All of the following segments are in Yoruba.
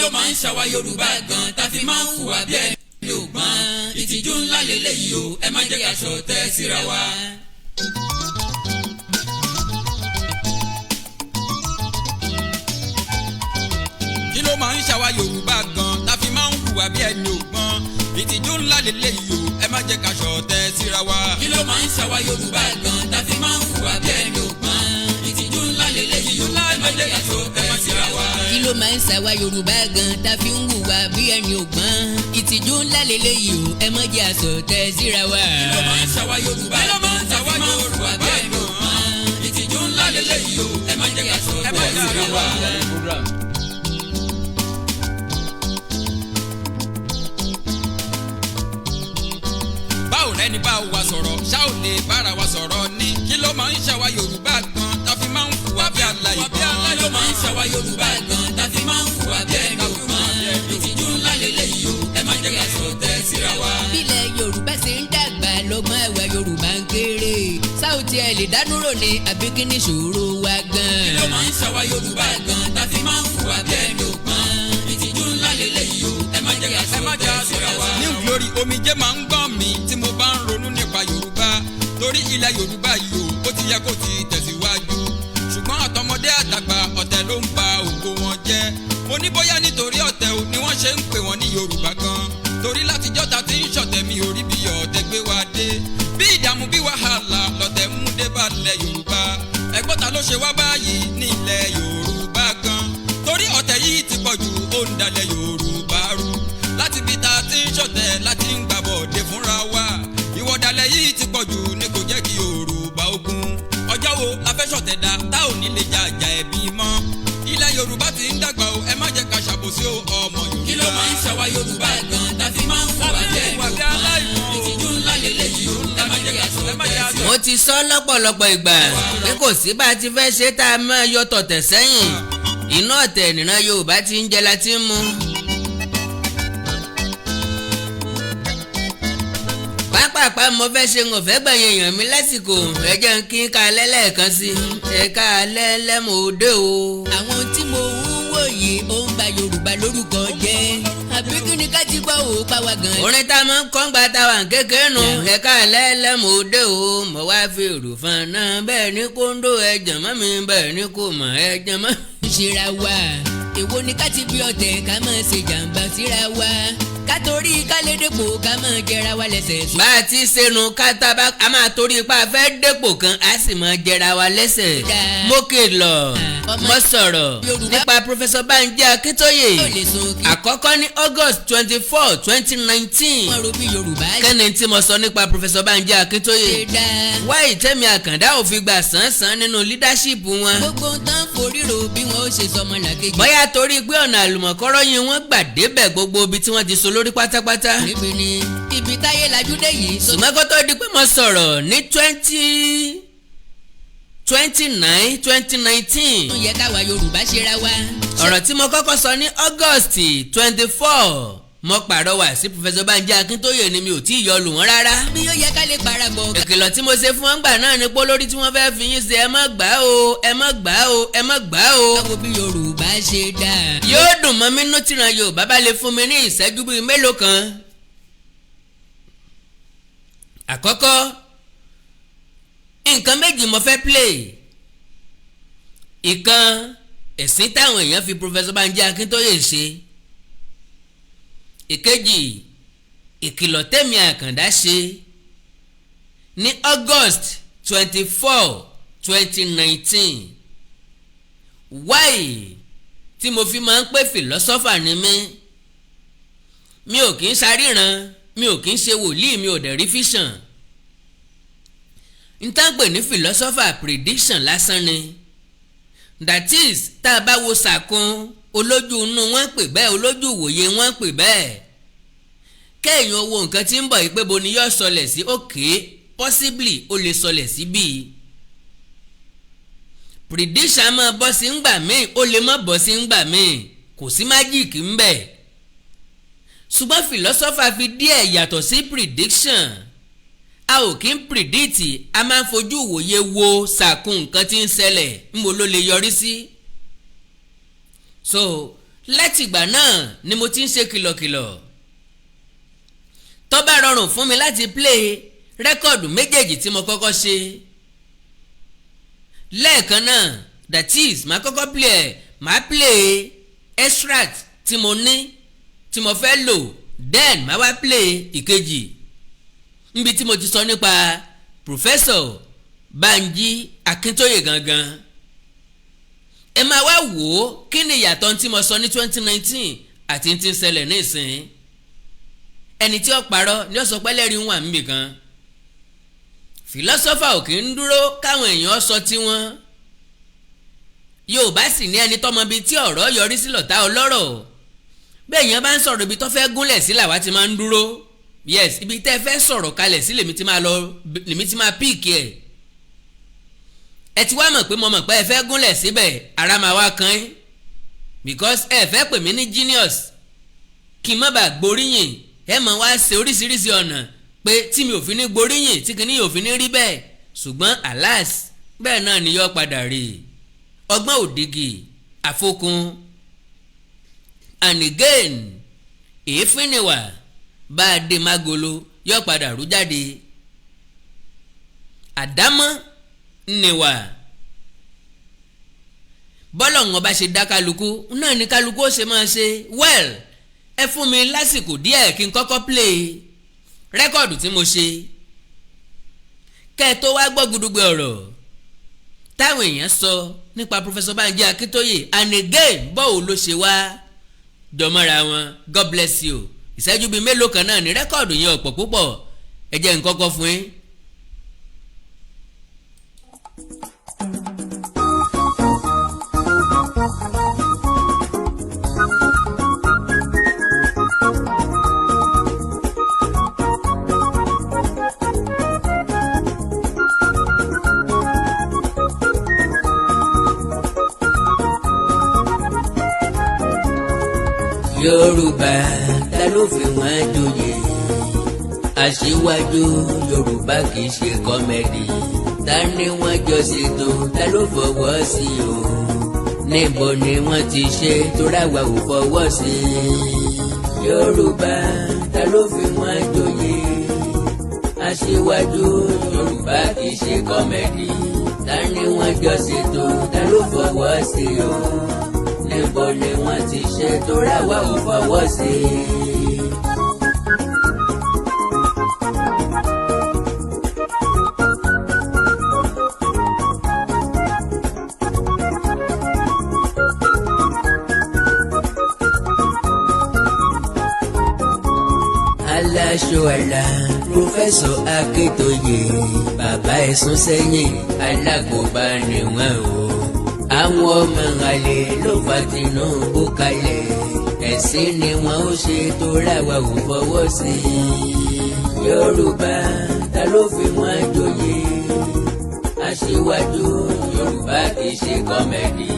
Ló máa ń ṣàwa Yorùbá gan tá fi máa ń hùwà bí ẹni ò gbọ́n? Ìtìjú ńlá lélẹ́yìí o, ẹ má jẹ́ ká ṣọ̀tẹ̀ síra wa. Kí ló máa ń ṣàwa Yorùbá gan tá fi máa ń hùwà bí ẹni ò gbọ́n? Ìtìjú ńlá lélẹ́yìí o, ẹ má jẹ́ ká ṣọ̀tẹ̀ síra wa. Kí ló máa ń ṣàwa Yorùbá gan tá fi máa ń hùwà bí ẹni ò gbọ́n? Ìtìjú ńlá lélẹ́yìí o, ẹ má jẹ́ ká ṣọ̀tẹ̀ síra wa. Kí ló máa ń ṣàwa Yorùbá gan tá fi ń hùwà bí ẹni ò gbọ́n? Ìtìjú ńlá lélẹ́yìí o, ẹ má jẹ́ àsọtẹ̀ síra wa. Kí ló máa ń ṣàwa Yorùbá gan tá fi máa ń hùwà bí ẹni ò gbọ́n? Ìtìjú ńlá lélẹ́yìí o, ẹ má jẹ́ ká ṣọ̀tẹ̀ síra wa. Báwo lẹ́ni bá wa sọ̀rọ̀, ṣá ò lè bára wa sọ̀rọ̀ ní? Kí ló máa ń ṣàwa Yorùbá gan tá fi máa ń hùwà bí aláìgbọ́n? Kí ló máa ń ṣàwa Yorùbá gan tá fi máa ń hùwà bí ẹni ò gbọ́n? Ìtìjú ńlá lélẹ́yìí o, ẹ má jẹ́ ká ṣọ̀tẹ̀ síra wa. Bílẹ̀ Yorùbá ṣe ń dàgbà lọ́gbọ́n ẹ̀wà Yorùbá ń kéré. Sáùtì ẹ̀ lè dánúrò ní, àbí kí ni ìṣòro wa gan? Kí ló máa ń ṣàwa Yorùbá gan tá fi máa ń hùwà bí ẹni ò gbọ́n? Ìtìjú ńlá lélẹ́yìí o, ẹ má jẹ́ ká ṣọ̀tẹ̀ síra wa. New Glory, omijé máa ń gbọ́n mi tí mo bá ń ronú nípa Yorùbá, torí ilẹ̀ Yorùbá yìí o, ó ti yẹ kó ti tẹ̀síwájú, ṣùgbọ́n àtọmọdé àtàgbà, ọ̀tẹ̀ ló ń ba ògo wọn jẹ́. Mo ní bóyá nítorí ọ̀tẹ̀ o ni wọ́n ṣe ń pè wọ́n ní Yorùbá gan, torí látijọ́ ta ti ń ṣọ̀tẹ̀, mi ò rí bí ọ̀tẹ̀ gbé wa dé. Bí ìdààmú, bí wàhálà lọ̀tẹ̀ ń mú dé balẹ̀ Yorùbá. Ẹgbọ́n, ta ló ṣe wá báyìí nílẹ̀ Yorùbá gan? Torí ọ̀tẹ̀ yìí ti pọ̀ jù, ó ń dalẹ̀ Yorùbá rú. Láti bí ta ti ń ṣọ̀tẹ̀, láti ń gbàbọ̀dé fúnra wa, ìwọ̀dàlẹ̀ yìí ti pọ̀ jù ní kò jẹ́ kí Yorùbá ogun. Ọjọ́ wo la fẹ́ ṣọ̀tẹ̀ dá tá ò ní lè jà àjà ẹ̀bí mọ́? Ilẹ̀ Yorùbá ti ń dàgbà o, ẹ má jẹ́ ká ṣàbòsí o, ọmọ Yorùbá. Kí ló máa ń ṣàwa Yorùbá gan tá fi máa ń hùwà bí ẹni ò gbọ́n? Ìtìjú ńlá lélẹ́yìí o, ẹ má jẹ́ ká ṣọ̀tẹ̀ síra Mo ti sọ lọ́pọ̀lọpọ̀ ìgbà pé kò sí bá a ti fẹ́ ṣe tá a máa yọ tọ̀tẹ̀ sẹ́yìn. Iná ọ̀tẹ̀ nìran Yorùbá ti ń jẹ la ti ń mu. Pápápá mo fẹ́ ṣe, ń fẹ́ gbẹ̀yìn èèyàn mi lásìkò. Ẹ jẹ́ n kí n ká lẹ́lẹ́ẹ̀kan sí ẹ ká lẹ́lẹ́mọ̀ọ́dẹ́ o. Àwọn tí mo ń wò yìí, ó ń ba Yorùbá lórúkọ jẹ́, àbí kí ni ká ti gbọ́ ò pa wá gan? Orin tá a máa ń kọ́ ń gba táwa kékeré nu, ẹ̀ka lẹ́lẹ́mọ̀ọ́dẹ́ o, mo wá fi èrò náà bẹ́ẹ̀ ní kóńdó ẹ̀jẹ̀ mọ́ mi, bẹ́ẹ̀ ní kò mọ̀ ẹ̀jẹ̀ mọ́. Ń ṣera wa, èwo ni ká ti bí ọ̀tẹ̀, ká máa ṣe jàǹbá síra wa, ká torí ká lè dépò, ká máa jẹra wa lẹ́sẹ̀. Bá a ti ṣẹnu ká tá a máa torí ipá fẹ́ dépò kan, a sì máa jẹra wa lẹ́sẹ̀. Mo kìlọ̀, mo sọ̀rọ̀ nípa Professor Banji Akíntóyè àkọ́kọ́ ní August 24, 2019. Kẹ́ni tí mo sọ nípa Professor Banji Akíntóyè, wáyé tẹ́mi Àkàndá ò fi gbà sàn-án nínú leadership wọn. Gbogbo tán foríro bí wọn ó ṣe sọmọ làkejì. Bóyá torí pé ọ̀nà àlùmọ̀kọ́rọ́ yìí wọ́n gbà débẹ̀, gbogbo ibi tí wọ́n ti so lórí pátápátá. Níbi ni ibi táyé lajú dé yìí. Ṣùgbọ́n kó tó di pé mo sọ̀rọ̀ ní 20 29 2019. Ó yẹ káwa Yorùbá ṣera wa. Ọ̀rọ̀ tí mo kọ́kọ́ sọ ní August 24, mo pàrọwà sí Professor Banji Akíntóyè ni, mi ò tí ì yọlù wọn rárá. Bí ó yẹ ká lè parapọ̀. Ìkìlọ̀ tí mo ṣe fún wọn gbà náà ni pé lórí tí wọ́n fẹ́ fi yín ṣe, ẹ má gbà o, ẹ má gbà o, ẹ má gbà o. Báwo bí Yorùbá ṣe dáa. Yóò dùn mọ́ mi nú tìran Yorùbá bá lè fún mi ní ìṣẹ́jú bíi mélòó kan. Àkọ́kọ́, nǹkan méjì mo fẹ́ play. Ìkan, ẹ̀sìn táwọn èèyàn fi Professor Banji Akíntóyè ṣe. Ìkejì, ìkìlọ̀ tẹ̀mí Àkàndá ṣe ní August 24, 2019. Why tí mo fi máa ń pè philosopher ni mí. Mi ò kì í ṣaríran, mi ò kì í ṣe wòlíì, mi ò dẹ̀ rí vision. N tá ń pè ní philosopher, prediction lásán ni. That is, tá a bá wo sàkún, olójú inú wọn pè bẹ́ẹ̀, olójú ìwòye wọn pè bẹ́ẹ̀, kéèyàn owó nǹkan tí ń bọ̀ yìí pé bo ni yóò sọlẹ̀ sí. Okay, possibly ó lè sọlẹ̀ sí bíi prediction máa bọ́ sí ńgbà míì, ó lè má bọ́ sí ńgbà míì, kò sí magic ńbẹ̀. Ṣùgbọ́n philosopher fi díẹ̀ yàtọ̀ sí prediction. A ò kí ń predict, a máa ń fojú ìwòye wo sàkún nǹkan tí ń ṣẹlẹ̀, ńbo ló lè yọrí sí. So Látìgbà náà ni mo ti ń ṣe kìlọ̀kìlọ̀. Tó bá rọrùn fún mi láti play record méjèèjì tí mo kọ́kọ́ ṣe lẹ́ẹ̀kan náà, that is, màá kọ́kọ́ play ẹ̀, màá play extract tí mo ní tí mo fẹ́ lò, then màá wá play ìkejì níbi tí mo ti sọ nípa Professor Banji Akíntóyè gangan. Ẹ máa wá wò ó, kí ni ìyàtọ̀ tí mo sọ ní 2019 àti tí ń ṣẹlẹ̀ nísìnyí? Ẹni tí ó parọ́ ni ó sọ pé ẹlẹ́rìí ń wà níbì kan. Philosopher ò kì í dúró káwọn èèyàn sọ tiwọn. Yorùbá sì ní ẹni tọmọ bíi tí ọ̀rọ̀ yọrí sí lọ̀tá ọlọ́rọ̀. Bẹ́ẹ̀ yẹn bá ń sọ̀rọ̀, ibi tó fẹ́ gúnlẹ̀ sí làwa ti máa ń dúró. Yes, ibi tẹ́ fẹ́ sọ̀rọ̀ kalẹ̀ sí lèmi ti máa lọ, lèmi ti máa pick ẹ̀. Ẹ ti wá mọ̀ pé mo mọ̀ pé ẹ fẹ́ gúnlẹ̀ síbẹ̀, ara máa wá kan ẹ́, because ẹ fẹ́ pè mí ní genius kí n má bàa gboríyìn. Ẹ mọ̀ wá ṣe oríṣiríṣi ọ̀nà pé tí mi ò fi ní gboríyìn, tí kìíní yóò fi ní rí bẹ́ẹ̀. Ṣùgbọ́n alas, bẹ́ẹ̀ náà ni yóò padà rí. Ọgbọ́n òdìgì àfokùn. And again, èéfín ni wà bá a dé mágolo, yóò padà rú jáde. Àdámọ́ níwà bọ́lọ̀ wọn bá ṣe dá kálukú náà ní kálukú ó ṣe máa ṣe. Well, ẹ fún mi lásìkò díẹ̀ kí n kọ́kọ́ play record tí mo ṣe, kẹ́ ẹ tó wá gbọ́ gudugbẹ ọ̀rọ̀ táwọn èèyàn sọ nípa Professor Banji Akíntóyè, and again, bọ́ọ̀ ló ṣe wá jọmọ́ra wọn. God bless you. Ìṣẹ́jú bíi mélòó kan náà ní record yẹn, ọ̀pọ̀ púpọ̀. Ẹ jẹ́ n kọ́kọ́ fún yín. Yorùbá, ta ló fi wọ́n joyè aṣíwájú Yorùbá? Kì í ṣe comedy. Ta ni wọ́n jọ ṣètò? Ta ló fọwọ́ sí o? Níbo ni wọ́n ti ṣe? Torí àwa ò fọwọ́ sí i. Yorùbá, ta ló fi wọ́n joyè aṣíwájú Yorùbá? Kì í ṣe comedy. Ta ni wọ́n jọ ṣètò? Ta ló fọwọ́ sí o? Níbo ni wọ́n ti ṣe? Torí àwa ò fọwọ́ sí i. Aláṣọ àlà Professor Akíntóyè, bàbá ẹ̀sùn sẹ́yìn, alákòóbá ni wọ́n o. Àwọn ọmọ àlè ló fa Tinubu kalẹ̀. Ẹ̀sìn ni wọ́n ó ṣe, tó ráwa ò fọwọ́ sí i. Yorùbá, ta ló fi wọ́n joyè aṣíwájú Yorùbá? Kì í ṣe comedy.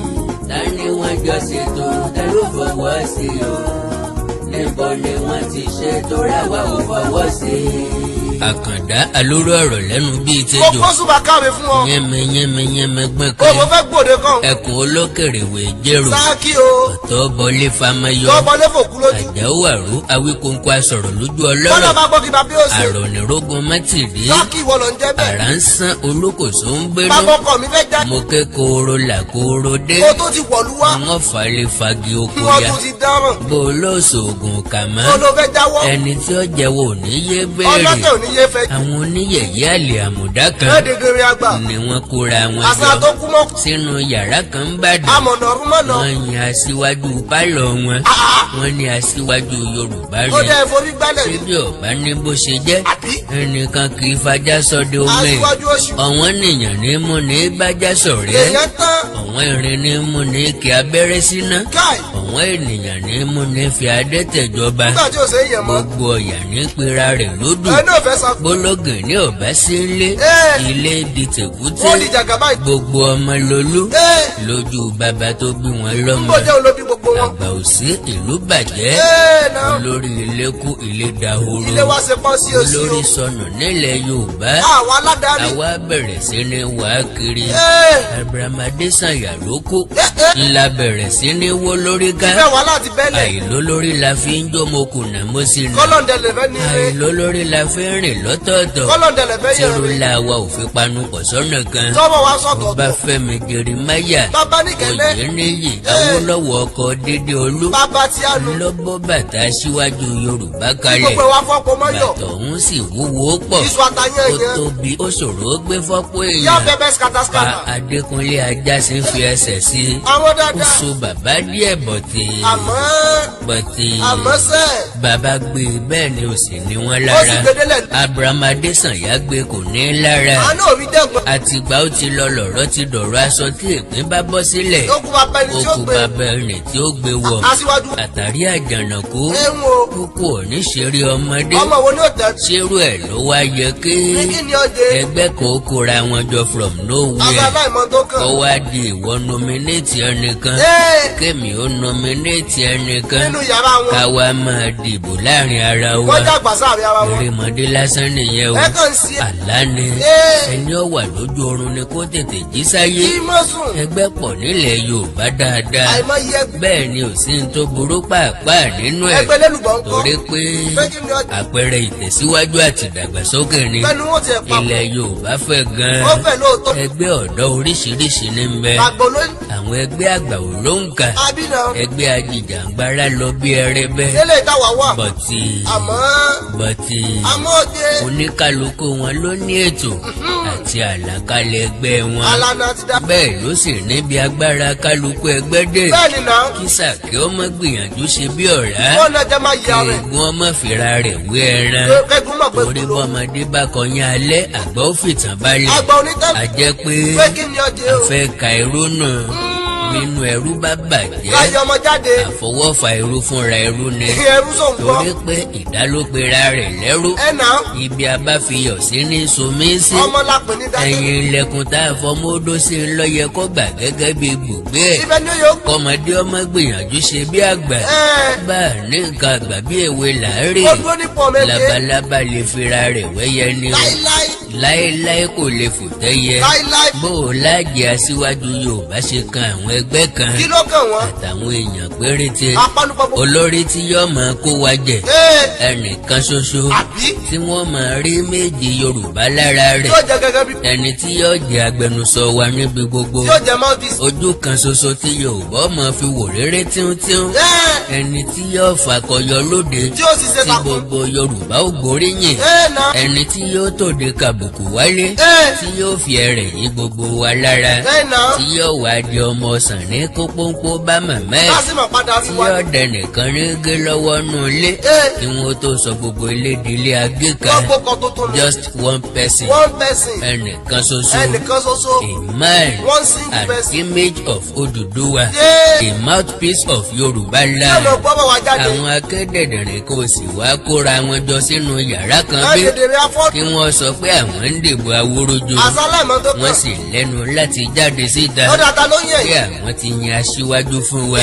Ta ni wọ́n jọ ṣètò? Ta ló fọwọ́ sí o? Níbo ni wọ́n ti ṣe? Tó ráwa ò fọwọ́ sí i. Àkàndá alóró ọ̀rọ̀ lẹ́nu bíi Mo tẹ́jọ́. kó súnmọ́ káwé fún ọ. Yẹ́mẹ yẹ́mẹ yẹ́mẹ. O Gbẹ́kẹ́. Mo fẹ́ gbòde kan. Ẹkùn olókèrèwé jérò. Sáàkì o. Ọ̀tọ̀ bọlé famayọ. Tó bọlé fòkú lójú. Àjàó àrò, awíkóńkó, asọ̀rọ̀ lójú Bọ́lá ọlọ́rọ̀. bá gbọ́ kí bàbá yóò ṣe. Àrònìrógun mátìrí. Sáàkì, ìwọ ló ń jẹ́ bẹ́ẹ̀. Àrà ń sán, olókòso ń gbénú. Bàbá ọkọ mi fẹ́ já. Mo ké kooro là kooro dé. O tó ti wọ̀lú wá. Wọ́n falẹ̀ fagi oko Wọ́n ya. tún ti dáràn. Bó olóòṣòògùn kà mọ́. Tó ló fẹ́ jáwọ́. Ẹni tí ó jẹ́wọ́ ò ní yé béèrè. Ọlọ́tẹ̀ ò ní yé fẹ́. Àwọn oníyẹ̀yẹ́ àlè àmùdá kan Lẹ́ẹ̀dẹ̀gẹ̀rẹ̀ àgbà. ni wọ́n kóra wọn Àṣà jọ tó kú mọ́. sínú yàrá kan ń bàdàn. Amọ̀nà ọ̀run mọ̀nà. Wọ́n yan aṣíwájú pálọ̀ wọn. Wọ́n ní aṣíwájú Yorùbá Ó rẹ̀. dẹ́ forí gbálẹ̀ ní. Síbi ọ̀bá ní bó ṣe jẹ́. Àbí? Ẹnìkan kì í fajá sọdẹ omi. Aṣíwájú oṣù. Ọ̀wọ́n nìyàn ní mú ní bájá sọ̀rẹ́. Èèyàn tán. Ọ̀wọ́n irin ní mú ní kí abẹ́rẹ́ síná. Káì. Ọ̀wọ́n ènìyàn ní mú ní fi adẹ́tẹ̀jọba. Nígbà tí ò ṣe é yàn mọ́. Gbogbo ọ̀yà ní pera rẹ̀ lódò. Ẹ náà fẹ́ sọ. Gbólógìn ní ọ̀bá sí ilé. Ẹ́. Ilé di tèkúté. Wọ́n di jàgàbá yìí. Gbogbo ọmọ lolú Ẹ́. lójú bàbá tó bí wọn lọ́mọ. Ń bọ̀ jẹ́ olóbi gbogbo wọn. Àgbà òsí, ìlú bàjẹ́. Ẹ́ náà. Olórí ilé kú, ilé dahoro. Ilé wa ṣe pọ́n sí òsì o. Olórí sọnù nílẹ̀ Yorùbá. Àwọn aládarí. Àwa bẹ̀rẹ̀ sí ní wá kiri. Ẹ́. Abraham Adesanya ló kú. Ẹ́, ẹ́. Ńlá bẹ̀rẹ̀ sí ní wó lórí ká. Síbẹ̀ wàhálà ti bẹ́lẹ̀. Àìlólórí la fi ń jó, mo kùnà mo sì nà. Kọ́lọ̀ǹdẹ̀lẹ̀ fẹ́ ní ire. Àìlólórí la fi ń rìn lọ́tọ̀ọ̀tọ̀. Kọ́lọ̀ǹdẹ̀lẹ̀ fẹ́ yẹn Tírú rí. la wa ò fi panu pọ̀ sọ́nà kan. Tọ́wọ́ wa sọ̀tọ̀ọ̀tọ̀. Ọbáfẹ́mi Jeremiah Bàbá níkẹ́lẹ́. Oyèníyì Awólọ́wọ̀ ọkọ̀ dédé olú Bàbá tí a nu. lọ́bọ̀ bàtà síwájú Yorùbá kalẹ̀. Gbogbo ẹ̀ wá fọ́pọ̀ mọ́yọ̀. Bàtà ọ̀hún sì wúwo pọ̀. Iṣu atayán Ó yẹn. tóbi, ó ṣòro ó gbé fọ́pọ̀ Yá èèyàn. bẹ́bẹ́ Pa skataskata. Adékúnlé Ajásin fi ẹsẹ̀ sí i. Àwọn Ó dáadáa. so bàbá díẹ̀ bọ̀tì Àmọ́. bọ̀tì. Àmọ́ sẹ́. Bàbá gbé e bẹ́ẹ̀ ni ò sì ní wọ́n Ó sì lára. gbedele. Abraham Adésànyà gbé, kò ní lára. Àánú òbí dẹ́gbọ̀n. Àtìgbà ó ti lọ lọ̀rọ̀ ti dọ̀rọ̀ aṣọ tí èpín bá bọ́ sílẹ̀. Ó kú bàbá ẹni tí ó Ó kú gbé. bàbá ẹni tí ó gbé wọ̀. Aṣíwájú. Àtàrí àjànàkú Ẹ̀hún o. kúkú òní ṣeré ọmọdé. Ọmọ wo ni ó tẹ̀? Ṣerú ẹ̀ ló wá yẹ kí Ní kí ni ó dé? ẹgbẹ́ kan kóra wọn jọ from nowhere, Àwọn aláìmọ̀ tó kàn. kó wá di ìwọ nominate ẹnìkan, kémi ó nominate ẹnìkan, Nínú yàrá wọn. káwa máa dìbò láàrin ara wa? Wọ́n dàgbà sáàrin ara wọn. Erémọdé lásán nìyẹn o. Ẹ kàn sí. Àlá ni. Ẹni ó wà lójú oorun ni kó tètè jí sáyé. Kí mọ́ sùn. Ẹgbẹ́ pọ̀ nílẹ̀ Yorùbá dáadáa. Àìmọye ẹgbẹ́. Bẹ́ẹ̀ ni ò sí ní tó burú pàápàá nínú ẹ̀, Ẹgbẹ́ lẹ́lùbọ̀ ń kọ́. torí pé Pé kí ni ọjà? àpẹẹrẹ ìtẹ̀síwájú àti ìdàgbàsókè ni. Pẹ̀lú wọn ti ẹ̀ papọ̀. Ilẹ̀ Yorùbá fẹ̀ gan-an. Wọ́n fẹ̀ lóòótọ́. Ẹgbẹ́ ọ̀dọ́ oríṣiríṣi ní ń bẹ. Àgbò ló ń. Àwọn ẹgbẹ́ àgbà ò ló ń kà. Àbí náà. Ẹgbẹ́ ajìjàǹgbara lọ bí ẹrẹbẹ. Délé ìtawà wà. Bọ̀tì Àmọ́. bọ̀tì Àmọ́ òde. oníkálukú wọn ló ní ètò àti àlàkalẹ̀ ẹgbẹ́ wọn. Alana ti dá. Bẹ́ẹ̀ ló sì níbi agbára kálukú ẹgbẹ́ dé. Bẹ́ẹ̀ ni náà. Kí Sàkí ọmọ gbìyànjú ṣe bí ọ̀rá, Wọ́n náà jẹ́ máa yà rẹ̀. eegun ọmọ fìrà rẹ̀ wé ẹran. Kẹ́gun mọ̀ pé Torí kúló. bọ́mọdé bá kọyán alẹ́, àgbà ó fìtàn balẹ̀. Àgbà onítẹ̀. A jẹ́ pé Pé kí ni ọjẹ́ a o? fẹ́ ka irú nù nínú ẹrú bá bàjẹ́. Káyọ̀ ọmọ jáde. Àfọwọ́fà irú fúnra ẹrú ni. Ẹrú sọ̀ ń gbọ́. Torí pé ìdálópera rẹ̀ lẹ́rú. Ẹ nà. Ibi a bá fi yọ̀ sí ní somi sí. Ọmọ la pè ní dájú. Ẹ̀yìn ilẹ̀kùn tá a fọmọdó sí ń lọ́yẹ kó gbà gẹ́gẹ́ bí ibùgbé ẹ̀. Ibẹ̀ ni yóò gbọ́. Kọ́mọdé ọmọ gbìyànjú ṣe bí àgbà. Bá a ní nǹkan àgbà bí èwe làárẹ̀. Ó dúró nípò ọmọ ẹgbẹ́. Labalábá lè fira rẹ̀ wẹ́yẹ ni o. Láíláí. Láéláé kò lè fò tẹ́yẹ. Láíláí. Bó o lájẹ aṣíwájú Yorùbá ṣe kan àwọn ẹgbẹ́ kan Kí ló kàn wọ́n? àtàwọn èèyàn péréte. Apánupọ̀ gbogbo. Olórí tí yóò máa kó wa jẹ, ẹnìkan ṣoṣo Àbí? tí wọ́n máa rí méjì Yorùbá lára rẹ̀, Yóò jẹ gẹ́gẹ́ bí. ẹni tí yóò jẹ agbẹnusọ wa níbi gbogbo, Yóò jẹ mouthpiece. ojú kan ṣoṣo tí Yorùbá máa fi wò réré tíúntíún, ẹni tí yóò fàkọyọ lóde, Tí ó sì ṣe tí takun. gbogbo Yorùbá ó gbóríyìn, Ẹ nà. ẹni tí yóò tòde kàbùkù wálé, tí yóò fi ẹrẹ̀ yí gbogbo wa lára, Ẹ nà. tí yóò wá di ọmọ ọ̀sán ní kó pọ́npọ́ bá màmá ẹ̀, Lásìmọ̀ padà tí sí wa. yóò dẹnìkan ní gé lọ́wọ́ nù ilé, kí wọ́n tó sọ gbogbo ilé di ilé agéka. Gbogbo kan tó tó nù. Just one person. One person. Ẹnìkan ṣoṣo. Ẹnìkan ṣoṣo. A man, One single an person. image of Odùduwà, a mouthpiece of Yorùbá Yóò land. lọ gbọ́ bọ̀ wá jáde. Àwọn akédèdèrè kò sì wá kóra wọn jọ sínú yàrá kan bí, Láti dèrè afọ́. kí wọ́n sọ pé àwọn ń dìbò awúrúju. Àsálẹ̀mọ́ tó Wọ́n kàn. sì lẹ́nu láti jáde síta Ó dàda ló yẹ̀ pé àwọn ti yan aṣíwájú fún wa.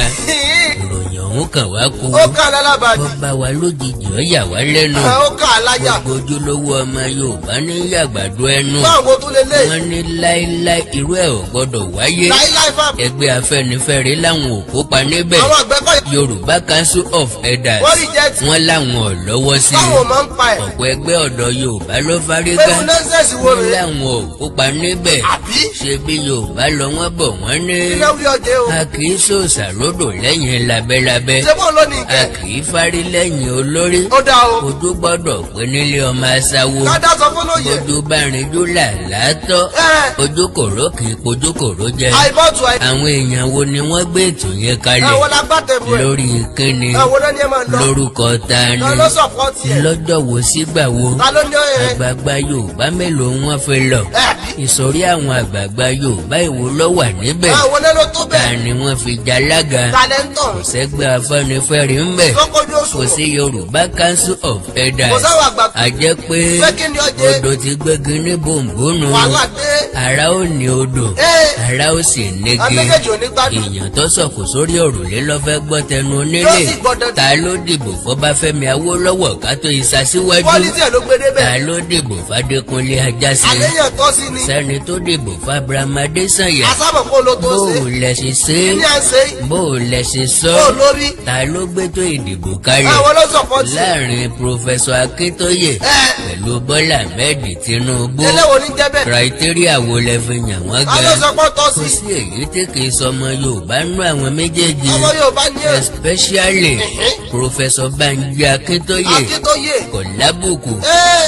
Ìròyìn ọ̀hún kàn wá kú. Ó kàn lálábàdì. Ó bá wa lójijì, ó yà wá lẹ́nu. Ó kàn láyà. Gbogbo ojúlówó ọmọ Yorùbá ní yàgbàdo ẹnu. Báwo tún lè lè? Wọ́n ní láéláé, irú ẹ̀ ò gbọ́dọ̀ wáyé. Láíláí fà. Ẹgbẹ́ Afẹ́nifẹ́re láwọn ò kópa níbẹ̀. Àwọn àgbẹ̀kọ̀ Yorùbá Council of Elders, Wọ́n reject. wọ́n láwọn ò lọ́wọ́ sí i. Báwo máa ń pa ẹ̀? Ọ̀pọ̀ ẹgbẹ́ ọ̀dọ́ Yorùbá ló fárígá. Pẹ̀lú nonsense wo Wọ́n rèé? láwọn ò kópa níbẹ̀. Àbí? Ṣe bí Yorùbá lọ, wọ́n bọ̀, wọ́n ní Kí ló wí ọjẹ́ o? a kì í sòsà lódò lẹ́yìn labẹ́lábẹ́, Ṣé bóun ló ní a ìkẹ́? kì í fárí lẹ́yìn olórí. Ó dá o. Ojú gbọ́dọ̀ pé nílé ọmọ aṣáwo. Kádà sọ fún lóye. Ojú bá rinjú là látọ́, ojú kòró kì í pojú kòró jẹ. Àìbọ̀tù àì. Àwọn èèyàn wo ni wọ́n gbé ètò yẹn kalẹ̀? Ẹ̀wọ̀n la gbàtẹ̀rù ẹ̀. Lórí kíni? Ẹ̀wọ̀n náà ni ẹ máa lọ. Lórúkọ ta ni? Ta ló support ẹ̀? Lọ́jọ́ wo sígbà wo? Ta ló ní ẹ̀? Àgbààgbà Yorùbá mélòó wọn fi lọ? Ẹ̀ Ìsọ̀rí àwọn àgbààgbà Yorùbá ìwo ló wà níbẹ̀? Ẹ̀wọ̀n náà ló tó Ta bẹ́ẹ̀. ni wọ́n fi jalága? Talẹ́ntọ̀. Kò sẹ́gbẹ́ Afẹ́nifẹ́re ń bẹ̀. Tó kojú Kò òṣùwọ̀n. sí Yorùbá Council of Elders. Kò sáwọn àgbà. A jẹ́ pé Pé kí ni ọjẹ́? odò ti gbégi ní bòǹbónú. Wàhálà dé. Ara ó ní odò, ara ó sì nígi. Àwọn méjèèjì ò ní gbádùn. Èèyàn tó sọ̀kò sórí òrùlé lọ́fẹ́ gbọ́ tẹnu onílé. Yóò sì gbọ́ dandan. Ta ló dìbò fọ́báfẹ́mi Awólọ́wọ̀ ká tó ìsasíwájú? Quality ẹ̀ ló gbé débẹ̀. Ta ló dìbò f'Adékúnlé Ajásin? Àléyàn tọ́ sí ni. Sẹ́ni tó dìbò f'Abraham Adésànyà? Asámọ̀ kó ló tó Bó ṣe. o lẹ ṣe ṣe? Kí ni à ń ṣe? Bó o lẹ ṣe sọ? Bó o lórí. Ta ló gbétò ìdìbò kalẹ̀ Àwọn ló support. láàrin Professor Akíntóyè pẹ̀lú Bọ́lá Ahmed Tinubu? Eléwo ní jẹ́ bẹ́ẹ̀? Criteria wo lẹ fi yàn wọ́n Àwọn ló gan? support tọ́ Kò sí. sí èyí tí kì í sọmọ Yorùbá nú àwọn méjèèjì, Ọmọ Yorùbá ní ẹ̀. especially Professor Banji Akíntóyè. Akíntóyè. Kò lábùkù,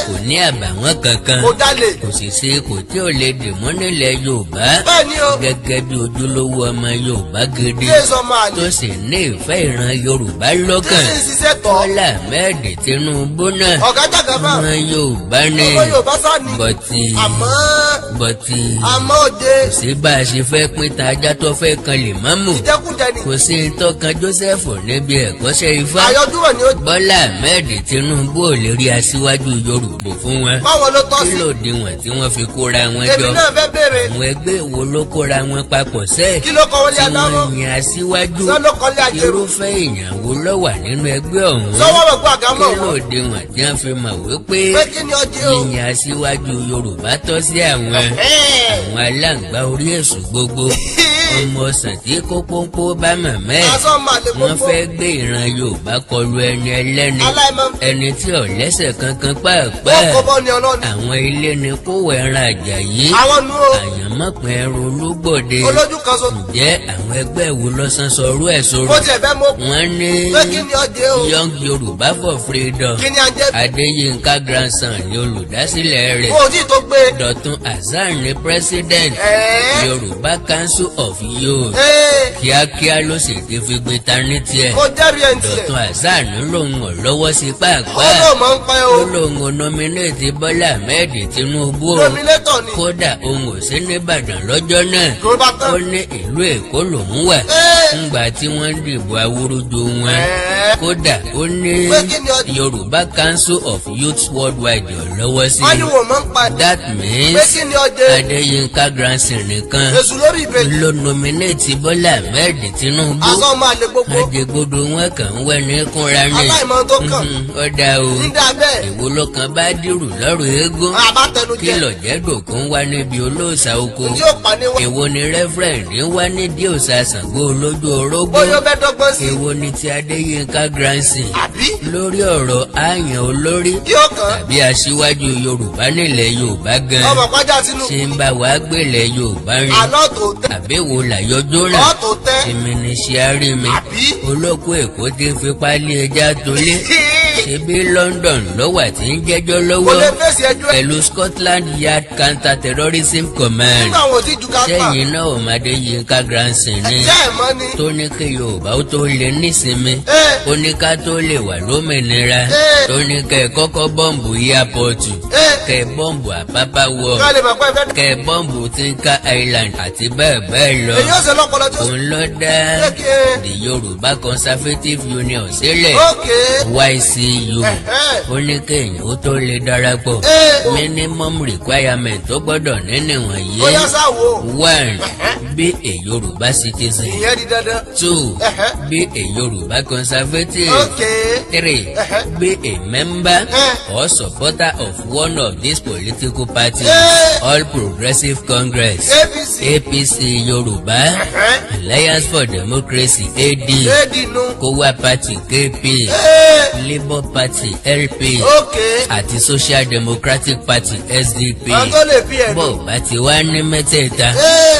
kò ní àbàwọ́n kankan, Kò jalè. kò sì ṣe kò tí ò lè dì mọ́ nílẹ̀ Yorùbá Bẹ́ẹ̀ ni o. gẹ́gẹ́ bí ojúlówó ọmọ Yorùbá gidi Kí èso ọmọ àlè. tó sì ní ìfẹ́ ìran Yorùbá Tí lọ́kàn. sì ń ṣiṣẹ́ tọ̀. Bọ́lá Ahmed Tinubu náà, Ọ̀gá jàgàbá. ọmọ Yorùbá ni. Ọmọ Yorùbá sá ni. But Àmọ́ but àmọ́ òde. kò sí bá a ṣe fẹ́ pín ta ajá tó fẹ́ kan lè má mú. Ìjẹkújẹ ni. Kò sí tọkàn Joseph níbi ẹ̀kọ́ṣẹ́ ifá. Àyọjúrò ni ó. Bọ́lá Ahmed Tinubu ò lè rí aṣíwájú Yorùbá fún wọn. Báwo ló tọ́ Kí sí? ló diwọ̀n tí wọ́n fi kóra wọn Èmi jọ? náà fẹ́ béèrè. Àwọn ẹgbẹ́ wo ló kóra wọn papọ̀ sẹ́ẹ̀ Kí ló kọ́ wọlé tí adámọ́? wọ́n yan aṣíwájú? Sọ ló kọ́lé ajérò. Irúfẹ́ èèyàn wo ló wà nínú ẹgbẹ́ ọ̀hún? Sọ́wọ́ rẹ̀ kó àgámọ̀ Kí ló wọn. diwọ̀n tí wọ́n fi mọ̀ wípé Pé kí ni ọjẹ́ o? yíyan aṣíwájú Yorùbá tọ́ sí àwọn? Àwọn aláǹgbá orí èṣù gbogbo, ọmọ ọ̀sán tí kó pọ́npọ́ bá màmá ẹ̀, Aṣọ máa lè wọ́n gbogbo. fẹ́ gbé ìran Yorùbá kọlu ẹni ẹlẹ́ni, Aláìmọ̀. ẹni tí ò lẹ́sẹ̀ kankan Wọ́n pàápàá. kó bọ́ ni ọlọ́ni. Àwọn ilé ni kó wọ ẹran Àjàyí, Àwọn nu o. àyànmọ́pin ẹrù olúgbòde. Olójú kan so. Ǹjẹ́ àwọn ẹgbẹ́ wo lọ́sàn sọrú ẹ̀ sọ̀rọ̀? Mo tiẹ̀ fẹ́ mọ̀. Wọ́n ní Pé kí ni ọjẹ́ o? Young Yorùbá for Freedom. Kí ni ajẹ́? Adéyínká Grandson ni olùdásílẹ̀ rẹ̀. Kò tí tó gbé. Dọ̀tun Hasan ni president. Yorùbá Council of Youth, kíákíá ló sì ti fi gbé ta ní tiẹ̀. Mo jẹ́rìí ẹ̀ ń tiẹ̀. Dọ̀tun Hasan lòun ò lọ́wọ́ sí pàápàá. Ó lóun máa ń pẹ́ o. Ó lóun ò nominate Bọ́lá Ahmed Tinubu o. Nominator ni. Kódà òun ò sí nìbàdàn lọ́jọ́ náà. Ló bá tán. Ó ní ìlú Èkó lòun wà ńgbà tí wọ́n ń dìbò awúrúju wọn. Kódà ó ní Pé kí ni ọjọ́? Yorùbá Council of Youth Worldwide ò lọ́wọ́ sí. Wọ́n ní wọ́n máa ń pa ẹ̀. That Pé means kí ni ọjẹ́? Adéyínká Grandson nìkan Èṣù lórí ìbejì. ló nominate Bọ́lá Ahmed Tinubu. Aṣọ máa lè gbogbo. Ajẹgbodò wọn kàn ń wẹ́ni kúnra ní. Aláìmọ̀ tó kàn. Ó dá o. Nígbà bẹ́ẹ̀. Èwo ló kan bá dìrù lọ́rùn eégún? Àbátẹnujẹ. Kí lọ̀jẹ̀dòkun wá níbi olóòṣà oko? Tí ó pa ní wọn. Èwo ni reverend wá nídìí òòṣà Ṣàngó olójú orógbó? Bóyá ó fẹ́ dọ́gbọ́n sí. Èwo ni ti Adéyínká Grandson Àbí? lórí ọ̀rọ̀ àyàn olórí Kí ó kàn. tàbí aṣíwájú Yorùbá nílẹ̀ Yorùbá gan Ọmọ pàjá Tinubu. ṣe ń bá wa gbélé Yorùbá rìn? Àlọ́ tó tẹ́. Àbẹ̀wò làyọjọ́ rẹ̀? Ọ́ tó tẹ́. Èmi ní ṣe àárí mi. Àbí? Olóko Èkó ti ń fipá lé ẹja tolé, ṣebí London ló wà tí ń jẹ́jọ́ Kò lọ́wọ́ lè fèsì ẹjọ́ ẹ̀. pẹ̀lú Scotland Yard Counter Terrorism Command. Nígbà wọn ò tí ju ká pa. Sẹ́yìn náà ọmọdé Yínká Grandson ní Ẹ̀jẹ̀ ẹ̀ mọ́ ni. tó ní kí Yorùbá ó tó lè nísinmi, ó ní ká tó lè wà lómìnira, tó ní kẹ́ ẹ kọ́kọ́ bọ́ǹbù airport, kẹ́ ẹ bọ́ǹbù Àpápá wọ, Ká lè mọ̀ pé ẹ fẹ́. kẹ́ ẹ bọ́ǹbù Tinkan Island àti bẹ́ẹ̀ bẹ́ẹ̀ lọ. Èyí ó ṣe lọ́pọlọ tí ó. Òun ló dá Pé kí ẹ. the Yorùbá Conservative Union sílẹ̀, YCU. Ó ní kéèyàn ó tó lè darapọ̀, minimum requirement tó gbọ́dọ̀ ní nìwọ̀nyí: Ó yá sá wo. One, be a Yorùbá citizen. Ìyẹn di dandan. Two, be a Yorùbá conservative. Three, be a member or supporter of one of these political parties: All Progressive Congress, APC. APC Yorùbá, Alliance for Democracy, AD, AD nu. Kowa Party, KP, Labour Party, LP, àti Social Democratic Party, SDP. Àwọn tó lè fi ẹ̀dùn. Bó bá ti wá ní mẹ́tẹ̀ẹ̀ta,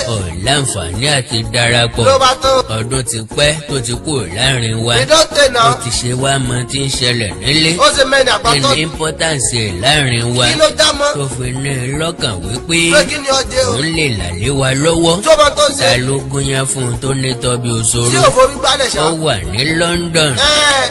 ò láǹfààní àti darapọ̀. Ló bá tán. Ọdún ti pẹ́ tó ti kú láàrin wa. Ìdọ́tẹ̀ Ó náà. ti ṣe wá mọ tí ń ṣẹlẹ̀ nílé? Ó ṣe mẹ́rin Kí àgbàtọ́. ni importance ẹ̀ láàrin wa Kí ló já mọ́? tó fi ní i lọ́kàn wípé Pé kí ni ọjẹ́ o? òun lè là lé wa lọ́wọ́? Tó bá tó ṣe. Ta ló gúnyán fún un tó ní tọ́bi Tí òṣòro? ò forí gbálẹ̀ ṣá. Ó wà ní London,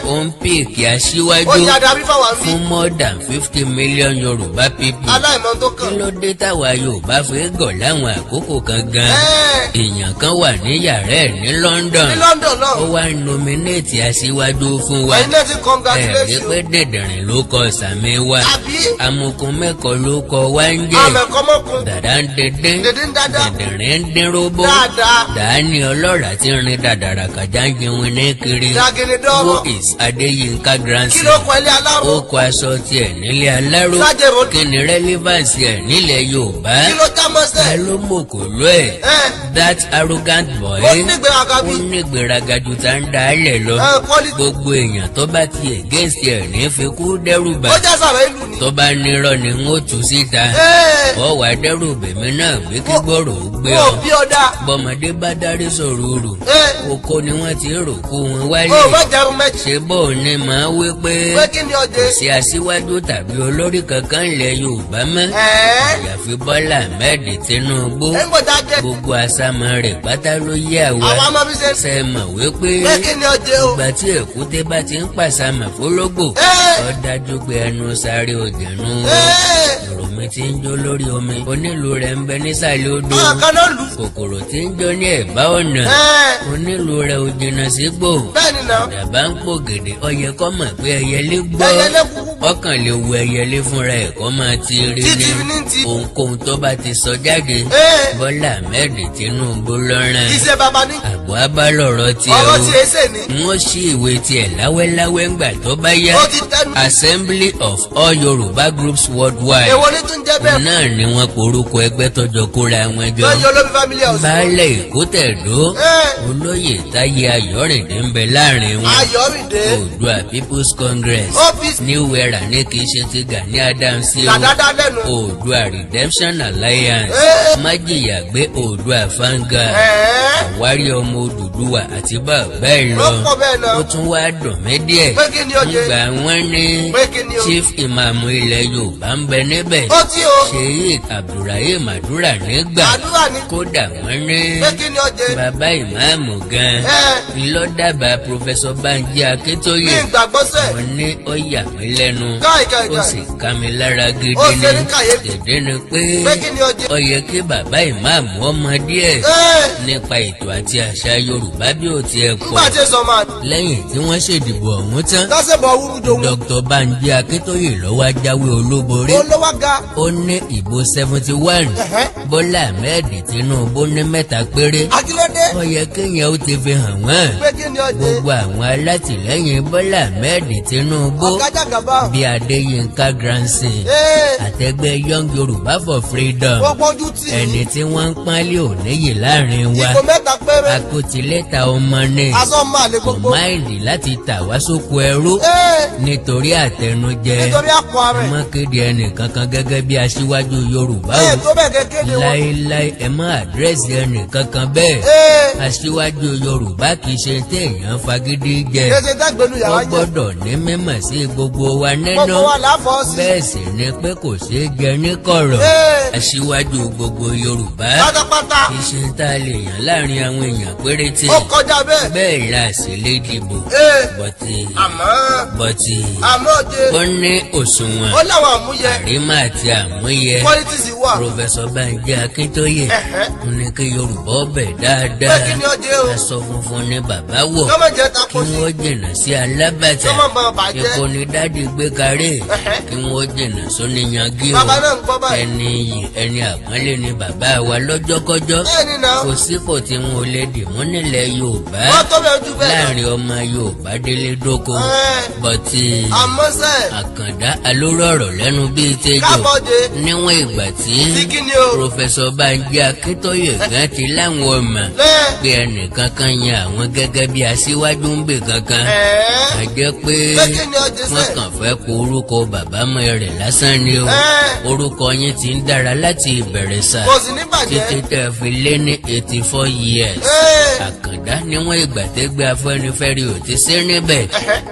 ó ń pick aṣíwájú. aṣíwájú Ó yan adarí fáwọn bí. fún more than 50 million Yorùbá people. Aláìmọ̀ tó Kí kàn. ló dé táwa Yorùbá fi gọ̀ láwọn àkókò kan gan? Ẹ́ẹ̀. Èèyàn kan wà ní yàrá ẹ̀ ní London, Ní London náà. ó wá ń nominate aṣíwájú fún wa. Ẹ̀yin náà ti congratulate Ẹ̀rí you. pé dẹ̀dẹ̀rìn ló kọ sàmì wa. Àbí? Amukun mẹ́kọ̀ọ́ ló kọ wá ń jẹ́. Àmẹ̀kọ́mọ́kun. Dàdá ń díndín. Dèdè ń dáadáa. Dẹ̀dẹ̀rìn ń dín róbó. Dáadáa. Dàání ọlọ́ràá tí ń rin dàdàrà kàjá ń jẹun ní kiri. Dàgìrì dọ́rọ̀. Who is Adéyínká Kí Grandson? ló kọ ilé aláró? Ó kọ aṣọ tiẹ̀ nílé aláró. Sájẹ̀rò. Kí ni relevance ẹ̀ nílẹ̀ Yorùbá? Kí ló já mọ́ Ta sẹ́? ló mọ̀kò ló ẹ̀? Ẹ́. That arrogant boy. Ó nígbéraga bí. Ó nígbéraga ju tá ń da á lẹ̀ lọ. Ẹ, quality. Gbogbo èèyàn tó bá ti against ẹ̀ ní fi kú dẹ́rù bà. Ó já sàrẹ́ ìlú ni. Tó bá nírọ́ ni ń ó tú síta. Ẹ́ẹ̀. Ọ wà dẹ́rù bèmí náà bí kí gbọ́rọ̀ ó gbé Ó ọ. bí ọ̀dà. Bọ́mọdé bá dárí sọ̀rọ̀ rò, Ẹ́. oko ni wọ́n ti rò kó wọn wálé. Ó má jẹun mẹ́jì. Ṣé bóun ni màá wí pé Pé kí ni ọjẹ́? kò sí aṣíwájú tàbí olórí kankan ilẹ̀ Yorùbá mọ́, Ẹ̀ẹ́. àyàfi Bọ́lá Ahmed Tinubu? Ẹ̀ ń gbọ́dọ̀ jẹ́. Gbogbo àsámọ̀ rẹ̀ pátá ló yé àwa. Àwa máa fi ṣe. Ṣe mọ̀ wípé Pé kí ni ọjẹ́ o? ìgbà tí èkúté bá ti ń pàṣàmọ̀ fólógbò, Ẹ́ẹ̀. ó dájú pé ẹnu sáré òjẹ̀nu. Ẹ́ẹ̀. Ìròmí tí ń jó lórí omi, onílù rẹ̀ ń bẹ nísàlẹ̀ odò. Àwọn kan náà lù. Kòkòrò tí ń jó ní ẹ̀bá ọ̀nà, Ẹ́ẹ̀. onílù rẹ̀ ò jìnnà sígbò. Bẹ́ẹ̀ ni náà. Dàbá ń pò gèdè, ó yẹ kó mọ̀ pé ẹyẹlé gbọ́. Ẹyẹlé kúkú gbọ́. Ọkàn lè wo ẹyẹlé fúnra ẹ̀ kó máa ti rí Títí ni. ní ti. Ohunkóhun tó bá ti sọ jáde, Ẹ́ẹ̀. Bọ́lá Ahmed Tinubu lọ́rùn. Iṣẹ́ baba ní. Àbọ̀ abálọ̀rọ̀ tiẹ̀ Ọ̀rọ̀ o. tí èsè ni. Wọ́n ṣí ìwé tiẹ̀ láwẹ́láwẹ́ ńgbà tó bá yá. Ó ti tẹnu. Assembly of All Yorùbá Groups Worldwide Èwo ní tún jẹ́ bẹ́ẹ̀? náà ni wọ́n porúkọ ẹgbẹ́ tọjọ kóra wọn jọ. Lọ́yọ̀ olómi family house. Baálé Èkó tẹ̀dó, Ẹ́ẹ̀. Olóyè Táyé Ayọ̀rìndé ń bẹ láàrin wọn. Ayọ̀rìndé. Oòduà People's Congress, OPC. New Era ní kì í ṣe ti Gani Adams o. Dàdádá lẹ́nu. Oòduà Redemption Alliance, Ẹ́ẹ̀. Májìyàgbé Oòduà Vanguard, Ẹ̀ẹ́. Àwárí Ọmọ Odùduwà àti bẹ́ẹ̀ lọ. Ó pọ̀ bẹ́ẹ̀ náà. Ó tún wá dùn mí díẹ̀ Pé kí ni ó jẹ́? nígbà wọ́n ní Pé kí ni o? Chief Imam ilẹ̀ Yorùbá ń bẹ níbẹ̀, Ó tí o. Sheikh Abdulrahim Àdúrà nígbà. Àdúrà ní. Kódà wọ́n ní Pé kí ni ọjẹ́? bàbá ìmáàmù gan Ẹ́ẹ̀. ńlọ́dàbà Professor Banji Ní Akíntóyè. ìgbàgbọ́ sẹ̀. Wọ́n ní ó yà mí lẹ́nu, Káì káì ó káì. sì ká mi lára gidi. Ó ṣe ní Ni kàyéfì. dèdè ni pé Pé kí ni ọjẹ́? ó yẹ kí bàbá ìmáàmù ọmọ díẹ̀ Ẹ́ẹ̀. nípa ètò àti àṣà Yorùbá bí ó tiẹ̀ pọ̀. Nígbà tí èso máa. Lẹ́yìn tí wọ́n ṣèdìbò ọ̀hún tán, Lọ́sẹ̀ bọ̀ wúrú dohun. Dr. Banji Akíntóyè ló wá jáwé olúborí. Olówó ga. Ó ní ìbò 71, Ẹ̀hẹ́. Bọ́lá Ahmed Tinubu ní mẹ́ta péré. Akílódé. Ó yẹ kéèyàn ó ti fi hàn wọ́n. Pé kí ni ọjẹ́? Gbogbo àwọn alátìlẹ́yìn Bọ́lá Ahmed Tinubu Ọ̀gá jàgàbá. bíi Adéyínká Grandson, Ẹ́ẹ̀. àtẹgbẹ́ Young Yorùbá for Freedom, Gbogbo ojú tì í. ẹni tí wọ́n ń pọ́nlé òníyè láàrin wa, Ìgò mẹ́ta péré. akótiléta ọmọ ní Aṣọ máa lè kò gbogbo. mind láti tà wá sóko ẹrú Ẹ́ẹ̀. nítorí àtẹnujẹ. Nítorí àpò ara Ẹ ẹ̀. má kéde ẹnìkankan gẹ́gẹ́ bí aṣíwájú Yorùbá Ẹ́ẹ̀ o. tó bẹ́ẹ̀ kékeré wọn. Láéláé, ẹ má address ẹnìkankan bẹ́ẹ̀. Ẹ́ẹ̀. Aṣíwájú Yorùbá kì í ṣe téèyàn fagídí jẹ. Kéṣe dágbénu yàrá Wọ́n jẹ. gbọ́dọ̀ ní mímọ̀ sí gbogbo wa nínú. Gbogbo wa là á fọ́ sí. Bẹ́ẹ̀ sì ni pé kò ṣeé jẹ ní kọ̀rọ̀. Ẹ́ẹ̀. Aṣíwájú gbogbo Yorùbá Pátápátá. kì í ṣe tá a lè yàn láàrin àwọn èèyàn péréte. Ó kọjá bẹ́ẹ̀. Bẹ́ẹ̀ la sì lè dìbò. Ẹ́ẹ̀. Bọ̀tì Àmọ́. bọ̀tì Àmọ́ òde. ó ní òṣùwọ̀n Ó láwọn àmúyẹ. àrímà àti àmúyẹ. Politics wà. Professor Banji Akíntóyè Ẹ̀hẹ́. ní kí Yorùbá ọbẹ̀ Pé dáadáa. kí ni ọjẹ́ o? Aṣọ funfun ni bàbá wọ̀. Kọ́mọ̀ jẹ́ Kí tako sí. wọ́n jìnnà sí alábàtà. Kọ́mọ̀ bá bàjẹ́. Epo ni daddy gbé karé. Ẹ̀hẹ́. Kí wọ́n jìnnà sóníyangí o. Bàbá náà ń gbọ́ báyìí. Ẹni iyì, ẹni àpọ́nlé ni bàbá wa lọ́jọ́kọ́jọ́. Bẹ́ẹ̀ ni náà. Kò sípò tí wọn ò lè dì mú nílẹ̀ Yorùbá Wọ́n tó bẹ́ẹ̀ ojú bẹ́ẹ̀ lọ. láàrin ọmọ Yorùbá délé dóko. Ẹ́ẹ̀. Bọ̀tì Àmọ́ sẹ́. Àkàndá alóró ọ̀rọ̀ lẹ́nu bíi tẹ́jọ́, Kábọ̀dé. níwọ̀n ìgbà tí Sí kí ni o? Professor Banji Akíntóyè gan ti láwọn ọmọ Lẹ́ẹ̀. pé ẹnìkankan yan àwọn gẹ́gẹ́ bí aṣíwájú ń bè kankan, Ẹ̀ẹ́. a jẹ́ pé Pé kí ni ọjẹ́ wọ́n sẹ́? kàn fẹ́ kó orúkọ bàbá mọ́ rẹ̀ lásán ni o. Ẹ́ẹ̀. Orúkọ yín ti ń dára láti ìbẹ̀rẹ̀ sà Kò sì ní bàjẹ́. títí tẹ́ fi lé ní 84 years. Ẹ́ẹ̀. Àkàndá, níwọ̀n ìgbà tẹ́gbẹ́ Afẹ́nifẹ́re ò ti sí níbẹ̀,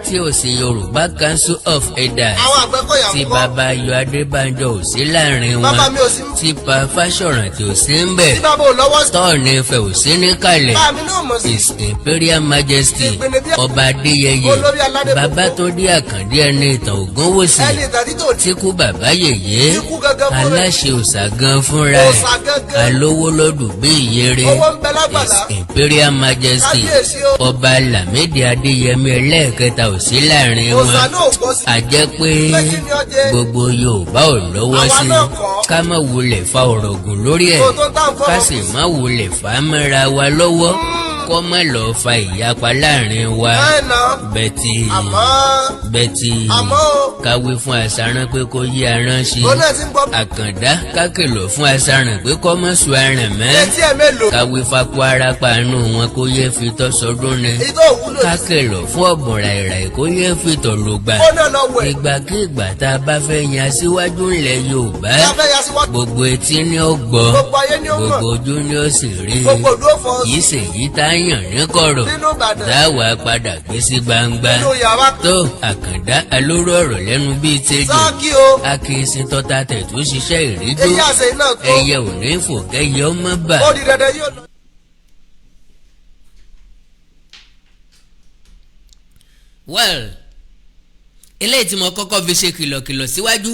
tí ò sí Yorùbá Council of Elders, Àwọn Àgbẹ̀kọ̀yà tí ń kọ́? bàbá Ayọ̀ Adébánjọ ò sí láàrin wọn, Bàbá mi ò sí. tí Pa Fáṣọ̀rántì ò sí ń bẹ̀, Tí bàbá ò lọ́wọ́ sí. Tọ́ọ̀nì Ifẹ̀ ò sí níkàlẹ̀, Bàbá mi náà mọ̀ sí. His Imperial Majesty Ìpinnu bí- Ọba Adéyẹyè Olórí aládé gbogbo. Babátúndé Àkàndé Ẹni Ìtàn Ògúnwùsì, Ẹni ìtàn títò tí kú bàbá yèyé, Tí kú gangan fúnra ẹ̀. aláṣẹ òòṣà gan fúnra ẹ̀, Òòṣà gangan. Alówó lọ́dún bí ìyèrè, Owó ń bẹ lágbàlá. His Imperial Majesty Kábíyèsí o. Ọba Lámìdí Adéyẹmí ẹlẹ́ẹ̀kẹta ò sí láàrin wọn, Òòṣà náà ò gbọ́ sí. a jẹ́ pé Pé kí ni ó jẹ́? gbogbo Yorùbá ò lọ́wọ́ Àwa sí. náà kọ́. Ká má wulẹ̀ fa ọ̀rọ̀ gùn lórí ẹ̀, Kò tó tá à ń fọwọ́ ká sì má wulẹ̀ fà á mọ́ra wa lọ́wọ́, kó má lọ́ọ́ fa ìyapa láàrin wa. Ẹ̀ nà. Bẹ́tì Àmọ́. bẹ́tì, Àmọ́ o. káwé fún aṣarán pé kó yí aràn ṣe. Òun náà ti ń gbọ́. Àkàndá, kákìlọ̀ fún aṣarán pé kó má sùn aràn mọ́. Etí ẹ̀ mélòó? Káwé fakú arapa inú wọn kó yé fi tọ́ sọdún ni. Èyí tó wúlò. Kákìlọ̀ fún ọ̀bùn ràìràì kó yé fi tọ̀ lògbà. Ó náà lọ wẹ̀. Ìgbàkigbà tá a bá fẹ́ yan aṣíwájú ńlẹ̀ Yorùbá, Tá a fẹ́ ya síwájú. gbogbo etí ni ó gbọ́, Gbogbo ayé ni ó mọ̀. gbogbo ojú ni ó sì rí. Gbogbo ìlú ó fọ́. Kì í ṣèyí tá a yàn ní kọ̀rọ̀ Nínú Ìbàdàn. dáwàá padà gbé sí gbangba. Nínú yàrá. Tó Àkàndá, alóró ọ̀rọ̀ lẹ́nu bíi tejò, Sáàkì o. Akínsìn tọ́ta tẹ̀tún ṣiṣẹ́ ìríjú. Èyí àṣẹ iná tó. Ẹyẹ ò ní fò kẹyẹ ọmọ bà. Ó di dandan yóò lọ. Well, eléyìí tí mo kọ́kọ́ fi ṣe kìlọ̀kìlọ̀ síwájú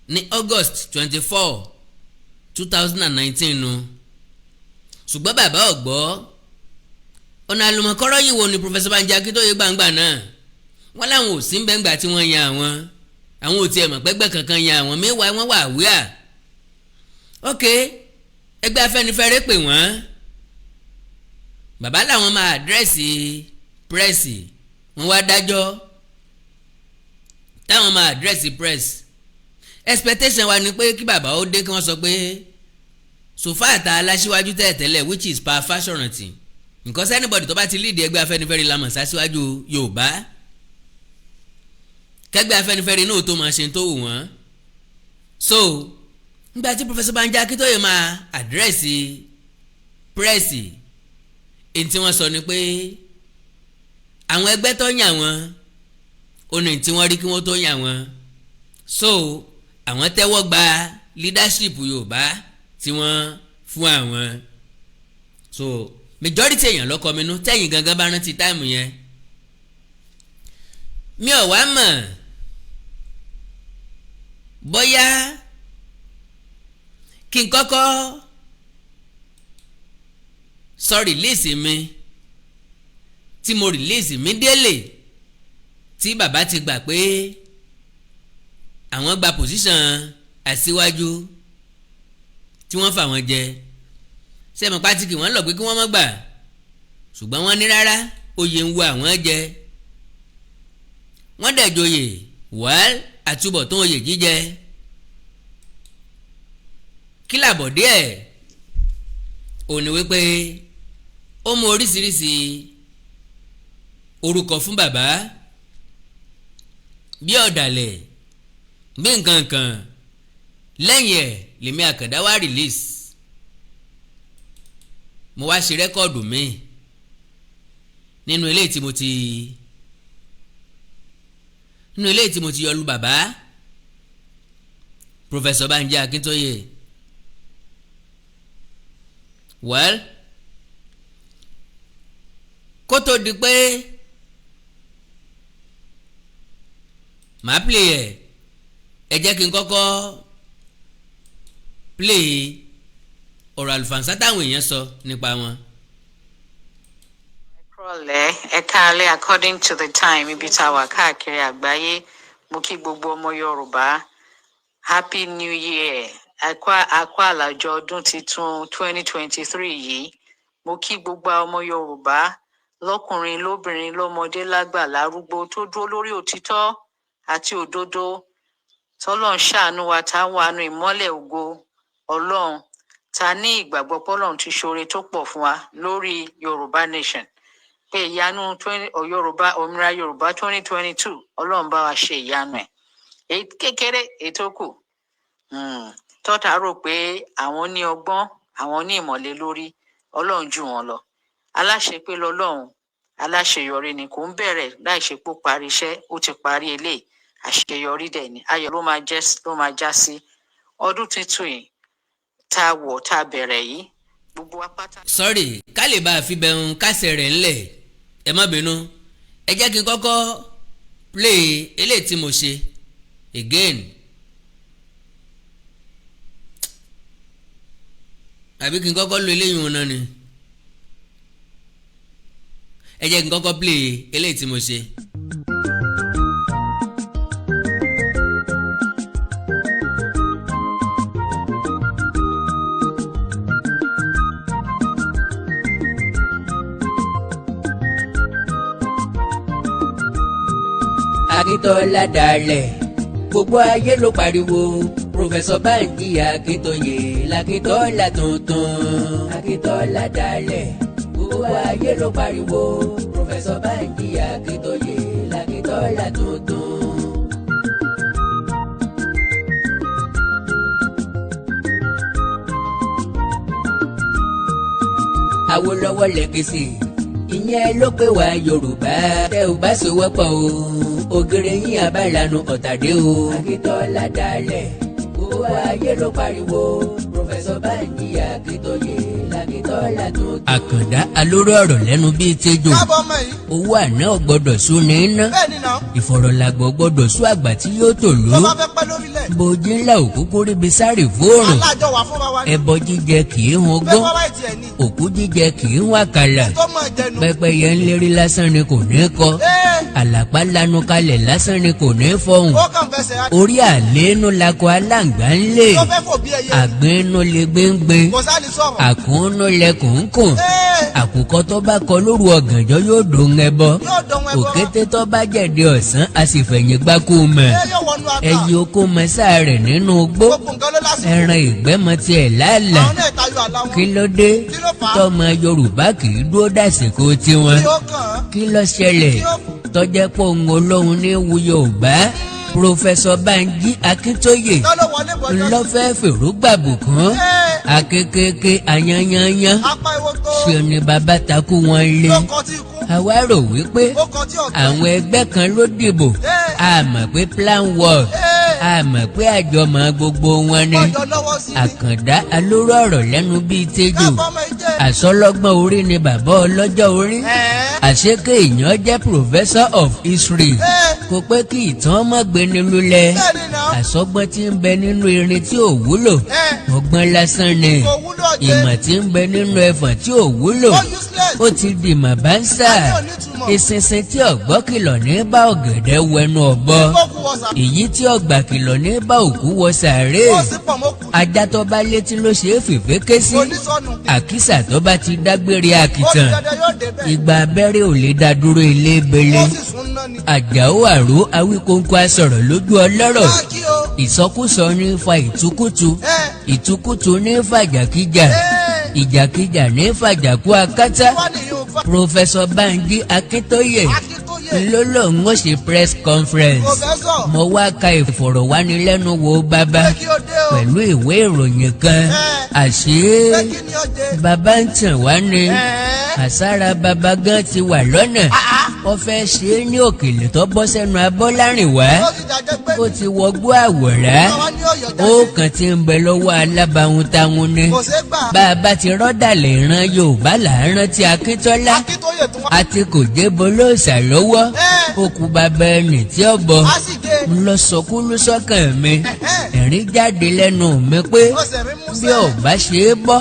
ní August 24, 2019 nu, ṣùgbọ́n bàbá ò gbọ́. Ọ̀nà àlùmọ̀kọ́rọ́ yìí wo ni Professor Banji Akíntóyè gbangba náà wọ́n láwọn ò sí bẹ́ngbà tí wọ́n yan àwọn, àwọn ò tiẹ̀ mọ̀ pẹ́gbẹ́ kankan yan àwọn mẹ́wàá. Wọ́n wà wíà. Ok, ẹgbẹ́ Afẹ́nifẹ́re pè wọ́n, bàbá làwọn máa address press. Wọ́n wá dájọ́ táwọn máa address press. Expectation wa ni pé kí bàbá ó dé, kí wọ́n sọ pé sofa ta aláṣíwájú tẹ́lẹ̀tẹ́lẹ̀, which is Pa Fáṣọ̀rántì, because anybody tó bá ti lead ẹgbẹ́ Afẹ́nifẹ́re la mọ̀ sásíwájú Yorùbá, kẹgbẹ́ Afẹ́nifẹ́re náà tó máa ṣe tó wù wọ́n. So nígbà tí Professor Banji Akíntóyè máa address press, èyí tí wọ́n sọ ni pé àwọn ẹgbẹ́ tó yàn wọ́n, ó ní tí wọ́n rí kí wọ́n tó yàn wọ́n, so àwọn tẹ́wọ́ gba leadership Yorùbá tí wọ́n fún àwọn. So majority èèyàn ló kọminú. Tẹ́yìn gangan bá rántí time yẹn, mi ò wá mọ̀ bóyá kí n kọ́kọ́ sọ release mi tí mo release mi délé, tí bàbá ti gbà pé àwọn gba position aṣíwájú tí wọ́n fà wọ́n jẹ sẹ́mi pátìkì, wọ́n lọ pé kí wọ́n má gbà, ṣùgbọ́n wọ́n ní rárá, oyè ń wo àwọn jẹ. Wọ́n dẹ̀ joyè. Wẹ́l, àtúbọ̀tán oyè jíjẹ kí làbọ̀ díẹ̀ ò ní wípé ó mú oríṣiríṣi orúkọ fún bàbá, bí ọ̀dàlẹ̀, bí nǹkan kan. Lẹ́yìn ẹ̀ lèmi Àkàndá wá release, mo wá ṣe record mi nínú ilé tí mo ti yọlu bàbá Professor Banji Akíntóyè. Well, kó tó di pé màá play ẹ̀, ẹ jẹ́ kí n kọ́kọ́ play ọ̀rọ̀ àlùfànṣá táwọn èèyàn sọ nípa wọn. Kúrọ̀lẹ́, ẹ káalẹ́, according to the time ibi tá a wà káàkiri àgbáyé. Mo kí gbogbo ọmọ Yorùbá, happy new year, àkó àlàjọ ọdún tuntun 2023 yìí. Mo kí gbogbo ọmọ Yorùbá, lọkùnrin, lóbìnrin, lọmọdé, lágbà, lárúgbó, tó dúró lórí òtítọ́ àti òdodo, tọlọ́run ṣàánú wa, tá a wà nù ìmọ́lẹ̀ ògo Ọlọ́run, ta ní ìgbàgbọ́ pọ́lọ́run ti ṣoore tó pọ̀ fún wa lórí Yorùbá nation, pé ìyanu 20 Yorùbá, òmìnira Yorùbá 2022, Ọlọ́run bá wa ṣe ìyanu ẹ̀. Èyí kékeré, èyí tó kù, tọ́ta rò pé àwọn ní ọgbọ́n, àwọn ní ìmọ̀le lórí. Ọlọ́run jù wọ́n lọ. Aláṣepé lọ́lọ́run, aláṣeyọrí ni. Kò ń bẹ̀rẹ̀ láì ṣe pé ó parí iṣẹ́. Ó ti parí eléyìí, àṣeyọrí dẹ̀ ni, ayọ̀ ló máa jẹ́, ló máa já sí. Ọdún tuntun yìí tá a wọ̀, tá a bẹ̀rẹ̀ yìí, gbogbo wa pátá. Sorry, ká lè bá a fi bẹ̀rùn kásẹ̀ rẹ̀ ńlẹ̀, ẹ má bínú. Ẹ jẹ́ kí n kọ́kọ́ play eléyìí tí mo ṣe again, àbí kí n kọ́kọ́ lo eléyìí wọn náà ni. Ẹ jẹ́ kí n kọ́kọ́ play eléyìí tí mo ṣe. Akíntọ́lá dalẹ̀, gbogbo ayé ló pariwo. Professor Bánjí Akíntóyè l'Akíntọ́lá tuntun. Akíntọ́lá dalẹ̀, gbogbo ayé ló pariwo. Professor Bánjí Akíntóyè l'Akíntọ́lá tuntun. Awólọ́wọ̀ lẹ́gẹ̀sì, ìyẹn ló pé wá. Yorùbá, tẹ́ ò bá sowọ́pọ̀ o, ògèrè yín abálanu ọ̀tàdé o. Akíntọ́lá dalẹ̀, gbogbo ayé ló pariwo. Professor Bánjí Akíntóyè l'Akíntọ́lá tuntun. Àkàndá alóró ọ̀rọ̀ lẹ́nu bíi tejò. Káàbọ̀ ọmọ yìí. Owó àná ò gbọ́dọ̀ sún ní iná. Bẹ́ẹ̀ ni náà. Ìfọ̀rọ̀làgbọ̀ gbọ́dọ̀ sún àgbà tí yóò tò lú. Tó bá fẹ́ pẹ́ lórílẹ̀. Bòjì ńlá òkúkú ríbi sáré fóòrùn. Alájọ wà fúnra wa ni. Ẹbọ jíjẹ kì í hun bẹ́ẹ̀ gbọ́. wá wáìtì ẹ̀ ni. Òkú jíjẹ kì í hun àkàlà. Tó mọ̀ jẹnu. Pẹ́pẹ́yẹ ń lérí lásán ni kò ní kọ. Àlàpá lanu kalẹ̀ lásán ni kò ní fọhùn. Ó kàn fẹsẹ̀ á. Orí àléénú lakọ aláǹgbá ń lè. Tó fẹ́ fò bí ẹyẹ. Àgbínú lè gbéngbé. Kò sáà ní sọ̀rọ̀. Àkúnnú lẹkùn ń kùn. Àkùkọ tó bá kọ lóru ọ̀gànjọ́ yóò dòun ẹbọ. Yóò dán ẹbọ. Òkété tó bá jẹ̀dẹ̀ ọ̀sán a sì fẹ̀yìn gbáko mọ̀. Yóò wọnú ata. Ẹyẹ oko mọ́sá rẹ̀ nínú igbó. Gbogbo nǹkan ló lásìkò. Ẹran ìgbẹ́mọ tiẹ̀ lálàá. Àwọn náà tayọ àlá wọn. Kí ló dé Kí ló fà á? tọmọ Yorùbá kì í dúró dàsìkò tiwọn? Kí ó kàn án? Kí ló ṣẹlẹ̀ Kí ó tọ́jẹ́ pé òun olóhùn ní wu Yorùbá? Professor Bánjí Akíntóyè Tọ́ ló wọlé bọ́jọ́. ńlọ́fẹ́ fèrúgbà bùkún. Akékèké ayanyanyan. Apá ìwọ tó. Ṣe ni bàbá takú wọn lé. Ló kọ tí ikú. Àwa rò wípé Ó kọ tí ọ̀tẹ̀. àwọn ẹgbẹ́ kan ló dìbò. A mọ̀ pé plan work, a mọ̀ pé àjọmọ̀ gbogbo wọn ni. Ọjọ́ lọ́wọ́ sí ni. Àkàndá alóró ọ̀rọ̀ lẹ́nu bíi tejò. Káàbọ̀ ọmọ yìí jẹ́. Àsọlọ́gbọ́n orí ni bàbá ọlọ́jọ́ orí. Àṣekè èèyàn jẹ́ professor of history, kò pé kí ìtàn má gbéni lulẹ̀. Bẹ́ẹ̀ ni náà. Àsọgbọ́n tí ń bẹ nínú irin tí ò wúlò, ọgbọ́n lásán ni. Kò wúlò ọjẹ́. Ìmọ̀ tí ń bẹ nínú ẹfọ̀n tí ò wúlò, Ó useless. ó ti di màbáńsà. Ayé ò nítumọ̀. Ìsinsin tí ọ̀gbọ́ kìlọ̀ ní bá ọ̀gẹ̀dẹ̀ wẹnu ọ̀bọ. Kókù wọ̀sà. Èyí tí ọ̀gbà kìlọ̀ ní bá òkú wọ sàárè. Ó sì pọ̀ mọ́ kù. Ajá tó bá létí ló ṣe é fìfé ké sí. Onísọnù. Àkísà tó bá ti dágbére Ó ti àkìtàn. dandan yóò débẹ̀. Ìgbà abẹ́rẹ́ ò lè dá dúró ilé ebele. Ó sì sún náà ni. Àjàó àrò Awíkóńkó asọ̀rọ̀ lójú ọlọ́rọ̀. Káàkiri o. Ìsọkúsọ ní fa ìtukútu. Ìtukútu ní fàjàkíjà. Ìjàkíjà ní fàjàkú akátá. Wọ́n ní yóò fa. Professor Bánjí Akíntóyè Akíntóyè. ló lóun ó ṣe press conference. Professor. Mo wá ka ìfọ̀rọ̀wánilẹ́nuwò bàbá Pé kí ó dé o. pẹ̀lú ìwé ìròyìn kan. Àṣé Pé kí ni ó dé? bàbá ń tàn wá ni. Àsára bàbá gan ti wà lọ́nà. Ó fẹ́ ṣe é ní òkèlè tó bọ́ sẹ́nu abọ́ lárìn wá. Ó ti jàjẹ́ pé. Ó ti wọgbó àwòrán. Àwa ní ọ̀yọ́ Ó jáde. kàn ti ń bẹ lọ́wọ́ alábàáhùn táwọn ni. Kò ṣeé gbà. Bá a bá ti rọ́dàlẹ̀ ìran Yorùbá là ń rántí Akíntọ́lá. Akíntóyè tún wá. Àti kò jẹ́ bolóòṣà lọ́wọ́. Ó kú bàbá ẹnì tí ó bọ̀. Á sì gé. Ń lọ sọkúlú sọ́kàn mi. Ẹ̀rín jáde lẹ́nu mi pé Ó sì rí músẹ́. bí ò bá ṣe é bọ́,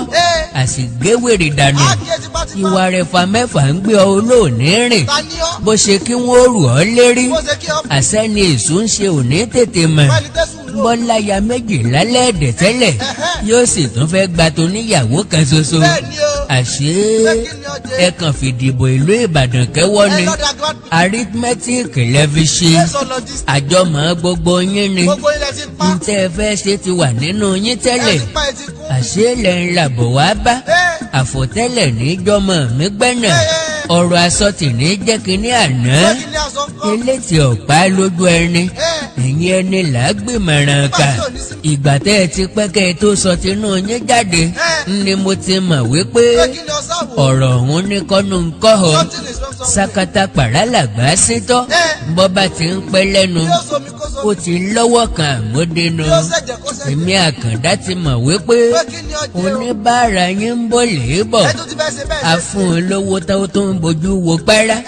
àsìgéwèrè dànù. Á gé tipátipá. Ìwà rẹ̀ fa mẹ́fà ń gbé ọ olóòní rìn. Ta ni ọ́? Bó ṣe kí wọ́n rù ọ́ lérí. Bó ṣe kí ọ́. Àṣẹ ni èso ń ṣe òní tètè mọ̀. Fẹ́ni tẹ́sùn lò. Bọ́lá ya méjì lálẹ́ ẹ̀dẹ̀ tẹ́lẹ̀, yóò sì tún fẹ́ gba toníyàwó kan ṣoṣo. Bẹ́ẹ̀ ni o. Àṣé Pé kí ni ó jẹ? ẹ kàn fìdìbò ìlú Ìbàdàn kẹ́wọ́ Ẹ ni. lọ́dà gbọ́dọ̀. Arithmetic lẹ fi ṣe. Based on logistics. Àjọmọ̀ gbogbo yín ni. Gbogbo ilẹ̀ ti pa. Ntẹ́ ẹ fẹ́ ṣe ti wà nínú yín Ẹ tẹ́lẹ̀. ti pa, ẹ ti kú. Àṣé ilẹ̀ ń làbọ̀ wá bá. Àfọ̀tẹ́lẹ̀ níjọ́mọ̀ mi gbẹ́nà. Ọ̀rọ̀ asọ́tì ní jẹ́ kínní àná. Pé kí ni aṣọ ń kọ́? Elétì ọ̀pá lójú ẹni. Ẹ̀yin ẹni làágbìmọ̀ràn kà. Nígbà tí ò ní sí. Ìgbà tẹ́ ẹ ti pẹ́ kẹ́ ẹ tó sọ tinú yín jáde ni mo ti mọ̀ wípé Pé kí ni ọ sáwò? ọ̀rọ̀ ọ̀hún ní kọ́nu ń kọ́ ọ. Something is wrong somewhere. Sakata pàrálàgbà sétọ́, bọ́ba ti ń pẹ́ lẹ́nu, Yóò somi kó ó somi. ti lọ́wọ́ kan àmúdénú. Yóò ṣẹ̀jẹ̀ kó ṣẹ̀jẹ̀. Èmi Àkàndá ti mọ̀ wípé Pé kí ni ọ jẹ́ o? oníbàárà yín ń bọ̀ lébọ̀. Ẹ tún ti fẹ́ ṣe bẹ́ẹ̀ ṣe. Afún un lówó tó ń bójú wo pẹ́rẹ́.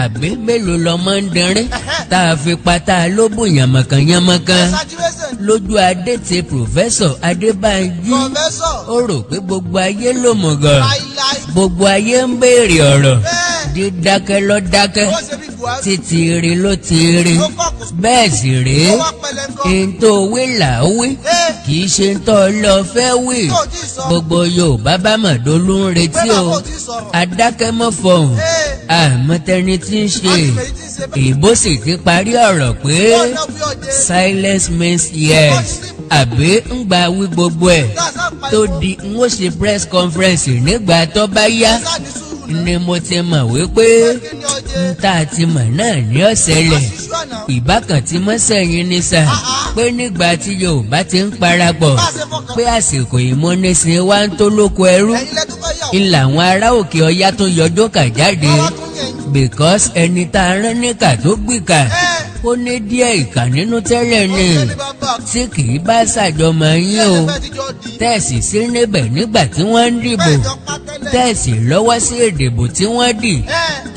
Àbí mélòó lọmọ ń dẹrín tá a fi pátá ló bù yànmọ̀kàn yànmọ̀kàn Exaggeration. lójú adé ti Professor Adébánjí? Professor. Ó rò pé gbogbo ayé ló mọ̀ gan. Láíláí. Gbogbo ayé ń béèrè ọ̀rọ̀. Dídákẹ́ ló dákẹ́, Ó ṣe bí Buhari. títí rí ló ti rí. Ó kọ̀ kò Bẹ́ẹ̀ sì rèé, Ó wá pẹlẹ ńkọ́. n tó wí là ó wí, kì í ṣe ń tọ́ lọ fẹ́ wí. Tó ti sọ. Gbogbo Yorùbá bá mọ̀dọ́lú ń retí Pé o. bàbá ò tí sọ̀rọ̀. Adákẹ́ mọ́ fọhùn, àmọ́tẹni tí ń ṣe. Àti fèyí tí ń ṣe bẹ́ẹ̀. Ìbò sì ti parí ọ̀rọ̀ pé Ó ná wí ọjẹ́. silence means yes. Àbí ń gba wí gbogbo ẹ̀ tó di n ó ṣe press conference nígbà tó bá yá Sá ní sùúrù náà. ni mo ti mọ̀ wípé Pé kí ni ọjẹ́? n tá a ti mọ̀ náà ní ọ̀sẹ̀lẹ̀. Àṣìṣú àná. Ìbákan tí mọ́ sẹ́yìn ní sà pé nígbà tí Yorùbá ti ń parapọ̀, Bá a ṣe fọkàn. pé àsìkò ìmúnisìn wa ń tó lóko ẹrú, Ẹ̀yin lẹ tún fẹ́ yà wò. ńlá àwọn ará òkè ọya tó yọjọ́ kà jáde. Wọ́n wá tún yẹn yín. Because ẹni tá a rán níkà tó gbìkà, ó ní díẹ̀ ìkà nínú tẹ́lẹ̀ ni. Ó ṣe ní bàbá. Tí kì í bá ṣàjọmọ̀ yín o, Ṣé ẹ fẹ́ ti jọ di? tẹ́ẹ̀sì sí níbẹ̀ nígbà tí wọ́n ń dìbò, Bẹ́ẹ̀ jọ pa tẹ́lẹ̀. tẹ́ẹ̀sì lọ́wọ́ sí ìdìbò tí wọ́n dì,